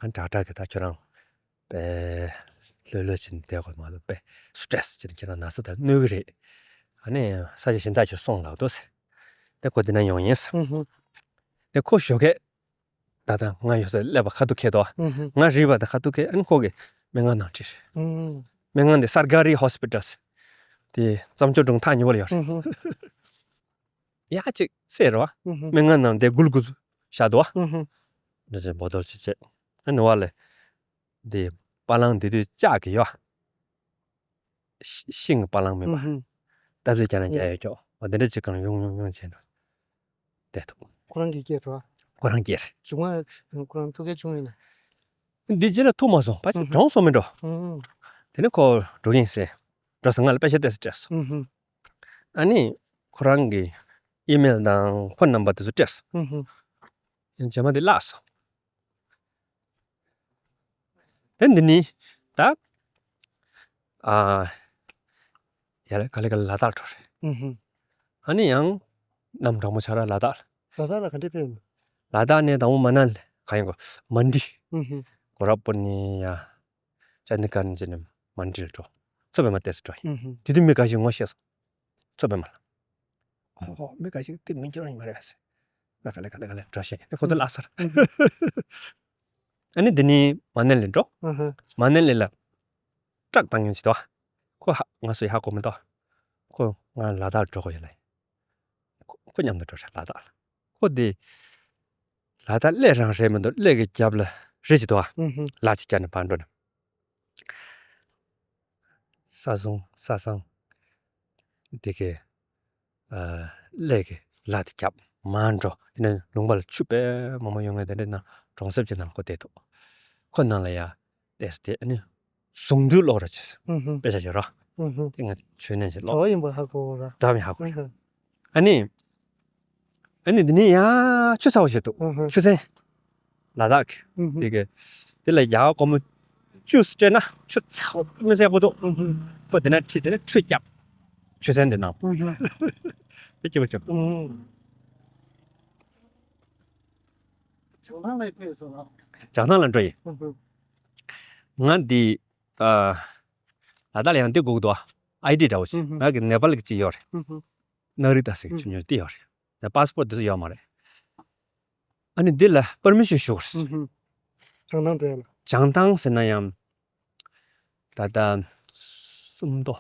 ཨ་དྲག་དྲག་གི་ད་ཁྱོད་རང་དཔེ་ལྷོད་ལྷོད་བྱས་ནས་བསྡད་དགོས་མ་གཏོགས་དཔེ་སི་ཊེ་རེ་སི་བྱས་ནས་ཁྱེད་རང་ན་ཚ་ད་གནོད་གི་རེད། ཨ་ནི་ས་ཆ་གཞན་དག་ཅིག་སོང་ལབ་འདུག་ཟེར། དེ་ཁོ་འདི་ན་ཡོང་ཡིན་ཟེར། ཨུ་ཧུ། དེ་ཁོ་ཞོགས་ཀས་ད་ལྟ་ང་ཡོད་སར་སླེབས་པ་ཁ་ཐུག་ཁེལ་འདུག་ཨུ་ཧུ། ང་རིལ་བ་དང་ཁ་ཐུག་ཁེལ། ཨ་ནི་ཁོ་གིས་སྨན་ཁང་ནང་ཁྲིད། ཨུ། སྨན་ཁང་དེ་སར་ཀ་རི་ཧོ་སི་པི་ཊལ་ཟེར། དེ་རྩྭ་མཆོག་གྲོང་ཐག་ཉེ་བོ་ལ་ཡོད་རེད། ཨུ་ཧུ། ཡག་ཅིག་སེ་རེད་བ། ཨུ་ཧུ། སྨན་ཁང་ནང་དེ་གུ་ལུ་ཀུ་སི་བཞག་འདུག་བ། ཨུ་ཧུ། འདི་ཚོ་བོ་ཏོལ་ཅིག་བྱས། ཨ་ནི་བ་ལས་འདི་པ་ལང་འདི་དུས་ལྕགས་ཀྱི་ཡོད། ཤ་ཤིང་གི་པ་ལང་མེད་པ། ཨུ་ཧུ། སྟབས་ཟེར་རྒྱ་ནག་རྒྱ་ཡོད་ཀྱོག་འོ་དེ་འདྲ་ཅིག་གང་ཡོང་ཡོང་ཡོང་བྱས་འགྲོ། བསྡད་ཐུབ། ཁོ་རང་གིས་སྐྱེས་འགྲོ། ཁོ་རང་སྐྱེས། བྱུང་བ་ཁོ་རང་ཐུག་གལ་བྱུང་ཡོད་ན། འདི་རྗེས་ལ་ཐུག་མ་སོང་། ཕལ་ཆེར་ཨུ་ཧུ། གྲོངས་སོང་མིན་འགྲོ། ཨུ་ཧུ། དེ་ནས་ཁོ་འགྲོ་གིན་ཟེར། འགྲོ་ས་ང་ལ་པེ་ཤ་ཏོག་ཙམ་སྤྲད་སོང་། ཨུ་ཧུ། ཨ་ནི་ཁོ་རང་གི་ཨི་མེལ་དང་ཕོན་ནམ་བར་དེ་ཚོ་སྤྲད་སོང་། ཨུ་ཧུ། ཡང་རྗེས་མ་དེ་བརླག་སོང་། དེ་འདི་ནི་ད་ཨ་ཡ་ལ་ག་ལེ་ག་ལེ་ལ་དྭགས་འགྲོ་རེད། ཨུ་ཧུ། ཨ་ནི་ཡང་གནམ་གྲང་མོ་ཆགས་ར་ལ་དྭགས། ལ་དྭགས་ལ་ག་འདྲས་ཕེབས་ཡོང་། ལ་དྭགས་ནས་དང་པོ་མ་ན་ལི་ག་ཡིན་གོ་མན་ཌི། ཨུ་ཧུ། གོ་ར་པུར་ནི་ཡ། ཅན་དི་གྷར་ནས་མན་ཌི་ལ་འགྲོ། མཚོ་པདྨ་ལྟས་སུ་འགྲོ་ཡིན། ཨུ་ཧུ། དེ་དུས་མི་འགའ་ཞིག་ངོ་ཤེས་སོང་། མཚོ་པདྨ་ལ། ཨོ་མི་འགའ་ཞིག་དེ་མི་འགྱུར་ཡིན་མ་རེད་ཟེར། ང་ག་ལེ་ག་ལེ་ག་ལེ་འགྲོ་ཤེས་ཡིན་ཁོ་ཚོ་ལ་སར། ཨུ་ཧུ། ཨ་ནི་འདི་ནི་མ་ནེ་ལི་འགྲོ། ཨ་ཧ། མ་ནེ་ལི་ལ་ཏྲག་བཏང་མཁན་ཅིག་འདུག་ཁོ་ཧ་ང་སུ་ཡིན་ཧ་གོ་མི་འདུག་ཁོ་ང་ལ་དྭགས་འགྲོ་དགོས་ཡོད་ལ། ཁོ་ཁོ་མཉམ་དུ་འགྲོ་ཤག་ལ་དྭགས་ལ། ཁོ་དེ་ལ་དྭགས་གླེ་རང་རེད་མི་འདུག་གླེ་གི་རྒྱབ་ལ་རི་ཅིག་འདུག་ཨ་ཧུ་ཧུ། ལ་ཅིག་བརྒྱབ་ནས་ཕར་འགྲོ་ནས། ས་སྲུང་ས་སྲང་། དེ་གའི་ཨ་གླེ་གི་ལ་དེ་རྒྱབ་མར་འགྲོ། དེ་ནས་ལུང་པ་ལ་ཆུ་དཔེ་མང་པོ་ཡོད་མཁན་དེ་འདྲའི་ནང་གྲོང་གསེབ་ཅིག་ནང་ཁོ་བསྡད་འདུག་ཁོ་ནང་ལ་ཡ་བལྟས་ཏེ་ཨ་ནི་གཟུངས་འདུས་ཀློག་རོགས་བྱས། ཨུ་ཧུ། དཔེ་ཆ་ཡོད་ར། ཨུ་ཧུ། དེ་ང་ཆོས་ནན་ཞིག་ཀློག་གྲྭ་པ་ཡིན་པ་ཧ་གོ་ར། གྲྭ་པ་ཡིན་ཧ་གོ་ར། ཨུ་ཧུ། ཨ་ནི། ཨ་ནི་འདི་ནི་ཡང་ཆུ་ཚ་བོ་ཞིག་འདུག་ཨུ་ཧུ། ཆུ་ཚན། ལ་དྭགས་ཀྱི། ཨུ་ཧུ། དེ་གི། དེ་ལ་ཡག་སྒོར་མོ་བཅུ་སྤྲད་ན་ཆུ་ཚ་བོ་མི་ཚ་བོ་འདུག་ཨུ་ཧུ། ཁོ་དེ་ན་ཁྲིད་དེ་ན་ཁྲུས་བརྒྱབ། ཆུ་ཚན་དེ་ནང་། ཨུ་ཧུ། དེ་སྐྱིད་པོ་བྱུང་། ཨུ་ཧུ། བྱང་ཐང་ལ་ཕེབས་སོང་ལ། བྱང་ཐང་ལ་འགྲོ་ཡིན། ཨུ་ཧུ། ང་འདི། ཨ། ལ་དྭགས་ལ་ཡང་འདི་དགོས་ཀྱི་འདུག་ཨའི་ཌི་འདྲ་བོ་ཞིག་ཨུ་ཧུ། ང་གི་ནེ་པཱལ་གྱི་ཅིག་ཡོད་རེད། ཨུ་ཧུ། ནག་རིགས་དང་ཟེར་གྱི་ཆུ་ཉོས་དེ་ཡོད་རེད། ད་པཱ་སི་པོར་དེ་ཚོ་ཡོད་མ་རེད། ཨ་ནི་འདི་ལ་པར་མི་ཤོན་ཞུ་དགོས་རེད། ཨུ་ཧུ། བྱང་ཐང་འགྲོ་ཡ་ལ། བྱང་ཐང་ཟེར་ན་ཡང་། ད་ལྟ་སུམ་མདོ།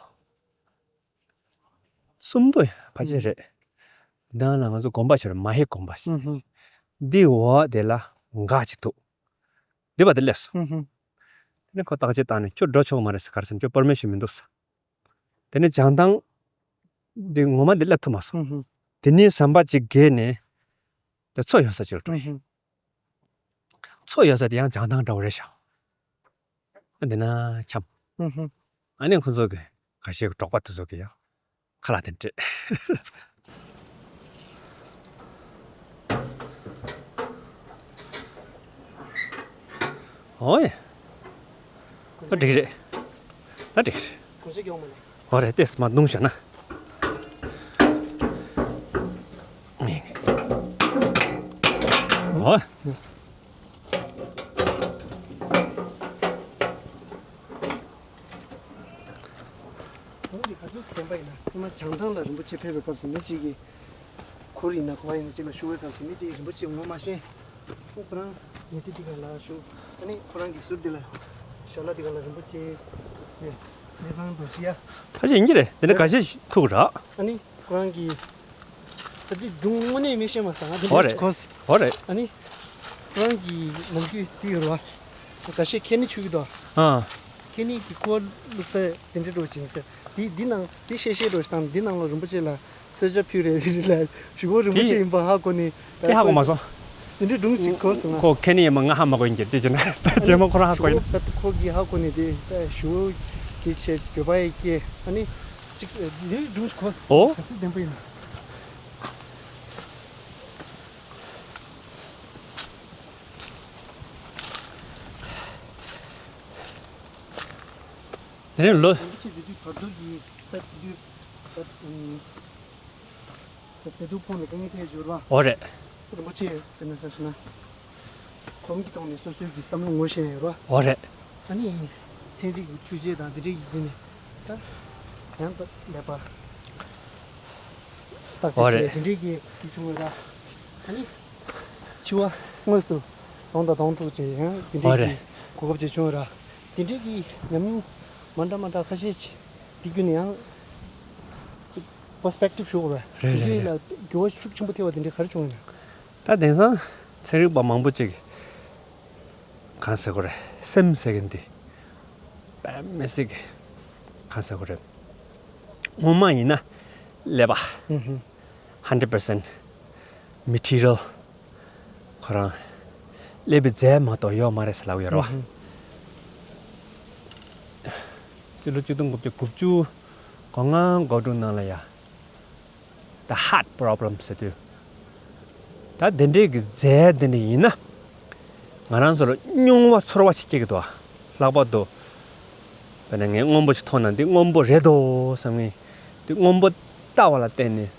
སུམ་མདོ་ཕལ་ཆེར་རེད། འདི་ནང་ལ་ང་ཚོ་དགོན་པ་ཞིག་རེད། མ་ཧེ་དགོན་པ་ཞིག་ཨུ་ཧུ། འདི་འོག་དེ་ལ་འགག་ཅིག་འདུག་འདི་བར་དུ་སླེབས་སོང་། ཨུ་ཧུ། དེ་ནས་ཁོ་བརྟག་དཔྱད་བཏང་ནས་ཁྱོད་འགྲོ་ཆོག་མ་རེད་ཟེར། ག་རེ་ཟེར་ན་ཁྱོད་པར་མི་ཤོན་མི་འདུག་ཟེར། དེ་ནས་བྱང་ཐང་འདི་ངོ་མ་འདི་སླེབས་ཐུབ་མ་སོང་། ཧུམ་ཧུམ། དེ་ནས་ཟམ་པ་གཅིག་བརྒལ་ནས་དེ་མཚོ་ཡོད་ས་ཅིག་ལ་འགྲོ་ཡིན། ཧུམ་ཧུམ། མཚོ་ཡོད་ས་དེ་ཡང་བྱང་ཐང་འདྲ་བོ་རེད་ཤག་ཨ་འདི་ན་འཁྱམས། ཧུམ་ཧུམ། ཨ་ནི་ཁོ་ཚོ་གི་ཁ་ཤས་ཀྱི་གྲོགས་པ་དེ་ཚོ་གི་ཡང་། ཁ་ལག་དེ་སྤྲད། ཨོ་ཡ། ད་འགྲིག་རེད། ད་འགྲིག་རེད། གོ་ཆ་ཀྱང་མ་ལས། ཨོ་རེད། ཏེས་མ་བརྡུངས་བཞག་ན། ཨོ། ཁོང་གིས་ག་ཚོད་བསྟན་པ་ཡིན་ན། སྔོན་མ་བྱང་ཐང་ལ་རིན་པོ་ཆེ་ཕེབས་པའི་སྐབས་སུ་མི་གཅིག་གིས། ཁོ་རང་ཡིན་ན་ཁོ་པ་ཡིན་ན་གཅིག་ལ་ཞུ་བའི་སྐབས་སུ་མི་དེས་རིན་པོ་ཆེ་ངོ་མ་ཤེས། ཁོ་ཁོ་རང་ཉེ་དུ་དེ་ག་ལ་ཞུ། ཨ་ནི་ཁོ་རང་གི་ཟུར་དེ་ལ་ཞལ་ལག་དེ་ག་ལ་རིན་པོ་ཆེ་གནས་ཚང་དུ་ཞུ་ཡ། ཕལ་ཆེར་ཡིན་གྱི་རེད། དེ་འདྲ་འགའ་ཤས་ཐུག་ར། ཨ་ནི་ཁོ་རང་གི་ད་དེ་སྒྲུང་དངོས་གནས་མི་ཤེས་མ་སོང་ང་། དེ་འདྲ་ཅིག་གོ་སོང་། ཨོ་རེད། ཨ་ནི་ཁོ་རང་གི་ནམ་རྒྱུན་དེ་ཡོད་རེད་བ། འགའ་ཤས་ཁེ་ནི་ཆུ་གི་དོ། ཨ། ཁེ་ནི་གི་ཁོ་བླུགས་ས་དེ་འདྲ་འགྲོ་ཅིག་ཡིན་ས། དེ་འདི་ནང་དེ་ཤེས་ཤེས་འགྲོ་ཞིག་དང་འདི་ནང་ལ་རིན་པོ་ཆེ་ལ་གསོལ་ཇ་ཕུལ་རེད། དེ་རེད་ལ་ཞུ་བོ་རིན་པོ་ཆེ་ཡིན་པ་ཧ་གོ་ནི། དེ་ཧ་གོ་མ་སོང་། དེ་འདྲའི་སྒྲུང་ཅིག་གོ་སོང་ང་། ཁོ་ཁེ་ནི་ཡིན་པ་ང་ཧ་མ་གོ་ཡིན་གྱི་རྗེས་ཀྱི་ན་རྗེས་མ་ཁོ་རང་ཧ་གོ་ཡིན། ད་ཁོ་གིས་ཧ་གོ་ནི་དེ་ད་ཞུ་བོ་གི་ཆེ་འགྱོད་པ་ཡི་སྐྱེ། ཨ་ནི་ཅིག་དེ་འདྲའི་སྒྲུང་ཅིག་གོ་སོང་། ཨོ། ག་ཚོད་བདེན་པ་ཡིན་ན། དེ་ནས་ལོ། རིན་པོ་ཆེ་དེ་དུས་བར་དོ་གི་ད་དེ་དུས་ད་ད་ཟེ་ཏུ་ཕོ་ནས་དཀའ་ངལ་འཕྲད་ཡོད་ར། འོ་རེད། རིན་པོ་ཆེ་དེ་ནས་ཟེར་ན་གོམ་གྱི་ཐོག་ནས་སོ་སོའི་གི་བསམ་བློ་ངོ་ཤེས་ཡོད་ར། འོ་རེད། ཨ་ནི་ཚན་རིག་གི་ཆོས་བྱེད་དང་དེ་འདྲའི་གི་ནས་ད་ཡང་ད་ལས་པ་བརྟག་དཔྱད་བྱས། འོ་རེད། དེ་འདྲའི་གི་དེ་བྱུང་ཡོད་ར། ཨ་ནི། འཆི་བ་དངོས་སུ་གདོང་དང་གདོང་ཐུག་བྱས་ཡང་དེ་འདྲའི་ཨོ་རེད། གི་གོ་སྐབས་ཅིག་བྱུང་ར། དེ་འདྲའི་གི་ཉམས་མྱོང་མ་འདྲ་མ་འདྲ་ཁ་ཤས་ཤིག་དེ་བརྒྱུད་ནས་ཡང་ཅིག་པར་སི་པེག་ཊིབ་ཞུ་དགོས་པས། རེད་དེ་འདྲའི་རེད་ལ་འགྱུར་བ་ཤུགས་ཆེན་པོ་ཐེབས་པ་དེ་འདྲ་ག་རེ་བྱུང་ཡོད་ན། ད་དེང་སང་ཚན་རིག་པ་མང་པོ་ཅིག་གང་ཟེར་དགོས་རེད། སེམས་ཟེར་གི་འདི་དཔེ་མི་སྲིད་གི་གང་ཟེར་དགོས་རེད། སྔོན་མ་ཡིན་ན་ཀླད་པ། ཧུམ་ཧུམ། hundred percent material ཁོ་རང་ཀླད་པའི་རྫས་མ་གཏོགས་ཡོད་མ་རེད་ཟེར་ལབ་ཡོད་རེད་བ། ཧུམ་ཧུམ། སྤྱི་ལོ་གཅིག་སྟོང་དགུ་བརྒྱ་དགུ་བཅུ་གོ་ལྔ་གོ་དྲུག་ནང་ལ་ཡ། The heart problem ཟེར་དུས། ད་དེ་འདྲའི་གི་རྫས་དེ་འདྲ་ཡིན་ན། ང་རང་ཚོ་ལ་རྙོག་པ་ཚོར་བ་ཞིག་སྐྱེ་གི་འདུག་ལྷག་པར་དུ། དཔེར་ན་ངས་སྔོན་པོ་ཞིག་མཐོང་ན་འདི་སྔོན་པོ་རེད་དོ་བསམ་ངེས། འདི་སྔོན་པོ་ལྟ་བ་ལ་བརྟེན་ནས།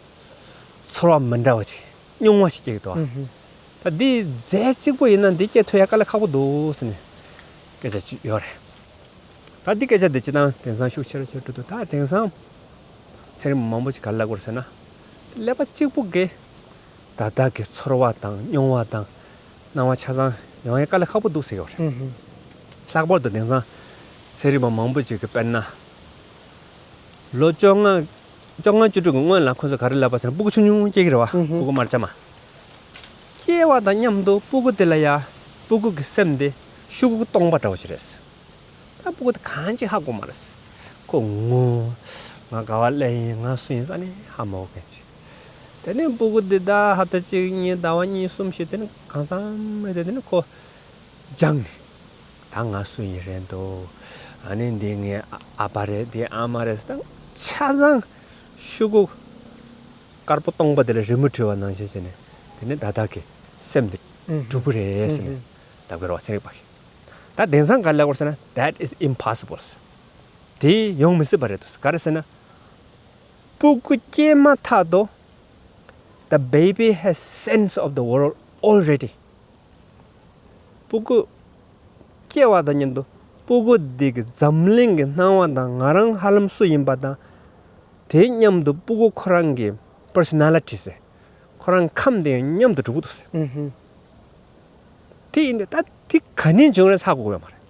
ཚོར་བ་མི་འདྲ་བ་ཅིག་རྙོག་པ་ཞིག་སྐྱེ་གི་འདུག་ཨ། ཧུམ་ཧུམ། ད་འདི་རྫས་གཅིག་པོ་ཡིན་ན་འདི་སྐྱེ་ཐུབ་ཡ་དཀའ་ལས་ཁག་པོ་འདུག་ཟེར་ནས་སྐད་ཆ་ཅིག་ཡོད་རེད། ད་འདི་སྐད་ཆ་འདི་སྤྱིར་བཏང་དེང་སང་ཤུགས་ཆེ་རུ་ཆེ་རུ་འགྲོ་འདུག་ད་དེང་སང་ཚན་རིག་མང་པོ་ཅིག་ག་རེ་ལབ་དགོས་རེད་ཟེར་ན། ཀླད་པ་གཅིག་པོ་གིས་ད་ལྟ་གི་ཚོར་བ་དང་རྙོག་པ་དང་སྣང་བ་ཆ་ཚང་ ཡོང་ཡ་དཀའ་ལས་ཁག་པོ་འདུག་ཟེར་གྱི་ཡོད་རེད། ལྷག་པར་དུ་དེང་སང་ཚན་རིག་པ་མང་པོ་ཅིག་གིས་དཔེར་ན། ལོ་བཅོ་ལྔ་བཅོ་ལྔ་བཅུ་དྲུག་གི་སྔོན་ལ་ཁོ་ཚོ་ག་རེ་ལབ་པ་ཟེར་ན། སྤུ་གུ་ཆུང་ཆུང་སྐྱེ་གི་རེད་བ། ཨུ་ཧུ། སྤུ་གུ་དམར་ཆ་མ། སྐྱེ་བ་དང་མཉམ་དུ་སྤུ་གུ་དེ་ལ་ཡ། སྤུ་གུ་གི་སེམས་དེ་ཤོག་གུ་སྟོང་པ་འདྲ་བོ་ཞིག་རེད། ད་སྤུ་གུ་དེ་གང་ཅི་ཧ་གོ་མ་རེད། ཁོ་ངུ། ང་ག་བ་སླེབས་ཡིན། ང་སུ་ཡིན་ས་ནི་ཧ་མ་གོ་མཁན་ཅིག་དེ་ནས་སྤུ་གུ་འདི་ད་ཧབ་ཏ་གཅིག་གཉིས་ཟླ་བ་གཉིས་གསུམ་ཞིག་དེ་ནས་གང་འཚམ་རེད་དེ། དེ་ནས་ཁོ་སྦྱངས་ནས། ད་ང་སུ་ཡིན་རེད་འདུག་ཨ་ནི་འདི་ངའི་ཨ་ཨ་ཕ་རེད། འདི་ཨ་མ་རེད་ཟེར། ད་ཆ་ཚང་ཤོག་གུ་དཀར་པོ་སྟོང་པ་དེ་ལ་རི་མོ་བྲིས་པ་ནང་བཞིན་བྱས་ནས། དེ་ནས་བདག་བདག་གི་སེམས་དེ་ཨུ་ཧུ། འགྲུབ་ཀྱི་རེད་ཟེར་ནས་ཨུ་ཧུ། ལབ་ཀྱི་རེད་བ། ཚན་རིག་པ་གིས། ད་དེང་སང་ག་རེ་ལབ་ཀྱི་ཡོད་རེད་ཟེར་ན། That is impossible། དེ་ཡོང་མི་སྲིད་པ་རེད་འདུག་ག་རེ་ཟེར་ན། སྤུ་གུ་སྐྱེས་མ་ཐག་ཏུ། The baby has sense of the world already། སྤུ་གུ་སྐྱེ་བ་དང་མཉམ་དུ་སྤུ་གུ་འདི་གི་འཛམ་གླིང་གི་སྣང་བ་དང་། ང་རང་ཧ་ལམ་སུ་ཡིན་པ་དང་། དེ་མཉམ་དུ་སྤུ་གུ་ཁོ་རང་གི་པར་སོ་ན་ལི་ཊི་ཟེར། ཁོ་རང་ཁམས་དེ་ཡང་མཉམ་དུ་འགྲོ་གི་འདུག་ཟེར། ཨུ་ཧུ། དེ་ཡིན་དུས་ད་དེ་ག་ནས་བྱུང་རེད་ཧ་གོ་གི་ཡོད་མ་རེད།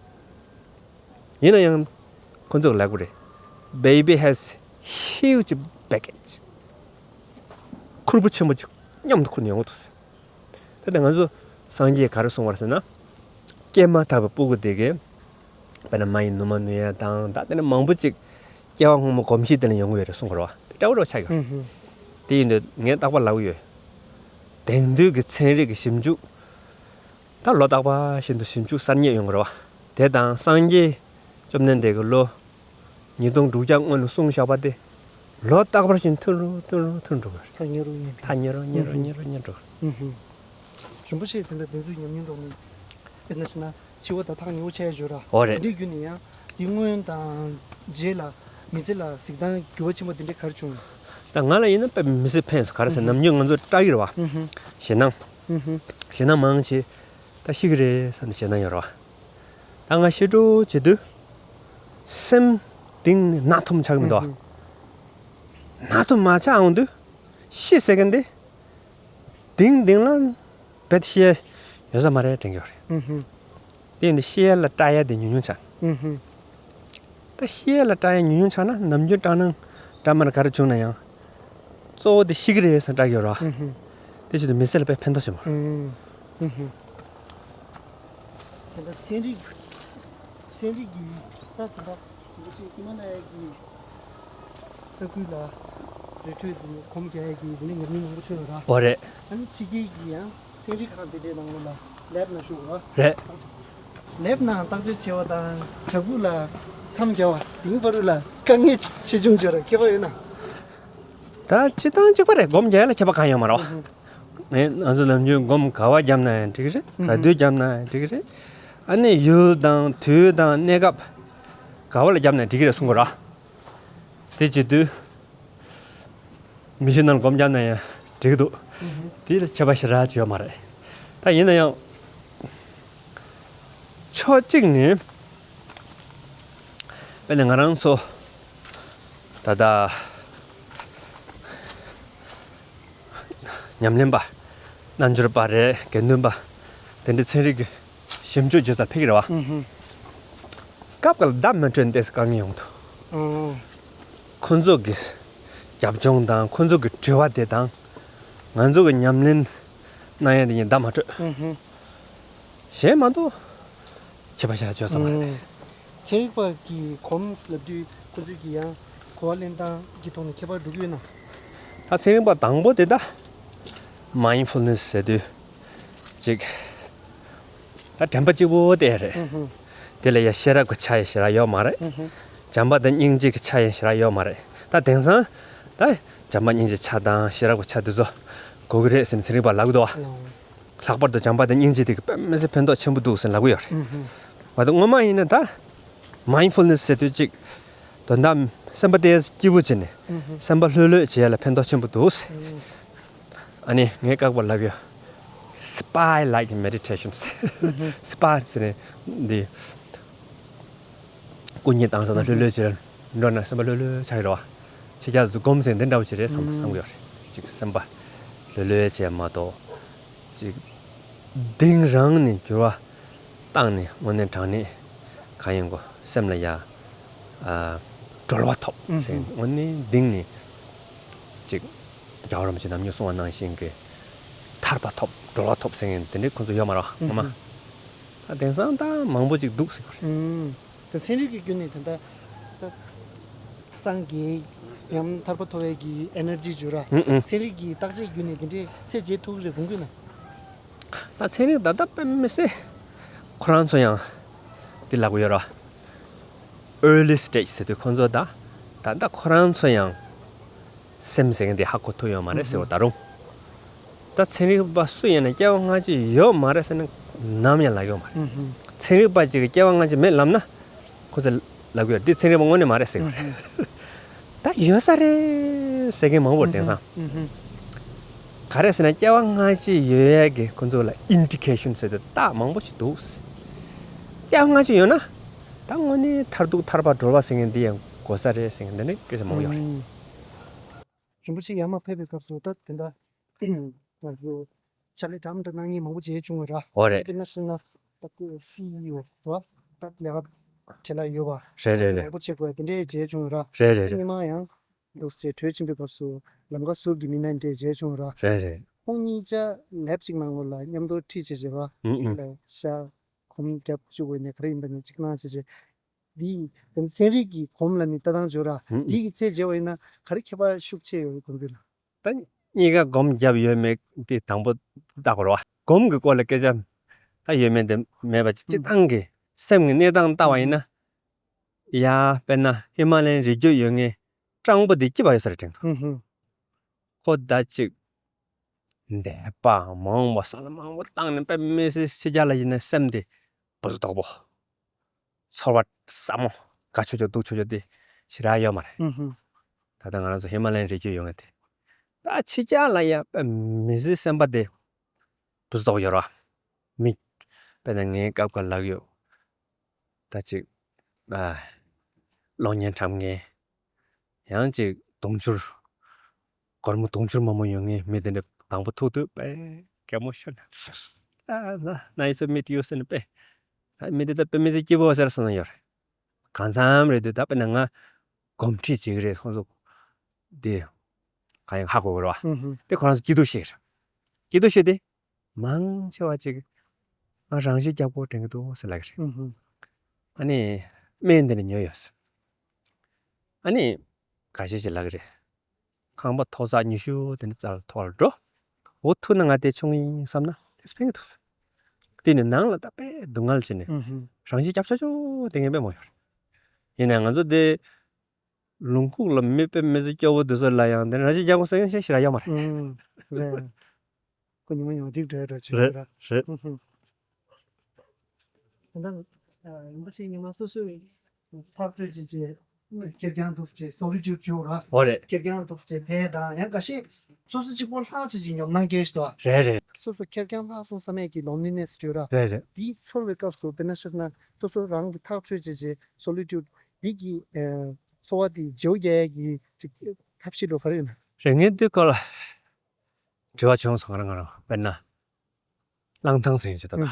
ཡིན་ན་ཡང་ཁོ་ཚོས་ལབ་ཀྱི་རེད། Baby has huge baggage། ཁུར་པོ་ཆེན་པོ་ཅིག་མཉམ་དུ་ཁུར་ནས་ཡོང་གི་འདུག་ཟེར། ད་ལྟ་ང་ཚོ་སངས་རྒྱས་ག་རེ་གསུངས་པ་རེད་ཟེར་ན། སྐྱེས་མ་ཐག་པའི་སྤུ་གུ་དེ་གིས་དཔེར་ན་མ་ཡི་ནུ་མ་ནུ་ཡ་དང་། ད་དེ་ནས་མང་པོ་ཅིག་སྐྱེ་བ་སྔོན་མ་གོམས་གཤིས་དེ་ལ་ཡོང་གི་ཡོད་རེད་གསུངས་པ་རེད་བ། དེ་འདྲ་བོ་རེ་ཆགས་ཡོད་རེད། ཨུ་ཧུ། དེ་ཡིན་དུས་ངས་རྟག་པར་ལབ་ཀྱི་ཡོད། དེང་དུས་ཀྱི་ཚན་རིག་གི་ཞིབ་འཇུག་ད་ལོ་རྟག་པར་བཞིན་དུ་ཞིབ་འཇུག་གསར་རྙེད་ཡོང་གི་རེད་བ། དེ་དང་སངས་རྒྱས་བཅོམ་ལྡན་འདས་ཀྱི་ལོ་ཉིས་སྟོང་དྲུག་བརྒྱ་སྔོན་ལ་གསུངས་བཞག་པ་དེ་ལོ་རྟག་པར་བཞིན་མཐུད་རུ་མཐུད་རུ་མཐུད་འགྲོ་གི་རེད། ཐག་ཉེ་རུ་ཉེ་རུ་ཐག་ཉེ་རུ་ཉེ་རུ་ཨུ་ཧུ། ཉེ་རུ་ཉེ་རུ་ཉེ་རུ་འགྲོ་གི་རེད། ཨུ་ཧུ། རིན་པོ་ཆེ་དེ་འདྲ་དེ་ཚོའི་ཉམས་མྱོང་ཐོག་ནས་དཔེར་ན་བྱས་ན་འཆི་བ་དང་ཐག་ཉེ་བོ་ཆགས་ཡ་ཡོད་ར། འོ་རེད། དེ་འདྲའི་བརྒྱུད་ནས་ཡང་དེ་སྔོན་དང་རྗེས་ལ་མི་ཚེ་ལ་གཟིགས་སྟངས་འགྱུར་བ་ཆེན་པོ་དེ་འདྲ་ག་རེ་བྱུང་། ད་ང་ལ་ཡིན་ན་དཔེ་མི་སྲིད་ཕན་སོང་། ག་རེ་ཟེར་ན། ཨུ་ཧུ། ནམ་རྒྱུན་ང་ཚོ་སྐྲག་གི་རེད་བ། ཨུ་ཧུ། ཞེད་སྣང་། ཨུ་ཧུ། ཞེད་སྣང་མང་ཆེ་ད་ཤི་གི་རེད་བསམ་ནས་ཞེད་སྣང་ཡོད་རེད་བ། ད་ང་ཤི་འགྲོ་བྱེད་དུས་སེམས་གཏིང་ནས་ནག་འཐོམ་ཆགས་ཀྱི་མི་འདུག་བ། ཨུ་ཧུ། ནག་འཐོམ་མ་ཆགས་འོང་དུས་ཤི་ཟེར་མཁན་དེ་གཏིང་གཏིང་ལ་རྦད་ཤི་ཡ་ཡོད་ས་མ་རེད་དྲན་གྱི་ཡོད་རེད། ཨུ་ཧུ། དེ་ཡིན་དུས་ཤི་ཡ་ལ་སྐྲག་ཡ་དེ་ཉུང་ཉུང་ཆགས། ཨུ་ཧུ། ད་ཤི་ཡ་ལ་སྐྲག་ཡ་ཉུང་ཉུང་ཆགས་ན། ནམ་རྒྱུན་སྐྲག་སྣང་འདྲ་མིན་ག་རེ་བྱུང་ན་ཡང་། གཙོ་བོ་དེ་ཤི་གི་རེད་བསམ་སྐྲག་གི་ཡོད་རེད་བ། ཨུ་ཧུ། དེ་བྱེད་དུས་མི་ཚེ་ལ་དཔེ་ཕན་ཐོགས་ཆེན་པོ། ཨུ་ཧུ། དེ་འདྲ་ཚན་རིག་ཚན་རིག་གི་ད་དེ་འདྲ་འདི་ཕྱི་ཧི་མ་ལ་ཡ་གི་ས་ཁུལ་ལ་རི་ཁྲོད་དུ་གོམ་རྒྱག་ཡ་གི་དེ་འདྲ་ཉམས་མྱོང་མང་པོ་བྱུང་ཡོད་ར། འོ་རེད། ཨ་ནི་ཕྱི་རྒྱལ་གྱི་ཡང་ཚན་རིག་ཁང་དེ་འདྲའི་ནང་ལ་ལེབ་ནང་ཞུགས་ར། རེད། ལེབ་ནང་བརྟག་དཔྱད་བྱེད་པ་དང་བྲག་ཕུག་ལ་མཚམས་བརྒྱབ་པ་དེའི་བར་དུ་ལ་དཀའ་ངལ་ཆེ་ཆུང་ཡོད་ར། ཁྱད་པར་ཡོད་ན། ད་སྤྱིར་བཏང་གཅིག་པ་རེད། སྒོམ་རྒྱག་ཡ་ལ་ཁྱད་པར་གང་ཡང་ཡོད་མ་རེད་བ། ཨུ་ཧུ། ངས་ང་ཚོ་ནམ་རྒྱུན་སྒོམ་ག་པར་བརྒྱབ་ན་ཡང་འགྲིག་གི་རེད། ག་དུས་བརྒྱབ་ན་ཡང་འགྲིག་གི་རེད། ཨ་ནི་ཡུལ་དང་དུས་དང་གནས་སྐབས་ག་པར་ལ་བརྒྱབ་ན་ཡང་འགྲིག་གི་རེད་གསུང་གི་རེད་བ། དེ་བྱེད་དུས་མི་ཤི་ནང་སྒོམ་བརྒྱབ་ན་ཡང་འགྲིག་གི་འདུག། ཨུ་ཧུ། དེ་ལ་ཁྱད་པར་ཞེ་དྲག་ཅིག་ཡོད་མ་རེད། ད་ཡིན་ན་ཡང་ཕྱོགས་གཅིག་ནས་དཔེར་ན་ང་རང་ཚོ་ད་ལྟ་ཉམས་ལེན་པ། རྣལ་འབྱོར་པ་རེད། དགེ་འདུན་པ། དེ་འདྲའི་ཚན་རིག་གི་ཞིབ་འཇུག་བྱེད་སར་ཕེབས་ཀྱི་རེད་བ། ཨུ་ཧུ། སྐབས་འགའ་ལ་བརྡ་མི་འཕྲོད་ནས་ཏོག་ཙམ་དཀའ་ངལ་ཡོང་གི་འདུག། ཨོ། ཁོ་ཚོ་གི་རྒྱབ་ལྗོངས་དང་ཁོ་ཚོ་གི་དྲི་བ་དེ་དང་ང་ཚོ་གི་ཉམས་ལེན་གནང་ཡ་དེ་གཉིས་བརྡ་མ་འཕྲོད། ཨུ་ཧུ། གཞན་མ་གཏོགས་ཁྱད་པར་ཞེ་དྲག་ཡོད་ས་མ་རེད། ཨུ། ཚན་རིག་པ་གིས་གོམས་ལབ་དུས་ཁོ་ཚོས་ཀྱི་ཡང་གོ་བ་ལེན་སྟངས་ཀྱི་ཐོག་ནས་ཁྱད་པར་འགྲོ་གི་ཡོད་ན། ད་ཚན་རིག་པ་དང་པོ་དེ་ད་མའིན་ཌ་ཕུལ་ནེ་སི་ཟེར་དུས་ཅིག་ད་དྲན་པ་གཅིག་པོ་དེ་རེད། ཨུ་ཧུ། དེ་ལ་ཡ་ཤེས་རབ་ཀྱི་ཆ་ཡ་ཞེ་དྲག་ཡོད་མ་རེད། ཨུ་ཧུ། བྱམས་པ་དང་སྙིང་རྗེ་གི་ཆ་ཡ་ཞེ་དྲག་ཡོད་མ་རེད། ད་དེང་སང་ད་བྱམས་པ་སྙིང་རྗེ་ཆ་དང་ཤེས་རབ་ཀྱི་ཆ་དེ་ཚོ་དགོས་ཀྱི་རེད་ཟེར་ནས་ཚན་རིག་པ་ལབ་ཀྱི་འདུག་བ། ཨོ། ལྷག་པར་དུ་བྱམས་པ་དང་སྙིང་རྗེ་དེ་གི་དཔེ་མི་སྲིད་ཕན་ཐོགས་ཆེན་པོ་འདུག་ཟེར་ལབ་ཀྱི་ཡོད་རེད། ཨུ་ཧུ། མ་གཏོགས་སྔོན་མ་ཡིན་ན་ད་མའིན་ཌ་ཕུལ་ནེ་སི་ཟེར་དུས་ཅིག་དོན་དག་སེམས་པ་ཏོག་ཙམ་སྐྱིད་པོ་བྱས་ནས། ཨུ་ཧུ། སེམས་པ་ལྷོད་ལྷོད་བྱེད་ཡ་ལ་ཕན་ཐོགས་ཆེན་པོ་འདུག་ཟེར། ཨུ་ཧུ། ཨ་ནི་ངས་སྐབས་འགའ་ལབ་ཡོད། Spy like meditations། ཨུ་ཧུ། སི་པའི་ཟེར་ནས་འདི། སྐུ་མཉེལ་བཏང་ས་དང་ལྷོད་ལྷོད་བྱས་འགྲོ་ན་སེམས་པ་ལྷོད་ལྷོད་ཆགས་ཀྱི་རེད་བ། ཕྱི་རྒྱལ་དུ་སྒོམ་ཟེར་འདི་འདྲ་བོ་ཞིག་རེད་བསམ་བསམ་གྱི་ཡོད་རེད། ཅིག་སེམས་པ་ལྷོད་ལྷོད་བྱས་མ་གཏོགས་ཅིག་ གདེང་རང་ནས་འགྱུར་བ་བཏང་ནས་དངོས་གནས་དྲང་གནས་གང་ཡིན་གོ་སེམས་ལ་ཡ་ཨ་གྲོལ་བ་ཐོབ་ཟེར། དངོས་གནས་གདེང་ནས་ཅིག་རྒྱལ་བ་རིན་པོ་ཆེ་ནམ་རྒྱུན་གསུང་བ་ནང་བཞིན་གྱི་ཐར་པ་ཐོབ་གྲོལ་བ་ཐོབ་ཟེར་མཁན་དེ་འདྲའི་ཁོང་ཚོ་ཡོད་མ་རེད་བ་ངོ་མ། ད་དེང་སང་ད་མང་པོ་ཅིག་འདུག་ཟེར་གོ་རེད། ད་ཚན་རིག་གི་བརྒྱུད་ནས་ད་ལྟ་ད་སངས་རྒྱས་ཡང་ཐར་པ་ཐོབ་པའི་གི་ཨེ་ནར་ཇི་བརྗོད་ར། ཚན་རིག་གི་བརྟག་དཔྱད་བརྒྱུད་ནས་དེ་འདྲའི་ཚད་འཇལ་ཐུབ་ཀྱི་རེད་དགོངས་ཀྱི་ན། ད་ཚན་རིག་ད་ལྟ་དཔེ་མི་སྲིད་ཁོ་རང་ཚོ་ཡང་དེ་ལབ་ཀྱི་ཡོད་ར། early stage ཟེར་དུས་ཁོང་ཚོ་ད་ད་ལྟ་ཁོ་རང་ཚོ་ཡང་སེམས་ཟེར་མཁན་དེ་ཧ་གོ་ཐུབ་ཡོད་མ་རེད་ཟེར་བ་ད་རུང་། ད་ཚན་རིག་པ་སུ་ཡིན་ན་སྐྱེ་བ་སྔ་ཕྱི་ཡོད་མ་རེད་ཟེར་ན་ནམ་ཡང་ལབ་ཡོད་མ་རེད། ཚན་རིག་པ་ཅིག་གིས་སྐྱེ་བ་སྔ་ཕྱི་མེད་ལབ་ན་ཁོ་ཚོས་ལབ་ཀྱི་ཡོད་འདི་ཚན་རིག་པ་དངོས་གནས་མ་རེད་ཟེར་གྱི་ཡོད་རེད། ད་ཡོད་ས་རེད་ཟེར་མཁན་མང་པོ་རེད་དེང་སང་། ག་རེ་ཟེར་ན་སྐྱེ་བ་སྔ་ཕྱི་ཡོད་ཡས་ཀྱི་ཁོ་ཚོ་ལ་ཨིན་ཌི་ཀེ་ཤན་ཟེར་དུས་རྟགས་མང་པོ་ཞིག་འདུག་སྐྱེ་བ་སྔ་ཕྱི་ཡོད་ན་ད་དངོས་གནས་མཐར་ཐུག་ཐར་པ་གྲོལ་བ་ཟེར་མཁན་འདི་ཡང་དགོས་ས་རེད་ཟེར་མཁན་འདི་འདྲའི་སྐད་ཆ་མང་པོ་ཡོད་རེད། རིན་པོ་ཆེ་ཡར་མར་ཕེབས་པའི་སྐབས་སུ་ད་དེ་འདྲ་ང་ཚོ་ཕྱག་ལས་འདྲ་མི་འདྲ་གནང་མཁན་མང་པོ་མཇལ་བྱུང་བ་ར། འོ་རེད། དཔེར་ན་བཤད་ན་ད་ལྟ་སི་ཨི་ཨོ་ར་ད་ལས་ཀ་བྱེད་ལ་ཡོད་པ། རེད་རེད་རེད། མང་པོ་བྱེད་དགོས་དེ་འདྲའི་མཇལ་བྱུང་བ་ར། རེད་རེད་རེད། ཉི་མ་ཡང་འདུག་ཟེར་གྲོས་ཕྱིན་པའི་སྐབས་སུ་ལམ་ཁ་ཟུར་གྱི་མི་སྣ་འདྲ་མཇལ་བྱུང་བ་ར། རེད་རེད། ཁོང་གཉིས་ཆ་ལེབ་གཅིག་ནང་ལོགས་ལ་མཉམ་དུ་ཁྲིད་བྱས་པ་ལ་ཤ་གོམ་བརྒྱབ་བཅུག་དགོས་ནས་ག་རེ་ཡིན་པ་ནས་གཅིག་གནང་བྱས་བྱས། འདི་ཚན་རིག་གི་གོམ་ལ་ནི་ལྟ་སྟངས་བརྗོད་ར། འདི་གི་ཚད་འཇལ་བ་ཡིན་ན་ག་རེ་ཁྱད་པར་ཤུགས་ཆེ་ཡོད་དགོངས་འདུག་ལ། ད་གཉིས་ཀ་སྒོམ་བརྒྱབ་ཡོད་མེད་དེ་དང་པོ་བལྟ་དགོས་རེད་བ། སྒོམ་གྱི་སྐོར་ལ་སྐད་ཆ་ད་ཡོད་མེད་དེ་མེད་པ་སྤྱི་བཏང་གི་སེམས་ཀྱི་གནས་སྟངས་བལྟ་བ་ཡིན་ན། ཡ་དཔེར་ན་ཧི་མ་ལ་ཡའི་རི་རྒྱུད་ཡོད་ངེས་སྤྲང་པོ་དེ་སྐྱིད་པ་ཡོད་ས་རེད་དྲན་འདུག་ཁོ་ད་ཅིག་འདས་པ་མང་པོ་བསམ་བློ་མང་པོ་བཏང་ནས་དཔེ་མི་སྲིད་ཕྱི་རྒྱལ་ལ་ཡིན་ན་སེམས་དེ་བུ་ཚོ་དོག་པོ། ཚོར་བ་ཟབ་མོ་དགའ་ཆོག་ཆོག་སྡུག་ཆོག་ཆོག་དེ་ཞེ་དྲག་ཡོད་མ་རེད། ད་ལྟ་ང་རང་ཚོ་ཧི་མ་ལ་ཡའི་རི་རྒྱུད་ཡོད་ངེས་དེ། ད་ཕྱི་རྒྱལ་ལ་ཡ་དཔེ་མི་སྲིད་སེམས་པ་དེ་བུ་ཚོ་དོག་ཡོད་ར། མི་དཔེར་ན་ངའི་སྐབས་ཀ་ལག་ཡོད། ད་ཅིག་ཨ་གློག་བརྙན་འཁྲབ་མཁན། ཡང་ཅིག་དུང་ཕྱུར། སྒོར་མོ་དུང་ཕྱུར་མང་པོ་ཡོད་མཁན་མི་དེ་འདྲ་དང་པོ་ཐུག་དུས་དཔེ་གད་མོ་ཤོར་ནས། ཨ་ན་nice to meet you ཟེར་ནས་དཔེ། ད་མི་དེ་ད་དཔེ་མི་སྲིད་སྐྱིད་པོ་ཟེར་སོང་ན་ཡོད་རེད། གང་འཚམ་རེད་འདུག་ད་དཔེར་ན་ང་གོམས་འདྲིས་བྱེད་ཀྱི་རེད་ཁོང་ཚོ། དེ་གང་ཡང་ཧ་གོ་གི་རེད་བ། དེ་ཁོ་རང་ཚོ་སྐྱིད་སྡུག་བཤད་ཀྱི་རེད། སྐྱིད་སྡུག་བཤད་དེ། མང་ཆེ་བ་ཅིག་ང་རང་ཤི་རྒྱག་དགོས་དྲན་གྱི་འདུག་ཟེར་ལབ་ཀྱི་རེད། ཨུ་ཧུ། ཨ་ནི་སྨན་དེ་ནས་ཉོས་ཡོད་ཟེར། ཨ་ནི་འགའ་ཤས་ཅིག་ལབ་ཀྱི་རེད། ཁང་པ་ཐོག་ས་ཉི་ཤུ་དེ་འདྲ་རྩ་ལ་ཐོག་ལ་འགྲོ། འོ་ཐུག་ན་ང་དེ་ཆུང་ཡིན་བསམ་ན་དེ་ཕན་གྱི་འདུག་ཟེར། དེ་ནི་ནང་ལ་ད་དཔེ་སྡུག་བསྔལ་བྱས་ནས་ཨུ་ཧུ། རང་ཤི་རྒྱབ་ཆོག་ཆོག་དེ་ངས་དཔེ་མ་ཡོད་རེད། ཡིན་ནའི་ང་ཚོ་དེ། ལུང་ཁུག་ལ་མི་དཔེ་མི་སྲིད་སྐྱོ་བོ་དེ་ཚོ་ལ་ཡང་དེ་རང་བཞིན་རྒྱ་གོ་སེང་ཤེས་ཞེ་དྲག་ཡོད་མ་རེད། ཨུམ། རེད། ཁོ་ཉི་མ་ཉི་མ་འགྲིག་འགྲོ་འགྲོ་བྱེད་རེད་ར། རེད། ད་ལྟ་རིན་པོ་ཆེ་ཉི་མ་སོ་སོའི་ཐག་གཅོད་བྱེད་ཀྱི་ཁེར་རྐྱང་འདུག་ཅེས་སོ་རི་ཅུ་ཅུ་ར། འོ་རེད། ཁེར་རྐྱང་འདུག་ཅེས་ཕེ་དང་ཡང་འགའ་ཤས་སོ་སོ་གཅིག་པོ་ལྷག་ཅེས་ཀྱི་ཉོབ་སྣང་སྐྱེ་ཞིག་འདུག་རེད་རེད། སོ་སོ་ཁེར་རྐྱང་ལྷག་སོང་བསམ་ཡས་ཀྱི་loneliness ཡོད་ར། རེད་རེད། དེ་ཚོར་བའི་སྐབས་སུ་དཔེར་ན་ཤོད་ན་སོ་སོ་རང་གི་ཐག་གཅོད་བྱེད་ཀྱི་solitude འདི་གི་ཚོར་བ་དེ་བརྗེ་པོ་རྒྱག་ཡས་ཀྱི་ཅིག་ཐབས་ཤེས་འགྲོ་ག་རེ་ཡོད་ན། རེད་ངས་འདི་སྐོར་ལ་དྲི་བ་བྱུང་སོང་ང་རང་ང་རང་དཔེར་ན་གླང་ཐང་ཟེར་ཡོད་ཅེས་ད་ལྟ་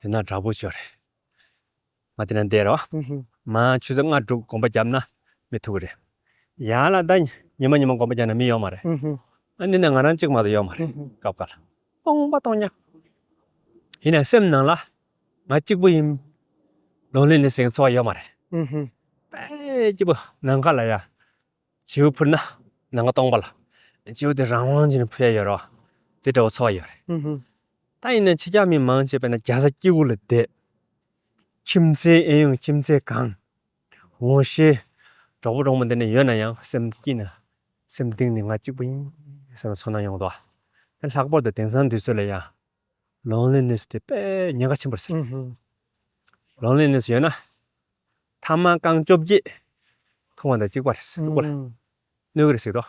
དེ་ན་དྲག་པོ་ཅིག་ཡོད་རེད། ང་དེ་ན་བསྡད་རོགས། མ་ཆུ་ཚོད་ལྔ་དྲུག་གོམ་པ་བརྒྱབ་ན་མི་ཐུག་གི་རེད། ཡར་ལ་ད་ཉི་མ་ཉི་མ་གོམ་པ་བརྒྱབ་ན་མི་ཡོད་མ་རེད། ཨ་འདི་ན་ང་རང་གཅིག་མ་གཏོགས་ཡོད་མ་རེད། སྐབས་འགའ་ལ་སྟོང་པ་སྟོང་ཉག་ཡིན་ནའི་སེམས་ནང་ལ་ང་གཅིག་པུ་ཡིན། loneliness ཟེར་ཚོར་བ་ཡོད་མ་རེད། དཔེ་སྐྱིད་པོ་ནམ་མཁའ་ལ་ཡ། བྱིའུ་འཕུར་ན་ནམ་མཁའ་སྟོང་པ་ལ། བྱིའུ་དེ་རང་དབང་བྱས་ནས་འཕུར་ཡ་ཡོད་རེད་བ། དེ་འདྲ་བོ་ཚོར་བ་ཡོད་རེད། ད་ཡིན་ནའི་ཕྱི་རྒྱལ་མི་མང་ཆེ་བས་ན་རྒྱལ་ས་སྐྱིད་པོ་ལ་བསྡད། ཁྱིམ་མཚེས་ཨེ་ཡོང་ཁྱིམ་མཚེས་གང་། ངོ་ཤེས། གྲོགས་པོ་གྲོགས་མོ་འདི་འདྲ་ཡོད་ན་ཡང་སེམས་སྐྱིད་ན། སེམས་གཏིང་ནས་ང་གཅིག་པུ་ཡིན་བསམ་པའི་ཚོར་སྣང་ཡོང་གི་འདུག་བ། ལྷག་པར་དུ་དེང་སང་དུས་ཚོད་ལ་ཡང་loneliness དེ་དཔེ་ཉེན་ཁ་ཆེན་པོ་རེད་ཟེར། loneliness ཡོད་ན། ཐ་མག་རྐང་བཅོ་བརྒྱད་འཐུང་བ་དང་གཅིག་པ་རེད་ཟེར། གཅིག་པ་རེད། གནོད་ཀྱི་རེད་ཟེར་དོ།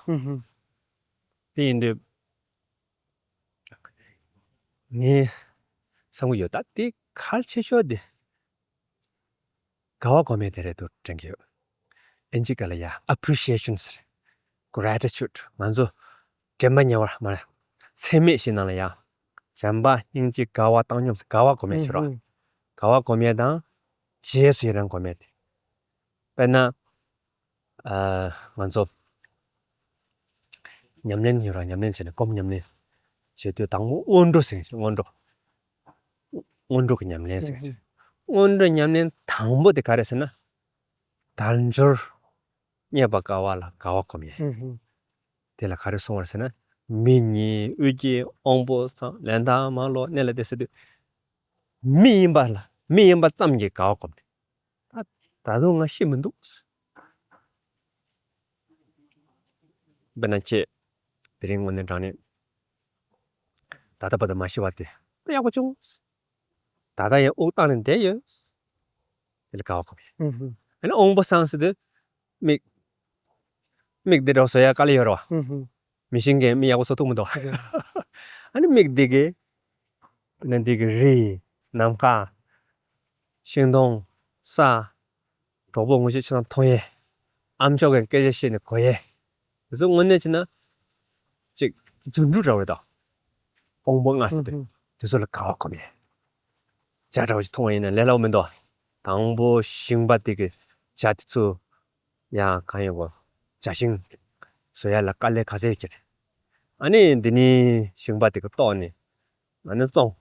དེ་ཡིན་དུས། ངས་བསམ་གྱི་ཡོད་ད་དེ་གལ་ཆེ་ཤོས་དེ། དགའ་བ་གོ་མེད་དེ་རེད་འདུག་དྲན་གྱི་ཡོད། ཨིན་ཇི་སྐད་ལ་ཡ་appreciation ཟེར། gratitude ང་ཚོ་དྲན་པ་ཉེ་བར་མ་རེད། ཚད་མེད་ཞིག་ནང་ལ་ཡ། བྱམས་པ་སྙིང་རྗེ་དགའ་བ་བཏང་སྙོམས་ཟེར་དགའ་བ་སྒོམ་ཡས་ཟེར་རོ། ཨུ་ཧུ། དགའ་བ་སྒོམ་ཡས་དང་རྗེས་སུ་ཡི་རང་སྒོམ་ཡས་དེ། དཔེར་ན། ཨ། ང་ཚོ་ཉམས་ལེན་ཡོད་ར། ཉམས་ལེན་བྱས་ནས་སྒོམ་ཉམས་ལེན་བྱེད་དུས་དང་པོ་སྔོན་འགྲོ་ཟེར་གྱི། སྔོན་འགྲོ། སྔོན་འགྲོ་གི་ཉམས་ལེན་ཟེར་གྱི། སྔོན་འགྲོ་ཉམས་ལེན་དང་པོ་དེ་ག་རེ་ཟེར་ན། དལ་འབྱོར་རྙེད་པར་དཀའ་བ་ལ་དགའ་བ་སྒོམ་ཡས། ཨུ་ཧུ། དེ་ལ་ག་རེ་གསུངས་པ་རེད་ཟེར་ན། མི་ཉིད་དབུལ་གྱིས་དབང་པོ་ཚང་། ལན་དང་མ་ལོག་གནས་ལ་བདེ་ཟེར་དུས། མི་ཡིན་པ་ལ། མི་ཡིན་པ་ཙམ་གྱིས་དགའ་བ་སྒོམ་ནས། ད་ད་དུང་ང་ཤི་མི་འདུག། དཔེར་ན་ཁྱེད་དེ་རིང་དངོས་གནས་དྲང་གནས་ད་ལྟ་བར་དུ་མ་ཤི་བ་དེ་ཡག་པོ་བྱུང་། ད་ལྟ་ཡང་དབུགས་བཏང་ནས་བསྡད་ཡོད། དེ་ལ་དགའ་བ་སྒོམ་ཡས། ཨུ་ཧུ། ཨ་ནི་དབང་པོ་ཚང་ཟེར་དུས། མིག་མིག་འདི་འདྲ་བཟོ་ཡ་དཀའ་ལས་ཡོད་རེད་བ། ཨུ་ཧུ། མི་ཤིང་གིས་མིག་ཡག་པོ་བཟོ་ཐུབ་མི་འདུག། ཨ་ནི་མིག་འདི་གིས། དཔེར་ན་འདི་གི་རི། ནམ་མཁའ། ཤིང་སྡོང་། ས། གྲོགས་པོ་ངོ་ཤེས་ཆེ་ཙམ་མཐོང་ཡས། ཨ་མཆོག་གི་སྐད་ཆ་བཤད་ནས་གོ་ཡས། དེ་ཚོ་དངོས་གནས་བྱས་ན། ཅིག་རྫུ་འཕྲུལ་འདྲ་བོ་རེད་དོ། དབང་པོ་ལྔ་ཟེར་དུས། ཨུ་ཧུ། དེ་ཚོ་ལ་དགའ་བ་སྒོམ་ཡས། བྱ་འདྲ་བོ་ཞིག་མཐོང་བ་ཡིན་ན་ལས་སླ་པོ་མི་འདུག། དང་པོ་ཞིང་པ་དེ་གི་བྱ་དེ་ཚོ། ཡང་གང་ཡིན་གོ། བྱ་ཤིང་བཟོ་ཡ་ལ་དཀའ་ལས་ག་ཚད་ཡོད་ཀྱི་རེད། ཨ་ནི་འདི་ནི་ཞིང་པ་དེ་གི་ལྟོགས་ནས་ཨ་ནི་བཙོང་།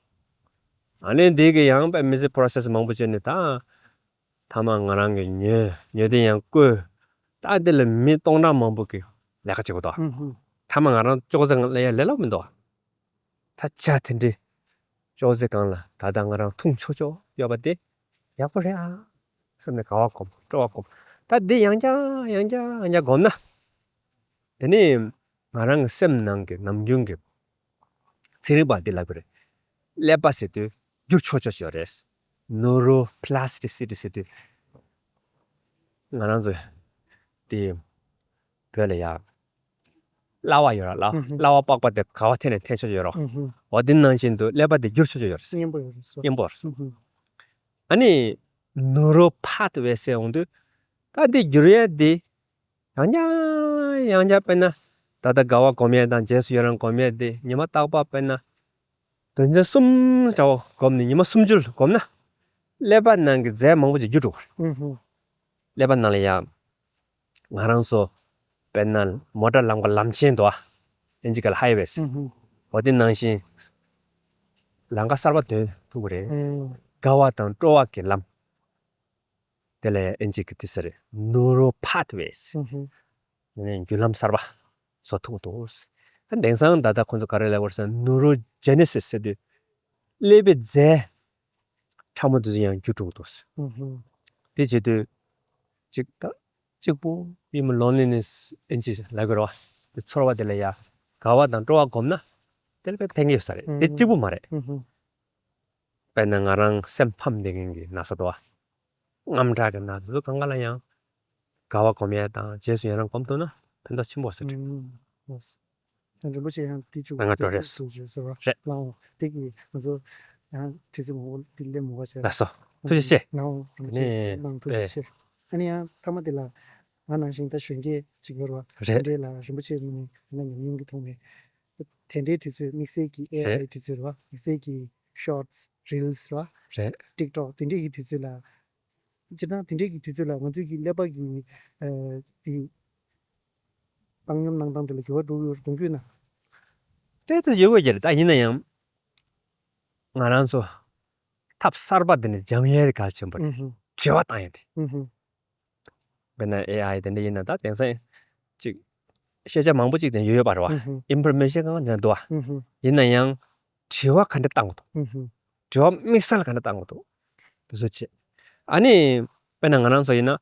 ཨ་ནི་འདི་གི་ཡང་དཔེ་མི་སྲིད་པྲོ་སེ་སི་མང་པོ་བྱས་ནས། ད་མཐའ་མ་ང་རང་གི་ཉོས། ཉོས་དེ་ཡང་བརྐོས། ད་དེ་ལ་མི་སྟོང་ཕྲག་མང་པོ་གི་ལས་ཀ་བྱེད་དགོས་དོ། ཨུ་ཧུ། མཐའ་མ་ང་རང་ཅོག་ཙེ་སྒང་ལ་ཡ་ལས་སླ་པོ་མི་འདུག། ད་བྱ་དེ་འདྲའི་ཅོག་ཙེ་སྒང་ལ་ད་ལྟ་ང་རང་འཐུང་ཆོག་ཆོག་ཡོད་པ་དེ་ཡག་པོ་རེད་ཨ་བསམ་ནས་དགའ་བ་སྒོམ། སྤྲོ་བ་སྒོམ། ད་འདི་ཡང་བསྐྱར་ཡང་བསྐྱར་ཡང་བསྐྱར་སྒོམ་ན། དེ་ནས་ང་རང་གི་སེམས་ནང་གི་ནམ་རྒྱུན་གྱི་ཚན་རིག་པ་འདི་ལབ་ཀྱི་རེད། ཀླད་པ་ཟེར་དུས་འགྱུར་ཆོག་ཆོག་ཡོད་རེད། ནུ་རོ་པི་ལ་སི་ཊི་སི་ཊི་ཟེར་དུས། ང་རང་ཚོ་དེ་བོད་ལ་ཡ། གླ་བ་ཡོད་ར། གླ། ཨུ་ཧུ། གླ་བ་པགས་པ་དེ་ག་བ་འཐེན་ནས་འཐེན་ཆོག་ཆོག་ཡོད་རོ། ཨུ་ཧུ། འོ་དེ་ནང་བཞིན་དུ་ཀླད་པ་དེ་འགྱུར་ཆོག་ཆོག་ཡོད་རེད། མཉེན་པོ་ཡོད་རེད་སོ། མཉེན་པོ་རེད། ཨུ་ཧུ། ཨ་ནི་ནུ་རོ་པ་ཐི་ཝེ་ཟེར་ཡོང་དུས། ད་དེ་འགྱུར་ཡས་དེ་ཡང་བསྐྱར་ཡང་བསྐྱར། དཔེར་ན་ད་ལྟ་དགའ་བ་སྒོམ་ཡས་དང་རྗེས་སུ་ཡི་རང་སྒོམ་ཡས་དེ་ཉི་མ་རྟག་པར་དཔེར་ན་དོན་ཚན་གསུམ་འདྲ་བོ་སྒོམ་ནས་ཉི་མ་སུམ་ཅུ་སྒོམ་ན། ཀླད་པ་ནང་གི་རྫས་མང་པོ་ཅིག་འགྱུར་འགྲོ་གི་རེད། ཨུ་ཧུ། ཀླད་པ་ནང་ལ་ཡ། ང་རང་ཚོ་དཔེར་ན་མོ་ཊ་ལམ་ཁ་ལམ་ཆེན་འདུག་ཨ། ཨིན་ཇི་སྐད་ལ་ཧའི་ཝེ་ཟེར། ཨུ་ཧུ། འོ་དེ་ནང་བཞིན་ལམ་ཁ་གསར་པ་འདོན་ཐུབ་ཀྱི་རེད། ཨུ། དགའ་བ་དང་སྤྲོ་བ་གི་ལམ། དེ་ལ་ཨིན་ཇི་གི་དེ་ཟེར་རེད། ནུ་རོ་པ་ཐི་ཝེ་ཟེར། ཨུ་ཧུ། ནས་བརྒྱུད་ལམ་གསར་པ་བཟོ་ཐུབ་འདུག། དེང་སང་ད་ལྟ་ཁོང་ཚོ་ག་རེ་ལབ་པ་རེད་ཟེར་ན་ནུ་རོ་ཇེ་ནེ་སི་སི་ཟེར་དུས། ཀླད་པའི་རྫས་ཕྲ་མོ་དེ་ཚོ་ཡང་འགྱུར་འགྲོ་གི་འདུག། ཨུ་ཧུ། དེ་བྱེད་དུས། གཅིག་ད། གཅིག་པོ་ཡིན་མོ་ལོན་ལི་ནེ་སི་ཨིན་ཇི་ལབ་ཀྱི་རེད་བ། དེ་ཚོར་བ་དེ་ལ་ཡ། དགའ་བ་དང་སྤྲོ་བ་སྒོམ་ན། དེ་ལ་དཔེ་ཕན་གྱི་ཡོད་ས་རེད། དེ་གཅིག་པོ་མ་རེད། ཨུ་ཧུ། དཔེར་ན་ང་རང་སེམས་ཕམ་བསྡད་མཁན་གྱི་ན་ཚ་འདུག་བ། དངངས་སྐྲག་གི་ན་ཚ་ཚོ་གང་ག་ལ་ཡང་། དགའ་བ་སྒོམ་ཡས་དང་རྗེས་སུ་ཡི་རང་སྒོམ་ཐུབ་ན་ཕན་ཐོགས་ཆེན་པོ་ཟེར་དྲན། ཨུམ། རིན་པོ་ཆེ་ཡང་དེ་བཅུག་ང་ང་འགྲོ་རེད། བཅུག་བཅུག་ཟེར་བ། རེད། ལའོ། དེ་གི་ང་ཚོ་ཡང་དུས་ཚོད་མང་པོ་དེ་སླེབས་མུག་པ་བྱས། ལགས་སོ། ཐུགས་རྗེ་ཆེ། ལའོ། རིན་པོ་ཆེ་ནས་ནང་ཐུགས་རྗེ་ཆེ། ཨ་ནི་ཡང་མཐའ་མ་དེ་ལ་ང་ནང་བཞིན་ད་གཞོན་སྐྱེས་གཅིག་ཡོད་རེད་བ། རེད། དེ་འདྲས་ལ་རིན་པོ་ཆེ་ངོས་ནས་ང་ཉམས་མྱོང་གི་ཐོག་ནས། དེ་འདྲའི་དུས་ཚོད་དམིགས་བསལ་གྱི་ཨེ་ཨའི་རེད། དུས་ཚོད་རེད་བ། དམིགས་བསལ་གྱི་ཤོར་ཊི་སི་རིལ་སི་རེད་བ། རེད། ཊིག་ཊོག་དེ་འདྲས་ཀྱི་དུས་ཚོད་ལ། སྤྱིར་བཏང་དེ་འདྲས་ཀྱི་དུས་ཚོད་ལ་ང་ཚོའི་གི་ཀླད་པ་གི་ཨ་དེ་བཏང་སྙོམས་གནང་སྟངས་དེ་ལ་འགྱུར་བ་འགྲོ་གི་ཡོད་རེད་གདོང་བསྐྱོད་ན། ཏོག་ཙམ་ཡོད་དགོས་ཀྱི་རེད། ད་ཡིན་ན་ཡང་ང་རང་ཚོ་ཐབས་གསར་པ་འདི་ནས་སྦྱང་ཡས་གལ་ཆེན་པོ་རེད། ཨུ་ཧུ། དྲི་བ་བཏང་ཡས་དེ། ཨུ་ཧུ། དཔེར་ན་ཨེ་ཨའི་དེ་འདྲ་ཡིན་ན་ད་དེང་སང་ཅིག་ཤེས་བྱ་མང་པོ་ཅིག་དེ་ཡོད་ཡོད་པ་རེད་བ། ཨུ་ཧུ། ཨིན་ཕོར་མེ་ཤན་གང་ག་དེ་འདྲ་འདུག་བ། ཨུ་ཧུ། ཡིན་ན་ཡང་དྲི་བ་ག་འདྲ་བཏང་དགོས་འདུག། ཨུ་ཧུ། དྲི་བ་དམིགས་བསལ་ག་འདྲ་བཏང་དགོས་འདུག། དེ་ཚོ་བྱེད། ཨ་ནི་དཔེར་ན་ང་རང་ཚོ་ཡིན་ན།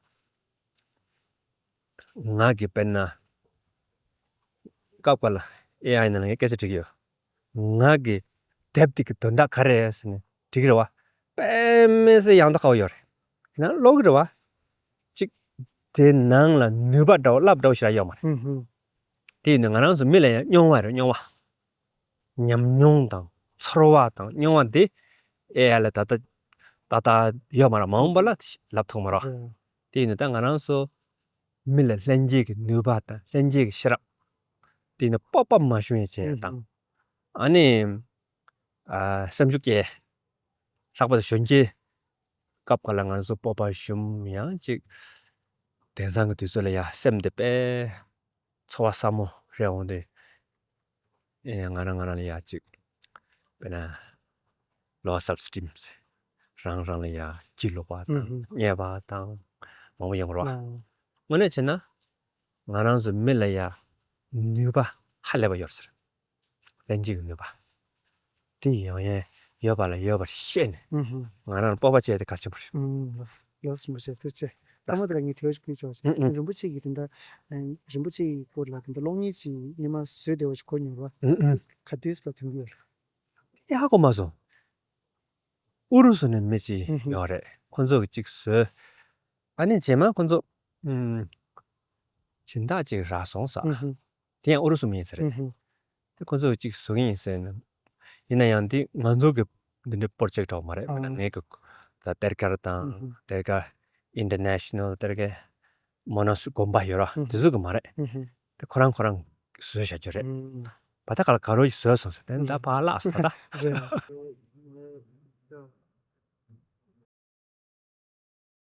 ང་གིས་དཔེར་ན་སྐབས་འགའ་ལ་ཨེ་ཨའི་ནང་ལ་ངས་སྐད་ཆ་དྲི་གི་ཡོད། ང་གིས་དེབ་འདི་གི་དོན་དག་ག་རེ་རེད་ཟེར་ནས་དྲི་གི་རེད་བ། དཔེ་མི་སྲིད་ཡང་དག་ཁ་བོ་ཡོད་རེད། ཡིན་ན་ཀློག་གི་རེད་བ། གཅིག་དེ་ནང་ལ་ནུས་པ་འདྲ་བོ་རླབས་འདྲ་བོ་ཞིག་རག་ཡོད་མ་རེད། ཨུ་ཧུ། དེ་ཡིན་ན་ང་རང་ཚོ་མི་ལ་ཡང་རྙོག་པ་རེད། རྙོག་པ། ཉམས་མྱོང་དང་ཚོར་བ་དང་རྙོག་པ་འདི་ཨེ་ཨའི་ལ་ད་ལྟ་ད་ལྟ་ཡོད་མ་རེད། མ་འོངས་པ་ལ་ལབ་ཐུབ་མ་རེད། ཨུ། དེ་ཡིན་ན་ད་ང་རང་ཚོ་མི་ལ་ལྷན་སྐྱེས་ཀྱི་ནུས་པ་དང་ལྷན་སྐྱེས་ཀྱི་ཤེས་རབ། དེ་ཡིན་ན་སྤོབས་པ་མ་ཤོང་ཡས་བྱས་དང་། ཨུ་ཧུ། ཨ་ནི། ཨ་སེམས་ཤུགས་སྐྱེ། ལྷག་པར་དུ་གཞོན་སྐྱེས་སྐབས་ག་ལ་ང་ཚོ་སྤོབས་པ་ཞུམ། ཡང་ཅིག་དེང་སང་གི་དུས་ཚོད་ལ་ཡ་སེམས་དེ་དཔེ་ཚོར་བ་ཟབ་མོ་རེད། འོང་དུས་ཨེ་ང་རང་ང་རང་ལ་ཡ་ཅིག་དཔེར་ན་low self esteem། རང་རང་ལ་ཡ་སྐྱིད་ལོག་པ་དང་ཨུ་ཧུ། བརྙས་པ་དང་མང་པོ་ཡོང་རོགས། ཨ་དངོས་གནས་བྱས་ན་ང་རང་ཚོ་མི་ལ་ཡ་ནུས་པ་ཧ་ལས་པ་ཡོད་ཟེར། ལྷན་སྐྱེས་ཀྱི་ནུས་པ། དེ་ཡང་ཡང་ཡོད་པ་ལ་ཡོད་པར་ཤེས་ནས་ཨུ་ཧུ། ང་རང་ལ་སྤོབས་པ་བྱས་ཏེ་གལ་ཆེན་པོ་རེད། ཨུ་ལགས་ལགས་སོ། རིན་པོ་ཆེ་ཐུགས་རྗེ་ཆེ། ལགས་སོ། ཐ་མ་དེ་ལ་ངས་དྲི་བ་ཞིག་ཕུལ་ཆོག་ཟེར། ཨུ་ཨུ། རིན་པོ་ཆེ་གིས་དེ་འདྲ་རིན་པོ་ཆེ་ཡི་སྐོར་ལ་དེ་འདྲ་གློག་བརྙན་ཅིག་སྔོན་མ་བཟོས་བསྡད་པ་ཞིག་གོ་མྱོང་ར། ཨུ་ཨུ། ག་དུས་ལ་ཐོན་གྱི་ཡོད་རེད། ཧ་གོ་མ་སོང་། ཨུ་རུ་སུ་ནས་མི་ཅིག་ཨུ་ཧུ། ཡོད་རེད། ཁོ་ཚོ་གིས་ཅིག་བཟོས། ཨ་ནི་རྗེས་མ་ཁོ་ཚོ་ཨུམ་སྦྱིན་བདག་ཅིག་རག་སོང་ཟེར། ཨུ་ཧུ། དེ་ཡང་ཨུ་རུ་སུ་མི་ཡིན་ས་རེད། ཨུ་ཧུ། དེ་ཁོ་ཚོས་ཅིག་བཟོ་གི་ཡིན་ཟེར་ནས། ཡིན་ན་ཡང་དེ་ང་ཚོ་གི་འདི་འདྲའི་པོར་ཇེག་འདྲ་བོ་མ་རེད། ཨ། ང་གི་ད་གཏེར་སྒར་དང་ཨུ་ཧུ། གཏེར་སྒར་ཨིན་ཊར་ནེ་ཤ་ནལ། གཏེར་སྒར་མོ་ནོ་སི་དགོན་པ་ཡོད་ར། ཨུ་ཧུ། དེ་ཚོ་གི་མ་རེད། ཨུ་ཧུ། དེ་ཁོ་རང་ཁོ་རང་བཟོས་བཞག་རྒྱུ་རེད། ཨུ། བ་ད་ག་ལ་ག་རོ་ཞིག་བཟོས་སོང་ཟེར། དེ་ད་ཕར་བརླགས་སོང་ད། རེད།